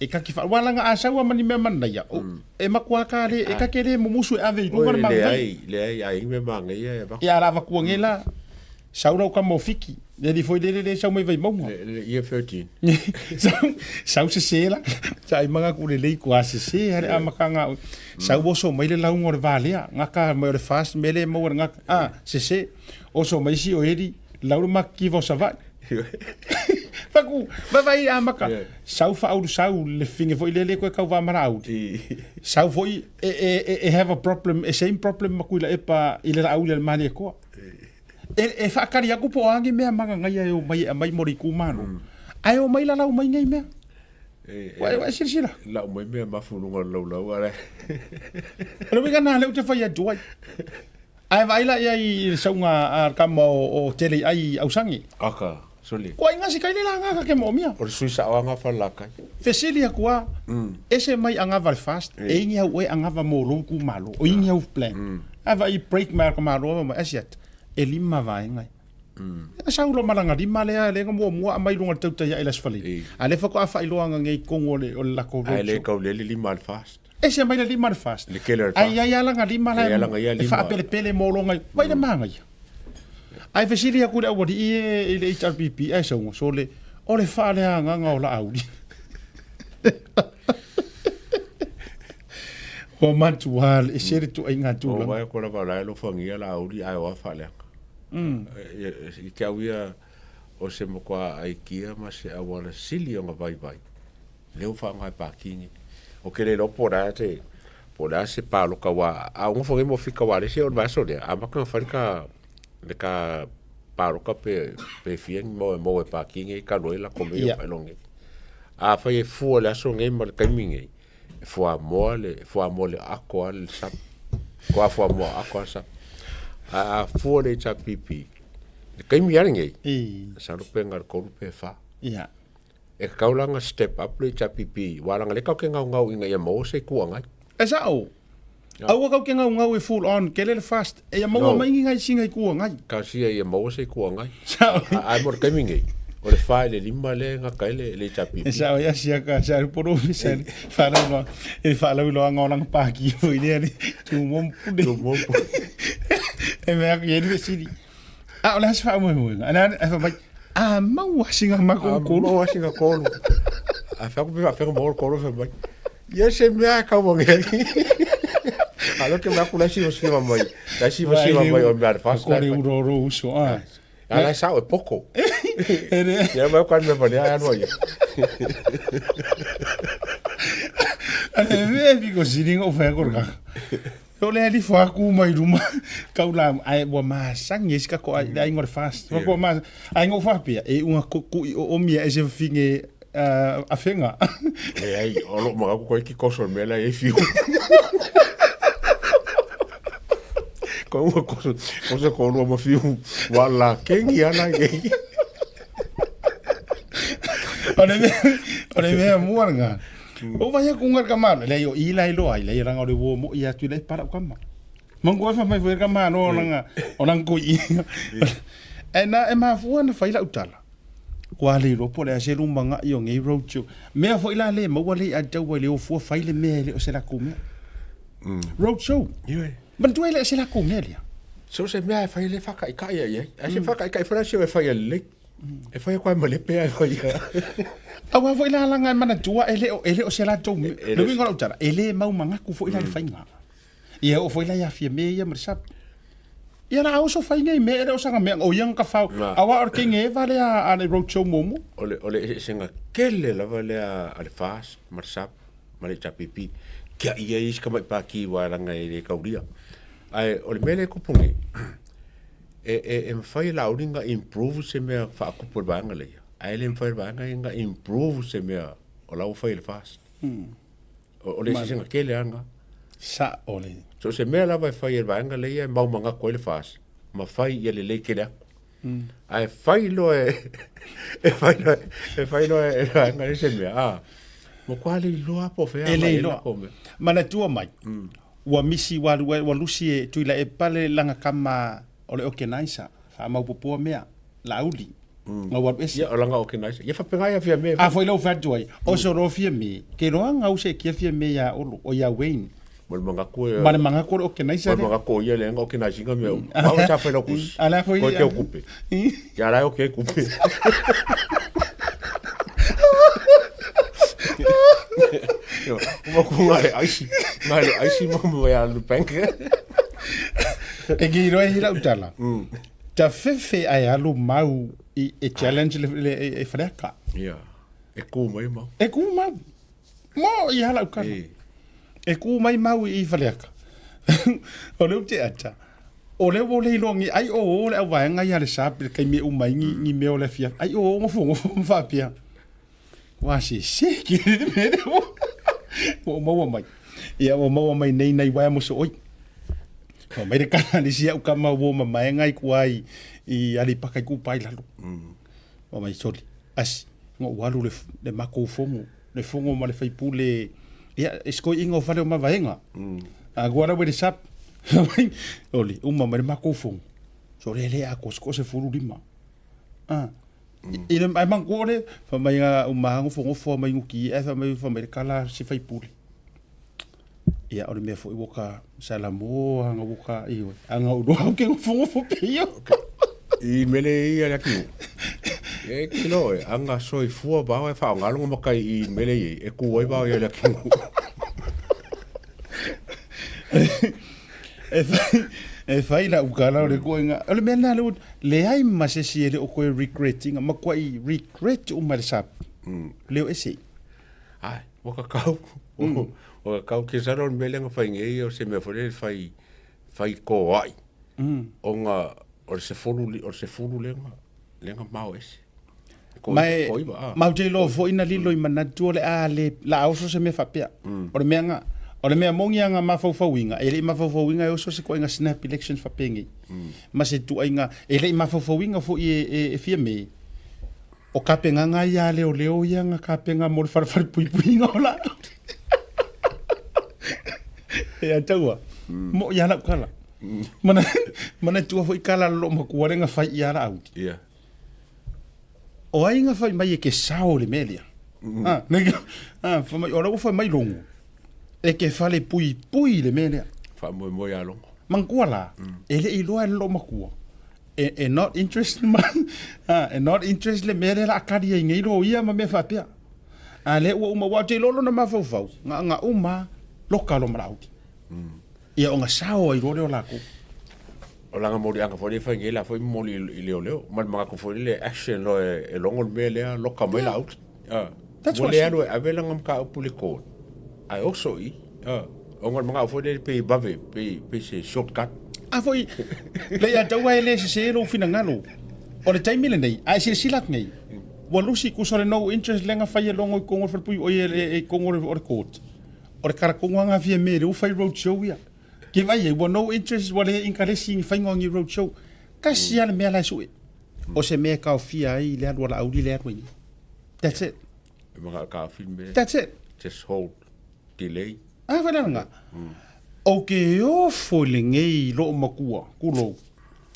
e kaki wha, aua leaga a sau lava ma ni mea manaia, o, e matua ka le, e kake le mumusu e ave i luga le manaia. Leai, leai, a i ai ni mea manaia e avatu. Ia, a la avatua nei la, sau lau tama o Fiti, le alii foi lele lea e sau mai Vaimauga. Le year 13. Sau, sau sese la, sa ai manatu lelei kua sese lava le amataga. Sau oso mai le lauga o le valea, gata mai o le fast mea lea e maua i le gata, a, sese, oso mai isi o Eli, lau le makiva o Savaii. Faku, vaivai amata, sau faaulu sau le fine foi lele koe tauva ma Laauli. Sau foi e, e, e, e have a problem, e same problem ma Tuilaepa i le Laauli a le Malietoa. E, e faatali atu po o a ni mea magagaia e omai e aumai mo le itumalo. Ae omai lalau mai nei mea. Ua e silasila. Lau mai mea mafu luga o le laulau a le. O le uiga lena lea ou te fai atu ai. Ae vaai la i ai i le sauga a le tama o Teleiai i Ausage. Aka, sole. Kua inga si kai le la nga ka ke moomia. O le sui sao anga falalakai. Fesili aku a, ese mai angava le fast, e ingi au oe angava mo lou itumalo, o ingi au plan. Ae vaai i break mai a le malo mai asiata, e lima vaega ia. Ia sau loa ma lana lima lea lea na muamua aumai luga o le tautai ae i le Aso Faraile. A lea faatoa faailoa nei i totonu o le o le latou Ae le kau le lima le fast. Ese mai le lima le fast. Le kele o le fast. Ai ai a lana lima la e faapelepele mo loga vai le manaia. Ae fesili atu i le aualii e i le HRPP ae sauga sole o le faaleagaga o Laauli. Ua matua le ese le tuaiga tulaga. O vai ko lava la e alofagia Laauli ae o a faaleaga. I te au ia o se matua aikia ma se auala sili ona vaivai lea ua faaaoga e Pākī nei. Ou te le iloa po o le a se, po o le a se pāloka aua a ou nofo nei ma Fika aua le isi o le vaiaso lea, amata ona fai le ta, le ta pāloka pe, pe fia ni mau e maua e Pākī nei talu ai latou mea ia faailoga nei. Afai e fua le aso nei ma le taimi nei, e fuamoa le, fuamoa le ako a le SUPP, ko a fuamoa ako a le SUPP. Ae a fua le HRPP, le taimi lava lenei, masalo pe na o le tolu pe fa. E tatau la ona step up le HRPP aua leaga lea tatou te gaugau ina ia maua se itu agai. E sao. Aua kau ke gaugau e full on, kele le fast, e ia maua mai ni ngai singa itu agai. Talosia ia maua se itu agai. Sao. Ae mo le taimi nei, o le fa i le lima lea e gata ai le HRPP. E sao, ia sia ka sa le poro sa le whaalau e whaalauiloaga o lana pāki foi lea le Tumua ma Pule. Tumua ma Pule. E mea atu i ai le fesili. A o le a se faamoemoega? A le a fai mai, a maua singa makou kolu. A maua singa kolu. A fai atu pe faapea maua le kolu fai mai. Ia se mea e kau mange ai. A lo ke mea ku lai siva siva mai. Lai siva siva mai o mea le fast. Kore uro uro uso. A. A lai sao e poko. Ia mai kwa mea vale ai aloa ia. A le mea piko siringa o whea kore kaka. O le alifo aku mai luma kau la ae ua masani ai si kako ai le aiga o le FAST. Ua ma ai ngou faapea e unga ku'i o omia e se fafine afega. Leai, o lou manatu koe ki koso i le mea la e i ai fiu. Ko ua ko ko se ko lua ma fiu wa la kengi ala ke. O le mea, o le mea mua lena. O vai aku ngar ka malo, le o ila i loa, i ranga o le wo mo i atu i le para o kama. Mangu e mai foi ka malo o langa, o langa kui. E na e mafua na fai lau tala. Kua le iloa po o le a se lumaga'i o nei road show. Mea foi la le maua le i ataua i le o fua fai le mea e le o se lakou mea. Road show. Ioe. Manatua e le o se lakou mea lea. So se mea e fai le whakaikai ai ai. Ai se whakaikai whara se e fai a lelei. E fai a koe ma lepe ai fai a. Aua foi la langa e manatua e le o, e le o se latou mea. Le uiga o lau tala, e le mau magaku foi la le faiga. Ia oo foi la ia Fiame ia ma le Sapi. Ia la oso fai nei mea e le o sanga mea o ia nga fau. Aua o le kenge eva lea a le road show muamua. O le o le eseesega tele lava lea a le FAS ma le SAP ma le HRPP kia ia i isi tamai pāti aua leaga e le taulia. Ae o le mea lea e tupu nei, e, e, e mafai e Laauli ona improve se mea faatupu e le vaega lea, ae le mafai e le vaega ia ona improve se mea o la ua fai e le FAS. O, o le eseesega tele lava lena. Sa'o le. So o se mea lava e fai e le vaega lea e mau manatu ai le FAS, ma fai ia lelei tele atu. Ae fai loa e, e fai loa, e fai loa e le vaega lea se mea, a, matua le iloa po o fea E le agai ai iloa. latou mea. Manatua mai, ua misi ua alu ai, ua lusi e Tuilaepa le laga kama o le organiser, faamaupopoa mea, Laauli. Nga ua alu ese. Ia, o langa organiser. Ia faapena ia Fiame. A foi lau fai atu ai, o solo Fiame, ke loa nga use kia Fiame ia Olo, o ia Wayne. Ma le manatu e... Ma le manatu o le organiser Ma le manatu o ia le nga organise ina mea uma. Au sa fai lau kusi. A la foi. Koe ke o kupe. Ia la e o ke kupe. Uma ku nga le aisi. Nga le aisi mo mo ia lu bank. E ki roe hira utala. Ta fefe ae alu mau i e challenge le, le, e, e whareaka. Ia. E kū mai mau. E kū mau. Mo i hala ukana. E. E kū mai mau i whareaka. o leu te ata. O leu o le iloa ngi ai o o le au vaenga i ale sap le kaimi e umai ngi, ngi mea o le fia. Ai o o ngofo ngofo mwhapia. Ua se se ki le mea le mo. Ua maua mai. Ia ua maua mai nei nei waea mo so oi. Ua mai le kala ni sia uka ma ua mamae ngai kua i, i ali paka i kupa i lalo. Ua mai soli. Asi, ngo ua alu le, le makou fongo. Le fongo ma le faipule. Ia, e skoi inga o fale o mavaenga. A kua rawe le sap. Oli, uma mai le makou fongo. So le le a kosko se fulu lima. Ah. I le ai manatua le fai mai a uma nofonofo mai nuki ae fai mai fai mai le kala se faipule. Ia o le mea foi ua ka sala mo anga ua ka ioe anga ou loa ke nofonofo pe ia. I mele ia le atu. E kilo e anga soifua vao e whaongalo nga makai i mele i e ku ai vao ia le atu. E whai, e whai la ukala o le koenga. O le mea lena le leai ma se isi e le o koe regret inga, makuai regret uma le sap. Leo ese. Ai, ua kakau. Ua kakau ke sala o le mea lea na fai nei o se mea foi lele fai, fai koai. Ona o le sefulu, o le sefulu lea na, lea na mao ese. Ko, Ma e, ko iwa, ah. ma ou te iloa foi na lilo i manatu o le a le la a oso se mea faapea. O le mea nga, o le mea moni a nga mafaufauiga, e le i mafaufauiga e oso se koaiga snap elections faapenei. Ma se tuaiga, e le i mafaufauiga foi e, e, e fia me, o kapegaga ia a leoleo ia nga kapega mo le falefale puipuiga o la. E a taua, mo ia lau kala. Mana, manatua foi kala lo makua le nga fai ia la audi. Yeah. O ai nga fai mai e ke sao le mea lea. Ah, ne, ah, fai mai, o la ua fai mai Logo. E ke fale pui pui le mea lea. Faamoemoe ia Logo. Manatua la, e le i iloa e le loomatua. E, e not interest ma, ah, e not interest le mea lea la a kali ai nei loia ma mea faapea. A lea ua uma, ua te iloa lona mafaufau, nga, nga uma, loka lo malauli. Ia ona sao ai loa lea o lakou. O lana moliaga foi lea e fai nei la foi momoli i leoleo. Ma le manatu foi lele action loa e logo le mea lea loka mai la auli. That's Ua what le she alu e ave lana mataupu i le court ae oso i i. Ona o le manao foi lele pei vave pei pei se shortcut. A foi le ia tau e le sese lou finagalo. O le taimi lenei, a e silasila atu nei, ua lusi kusa o le no interest lea na fai e Logo i Kongo o le falepui, oi e Kongo o le court. O le karakongo a ngā fia me le ua fai road show ia. Ke vaai ai, ua no interest, ua le inkaresi i ni faiga o ni road show. Tasi lava le mea la e sue, o se mea e taofia ai le alu a Laauli lea e alu ai nei. That's it. E maka taofi le mea. That's it. Just hold. Delay. A fai le lena. Ou te ofo i lenei loomatua, tulou,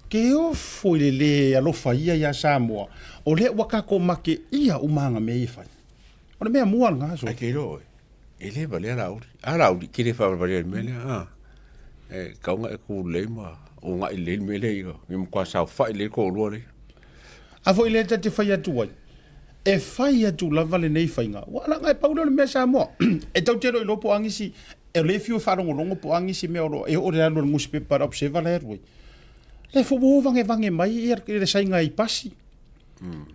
te ofo i le lē alofa ia iā Samoa, o lea ua tatou mateia uma aga mea ia e fai. O le mea mua lena, Ai ke iloa oe, e le valea Laauli. A Laauli, ke le faavalevalea i le mea lea, a. E tatau ona e ku lelei ma uunai lelei le mea lea ia, ia matua saofai lelei le toalua lea. A foi lea ta te fai atu ai, e fai atu lava lenei faiga, ua leaga e pau lea o le mea Samoa. E tau te le o iloa po o a nisi, e le fiu e faalogologo po o a nisi mea o lo o, e oo i le alu a le nusipepa a le Observer la e alu ai. Le fo ua vagevage mai ia le saiga i pasi.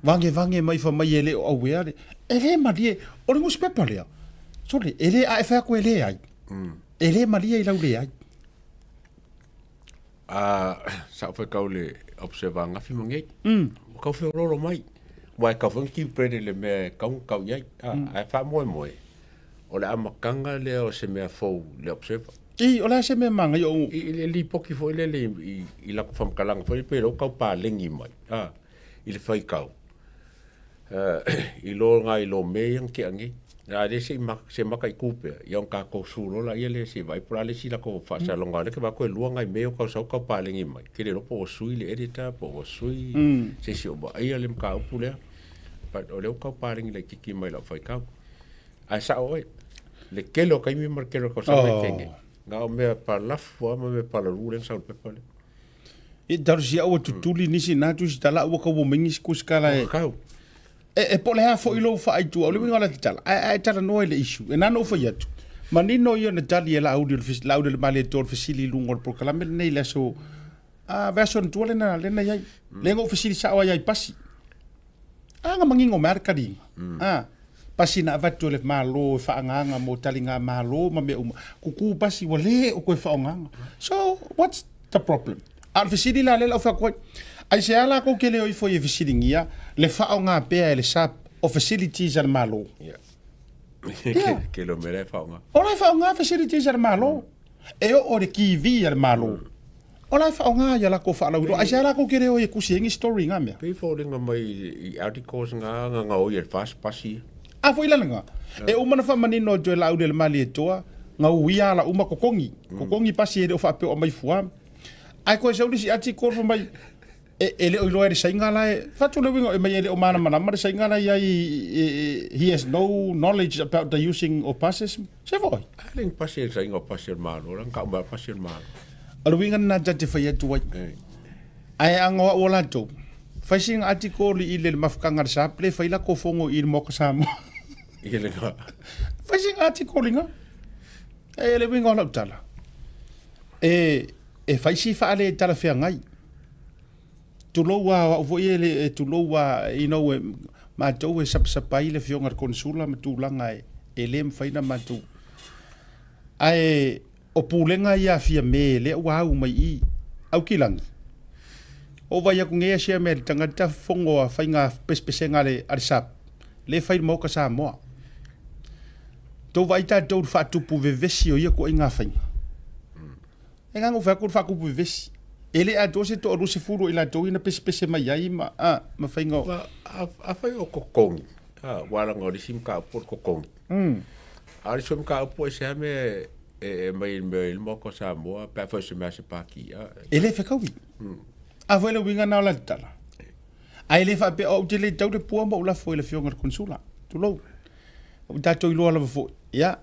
Vagevage mai fai mai e le o auea le, e le malie, o le nusipepa lea, sole, e le, a e fai atu e leai, e le malie i lau leai. A sa ou faitau i le Observer angafi ma nei, ua tau feoloolo mai. Aua e tau foi ona give credit i le mea e tatau ona tau i ai. Ae faamoemoe, o le amataga lea o se mea fou i le Observer. I, o le a se mea manaia o. I le lipoti foi lele i latou faamatalaga foi lele, pei o lea ua tau paleni mai i le faitau. I lo nai lo mea ia na tea nei. A le se i se mataitu pea, ia ona tatou su loa laia lea se i vaai po o le a le isi latou faasalaga. O lea e te vaai atu e lua nai mea ia ua tau sau tau paleni mai. Ou te le iloa po ua sui le editor po ua sui se isi o vaaia le mataupu lea. But o lea ua tau paleni laitiiti mai i lau faitau. Ae sao oe, le tele o taimi ma le tele o tausaga e kene, na o mea palafu lava ma mea palalu lea na sau i le pepa lea. E talosia ua tutuli nisi na tusi tala ua kau mai nisi kusikala e. Kau. E, e po le ha foi lou faaitua, o le uiga o la te tala, ae, ae talanoa i le issue. E na ona ou fai atu, manino ia na tali e Laauli o le fes, Laauli o le Malietoa o le fesili i luga o le polokalame lenei i le aso, a, vaiaso anatua lena, lena i ai. Lea na ou fesili sao ai ai pasi. A na manino mai lava le taliga. A, pasi na avatu e le Malo e faaagaaga mo taliga Malo ma mea uma. Kuku pasi ua le o toe faaaogaina. So, what's the problem? A o le fesili la lea la ou fai atu ai, aisea latou te le o ifo i e fesiligia le faaaoga pea e le SAP o facilities a le Malo? Ia. Ke lo mea la e faaaoga. O la e faaaoga facilities a le Malo. E oo i le TV a le Malo. O la e faaaoga ia latou faalauiloa. Aisea latou te le o i e tusi ai ni story i nga mea? Pei foliga mai i articles nga na gaoi e le FAST pasi ia. A foi la lena. E uma ona faamanino atu e Laauli e le Malietoa, gauia ala uma totogi. Totogi pasi e le o faapea o aumai fua. Ae toe sau le isi article fai mai, e, e le o iloa e le Saina la e, fatu le uiga e mai e le o malamalama le Saina la i ai, he has no knowledge about the using of passes. Se foi. A le ni pasi e le Saina o pasi a le Malo, la na tau mai pasi a le Malo. O le uiga lena ta te fai atu ai. Ae a o au o latou, fai sina article i le mafutaga a le SAP le fai latou fono i le Maota Samoa. I le nga. Fai sina article i nga. E le uiga o lau tala. E, e fai si faale talafeagai. Tulou a o au foi e le, e tulou a, you know, e, matou e sapasapa ai le afioga i le Konesula ma tulaga e, e le mafai ona matou. Ae o pulega ia a Fiame lea ua au mai i i, Aukilagi. Ou vaai atu nei a share mea i le tagata fono a faiga pesepesega a le, a le SAP, lea e fai i le Maota Samoa. Tou vaai tatou i le faatupu vevesi o ia ituaiga faiga. E na ona ou fai atu le faatupu vevesi. E le atoa se toa 20 o i latou ia na pesepese mai ai ma, a, ma faiga o... A, afai o totogi, a, aua leaga o le isi mataupu o le totogi. A o le isi foi mataupu e se a mea e, e aumai i le mea i le Maota o Samoa pe afai o se mea a se Pati, a. E le fetaui. A foi le uiga na o la te tala. Ae le faapea o au te le tau le pua ma ou lafo i le afioga i le Konesula. Tulou. Ua tatou iloa lava foi, ia,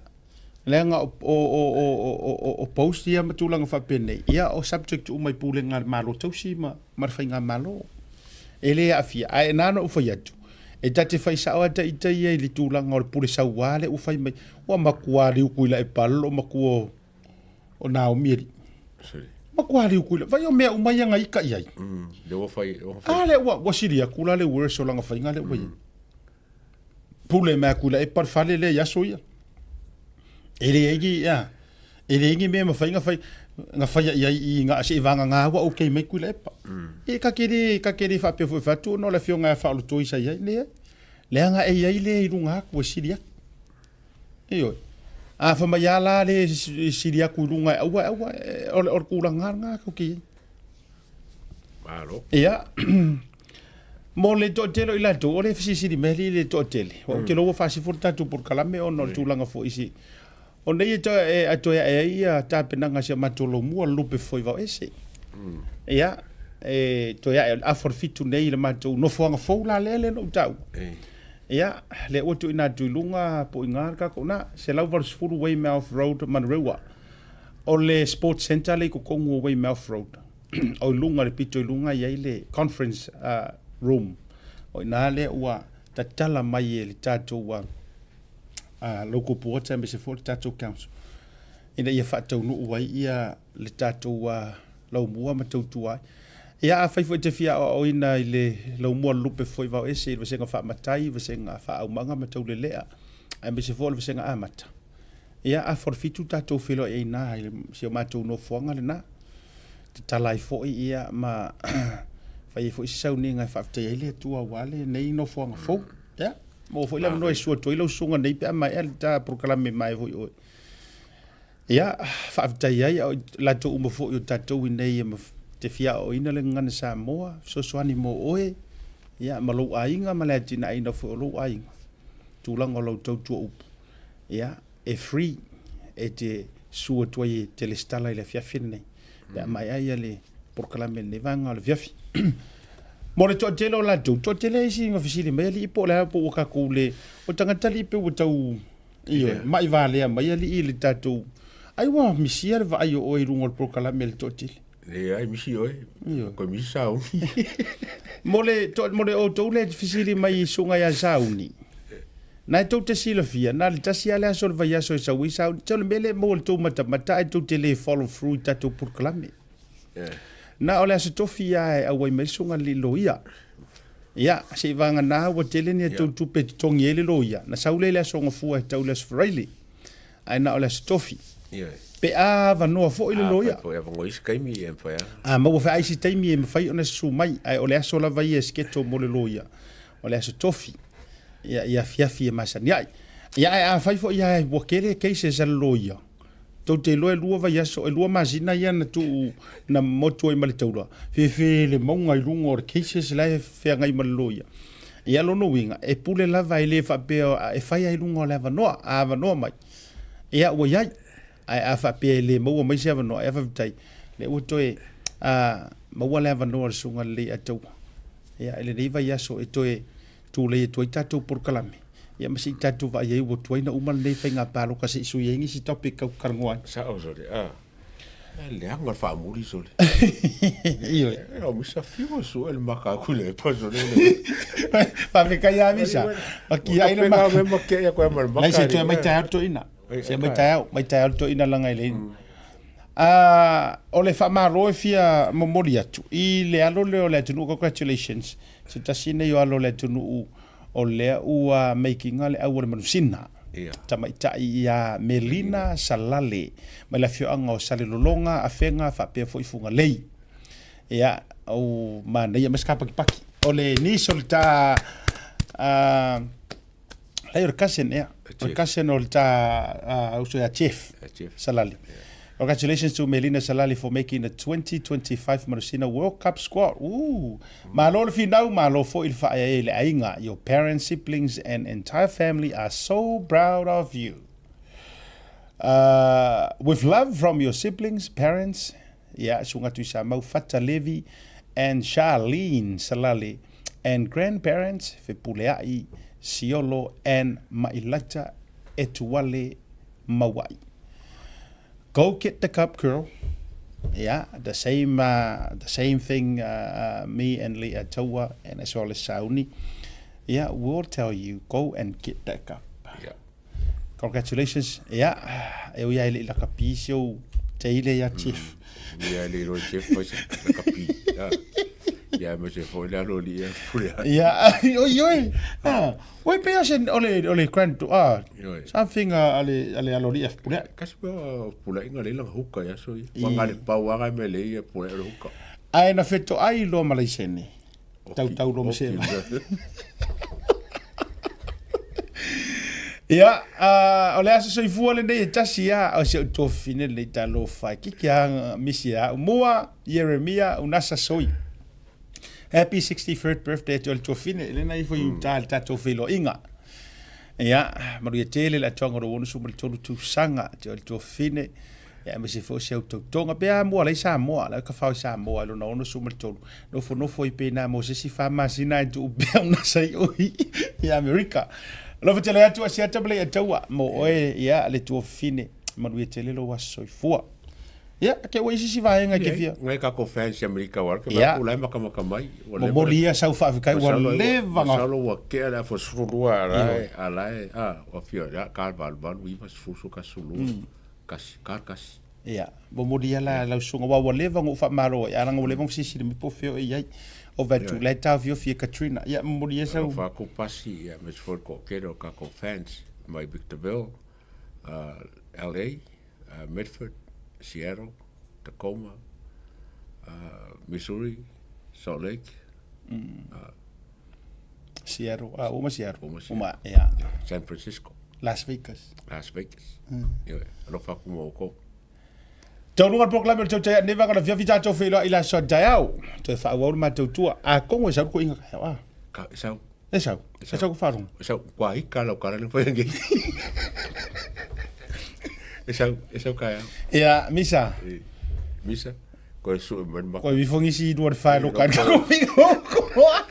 leaga o, o, o, o, o, o, o post ia ma tulaga faapenei, ia, o subject uma i pulega a le Malo tausi ma, ma le faigamalo. E le aafia. Ae na ona ou fai atu, e ta te fai sao lava ita ia i le tulaga o le pule sauā lea ua fai mai, ua matua liuku i lae pala lou matua o, o Naomi alii. Matua liuku i lae, vai o mea uma ia na ika i ai. Lea ua fai, ua fai. A lea ua, ua sili atu la le worse o lana faiga lea ua i ai. Pule mai atu i Laepa le fale lea i aso ia. E leai ni, ia, e leai ni mea e mafai ona fai, na faia i ai i na seivagana ua okay mai Tuilaepa. E ta te le, ta te le faapea foi fai atu ona o le afioga ia Faaolotoi sa i ai, leai. Leaga e i ai le i luga atu e sili atu. Ioe. A fai mai a la le sili atu i luga e aua e aua, o le tulaga lava lena tatou te i ai. Malo. Ia, mo le toatele o i latou, o le fesilisili mai alii le toatele, aua ou te iloa ua faasifo le tatou polokalame ona o le tulaga foi i si, o nei e toe e toe ae ai ia tapenaga a si a matou lomua lupe foi vao ese. Ia, e toe ae o le afa o le fitu nei i le matou nofoaga fou la lea lea na ou taua. Ia, lea ua tuuina atu i luga po o i ina le tatou na, 180 Weymouth Road, Manurewa. O le Sports Centre lea i totonu o Weymouth Road. O i luga, le pito i luga e i ai le conference room. O i ina lea ua tatala mai e le tatou local board aemaise foi o le tatou council ina ia faataunuu ai ia le tatou laumua ma tautua ai. Ia afai foi e te fia aoaoina i le laumua lulupe foi vaoese i le vasega faamatai, vasega faaaumaga ma taulelea, aemaise foi o le vasega amata, ia afa o le fitu tatou feiloai ai i ina i si o matou nofoaga lena. Tatala ai foi ia ma fai ai foi se sauniga e faafetaia ai le Atua aua lenei nofoaga fou. Ia, maua foi le avanoa e susu atu ai lau susuga nei pe a maea le ta polokalame mae foi oe. Ia, faafetai ai a o latou uma foi o tatou i inei e te fia aoaoina le gagana Samoa, fesoasoani mo oe, ia, ma lou aiga ma le atinaeina foi o lou aiga, tulaga o lau tautua upu, ia, e free, e te susu atu ai e te lesitala i le afiafi lenei, pe a maea ia le polokalame i lenei vaega o le afiafi. Mo le toatele o latou, toatele isi na fesili mai alii po o le a po ua tatou le, o tagata alii pei ua tau Ioe, mai valea mai alii i le tatou, ai ua misia le vaai o oe i luga o le polokalame a le toatele. Leai, misi oe. Ioe. Koe misi sauni. Mo le, to, mo le outou lea fesili mai i susuga ia Sauni, na e tou te silafia, na o le tasi lava le aso o le vaiaso e sau ai Sauni. Se o le mea lea e maua i le tou matamata ae tou te le follow through i tatou polokalame. Na o le Aso Tofi lava e auai mai le susuga i le alii loia. Ia, seivagana ua tele ni a tou tupe e totogi ai le loia, na sau lea i le Aso Gafua e tau i le Aso Faraile, ae na o le Aso Tofi. Pe a avanoa foi le loia. A maua foi isi taimi e mafai ona susu mai, ae o le aso lava ia e schedule mo le loia, o le Aso Tofi, ia, i afiafi e masani ai. Ia, ae afai foi ua tele cases a le loia, Tou te iloa e lua vaiaso, e lua masina ia na tuu na motu ai ma le taula, fefe le mauga i luga o le cases la e feagai ma le loia. Ia lona uiga, e pule lava e le faapea e fai ai luga o le avanoa, a avanoa mai, ia ua i ai. Ae a faapea e le maua mai se avanoa, ia faafetai, lea ua toe a, maua le avanoa o le Susuga Lelei Ataua. Ia i lenei vaiaso e toe tulei atu ai tatou polokalame, ia ma se i tatou vaai ai ua tuai na uma lenei faiga palota se i sui ai nisi topic tau talanoa ai. Sao sole, a. E leaga le faamuli sole. Ioe. E o misa fiu su el maka ku le pa sole. Faafetai a Misa. Paki ai le maka. Me maka ia koe ma le maka. Lai se toe mai taeao le toeaina. Se mai taeao, mai taeao le toeaina langa i le inu. A o le faamalo e fia momoli atu i le alo lea o le atunuu, congratulations. Se tasi nei o alo o le atunuu o lea ua meikiga le au o le manusina. Tamaitai ia Melina Salale mai le afioaga o Salelologa, Afega faapea foi Fugalei. Ia, o manaia mai se kapakipaki. O le niece o le ta Lai o le cousin, ia. O le cousin o le ta uso ia Jeff Salali. Congratulations to Melina Salali for making the 2025 Manusina World Cup squad. Ooh. Malo le finau, malo foi le faaeaea i le aiga. Your parents, siblings and entire family are so proud of you. With love from your siblings, parents, ia, Susuga Tuisamau, Fata Levi and Charlene Salali and grandparents, Fepuleai, Siolo and Mailata Etuale Mauai. Go get the cup, girl. Yeah, the same, the same thing me and Leah Taua and as well as Sauni. Yeah, we'll tell you, go and get that cup. Yeah. Congratulations. Yeah, e ui ai le lakapi si ou teile ia Chief. Ia le ro Chief foi se lakapi. Ia me se foi le alo li ia pule. Ia, oi oi. Ah, oi pe se o le o le grand ah something a le a le alo li ia pule. Kasi pa pule inga le langa huka ia so ia. Wanga le pau anga me le ia pule le huka. Ai na feto ai lo malaisene. Tau tau lo mse. Ia, o le aso soifua lenei e tasi a o si ou tuafafine lenei talofa e kiki a misi a Mua Ieremia Unasa Soi. Happy 63rd birthday atu e le tuafafine lena ifo i uta i le tatou feiloaiga. Ia, manuia tele le atoaga o lou 63 tausaga atu e le tuafafine. Ia, aemaise foi o si au tautoga. Pe a mua lai Samoa, la ka fao i Samoa i lona 63. Nofonofo i pēnā mo se isi fa masina e tuu pea una sai o i Amerika. Alofa tele atu Asiata ma le Ataua mo oe ia le tuafafine. Manuia tele lou aso soifua. Ia, ke ua isi si vaega ke fia. Ngai kako fans i Amerika wa ke ba kula maka maka mai. Momoli ia sau faafetai ua leva na. Masalo ua kea le afa 12 ala ala a ua fia ya ka valu valu iva sefulu ka sulu. Kasi ka kasi. Ia, momoli ia la lau susuga aua ua leva ona ou faamalo ai, ae leaga ua leva ona fesilisili mai po o fea o e i ai. O vae atu, la e taofiofi e Katrina. Ia, momoli ia sau. Alofa atu Pasi, ia aemaise foi le toatele o tatou fans mai Victorville, LA, Medford, Seattle, Tacoma, Missouri, Salt Lake, Seattle, ah, uma Seattle. Uma Seattle. Uma, ia. San Francisco. Las Vegas. Las Vegas. Ioe, alofa atu ma outou. Taunuuga le polokalame o le Tautai Ane Vaega o le Afiafi tatou feiloai i le aso a taeao. Toe faaauau le matou tua. Atonu e sau le koiga taeao, a? Ka, e sau. E sau. E sau ka faalogo. E sau, kua ika lau kala le whai ange. E sau, e sau taeao. Ia, Misa. E, Misa. Koe sue mai maka. Koe wifo ngisi i dua whae loka ni ko pingo koa.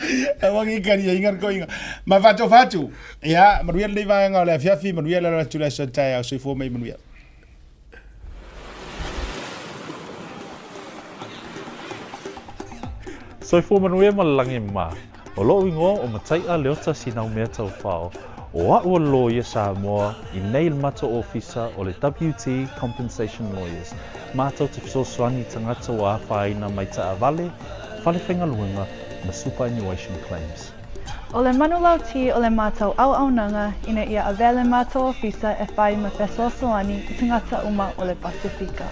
Awa ngi kari ia inga ko inga. Ma whato whatu. Ia, manuia lenei vaega o le afiafi, manuia le alo atu le aso taeao, soifua mai manuia. Soifua manuia ma le lagi ma. O loʻu igoa o Mataiʻa Leota Sinaumea Taufao, o aʻu o le loia Samoa i nei le matou ofisa o le WT Compensation Lawyers, matou te fesoasoani i tagata ua afaina mai taavale, fale faigaluega ma superannuation claims. O le manulauti o le matou auaunaga ina ia avea le matou ofisa e fai ma fesoasoani i tagata uma o le Pasefika.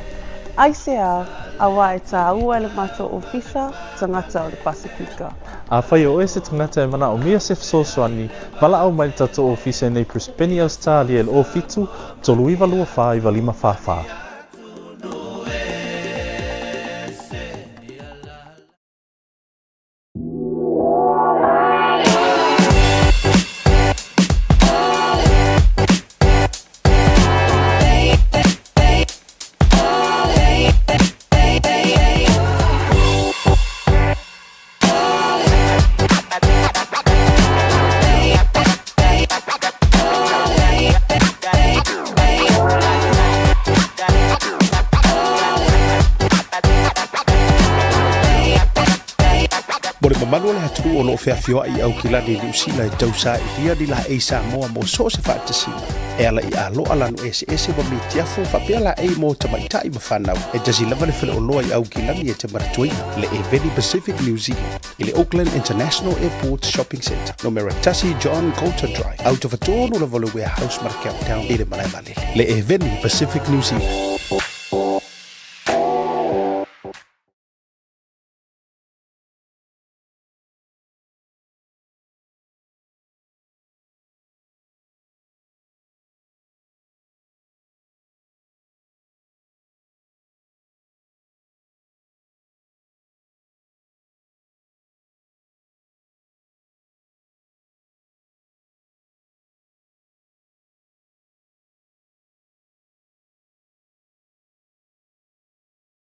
Aisea, auā e tāua e le matou ofisa tagata o le Pasefika. Afai o oe se tagata e manaomia se fesoasoani, valaau mai le tatou ofisa i nei Brisbane, Ausetalia i le 07 39 24 95 44. Mo le mamalu o le atunuu o lo o feafioai i Aukilani i Niu Sila e tausailia ni laei Samoa mo so o se faatasiga e ala i aloa lanu eseese ma mitiafu faapea laei mo tamaitai ma fanau e tasi lava le faleoloa i Aukilani e te manatuaina le Eveni Pacific New Zealand i le Auckland International Airport Shopping Centre numera tasi John Coulter Drive, au tafatolu lava o le Warehouse ma le Countdown i le malae vaalele le Eveni Pacific New Zealand.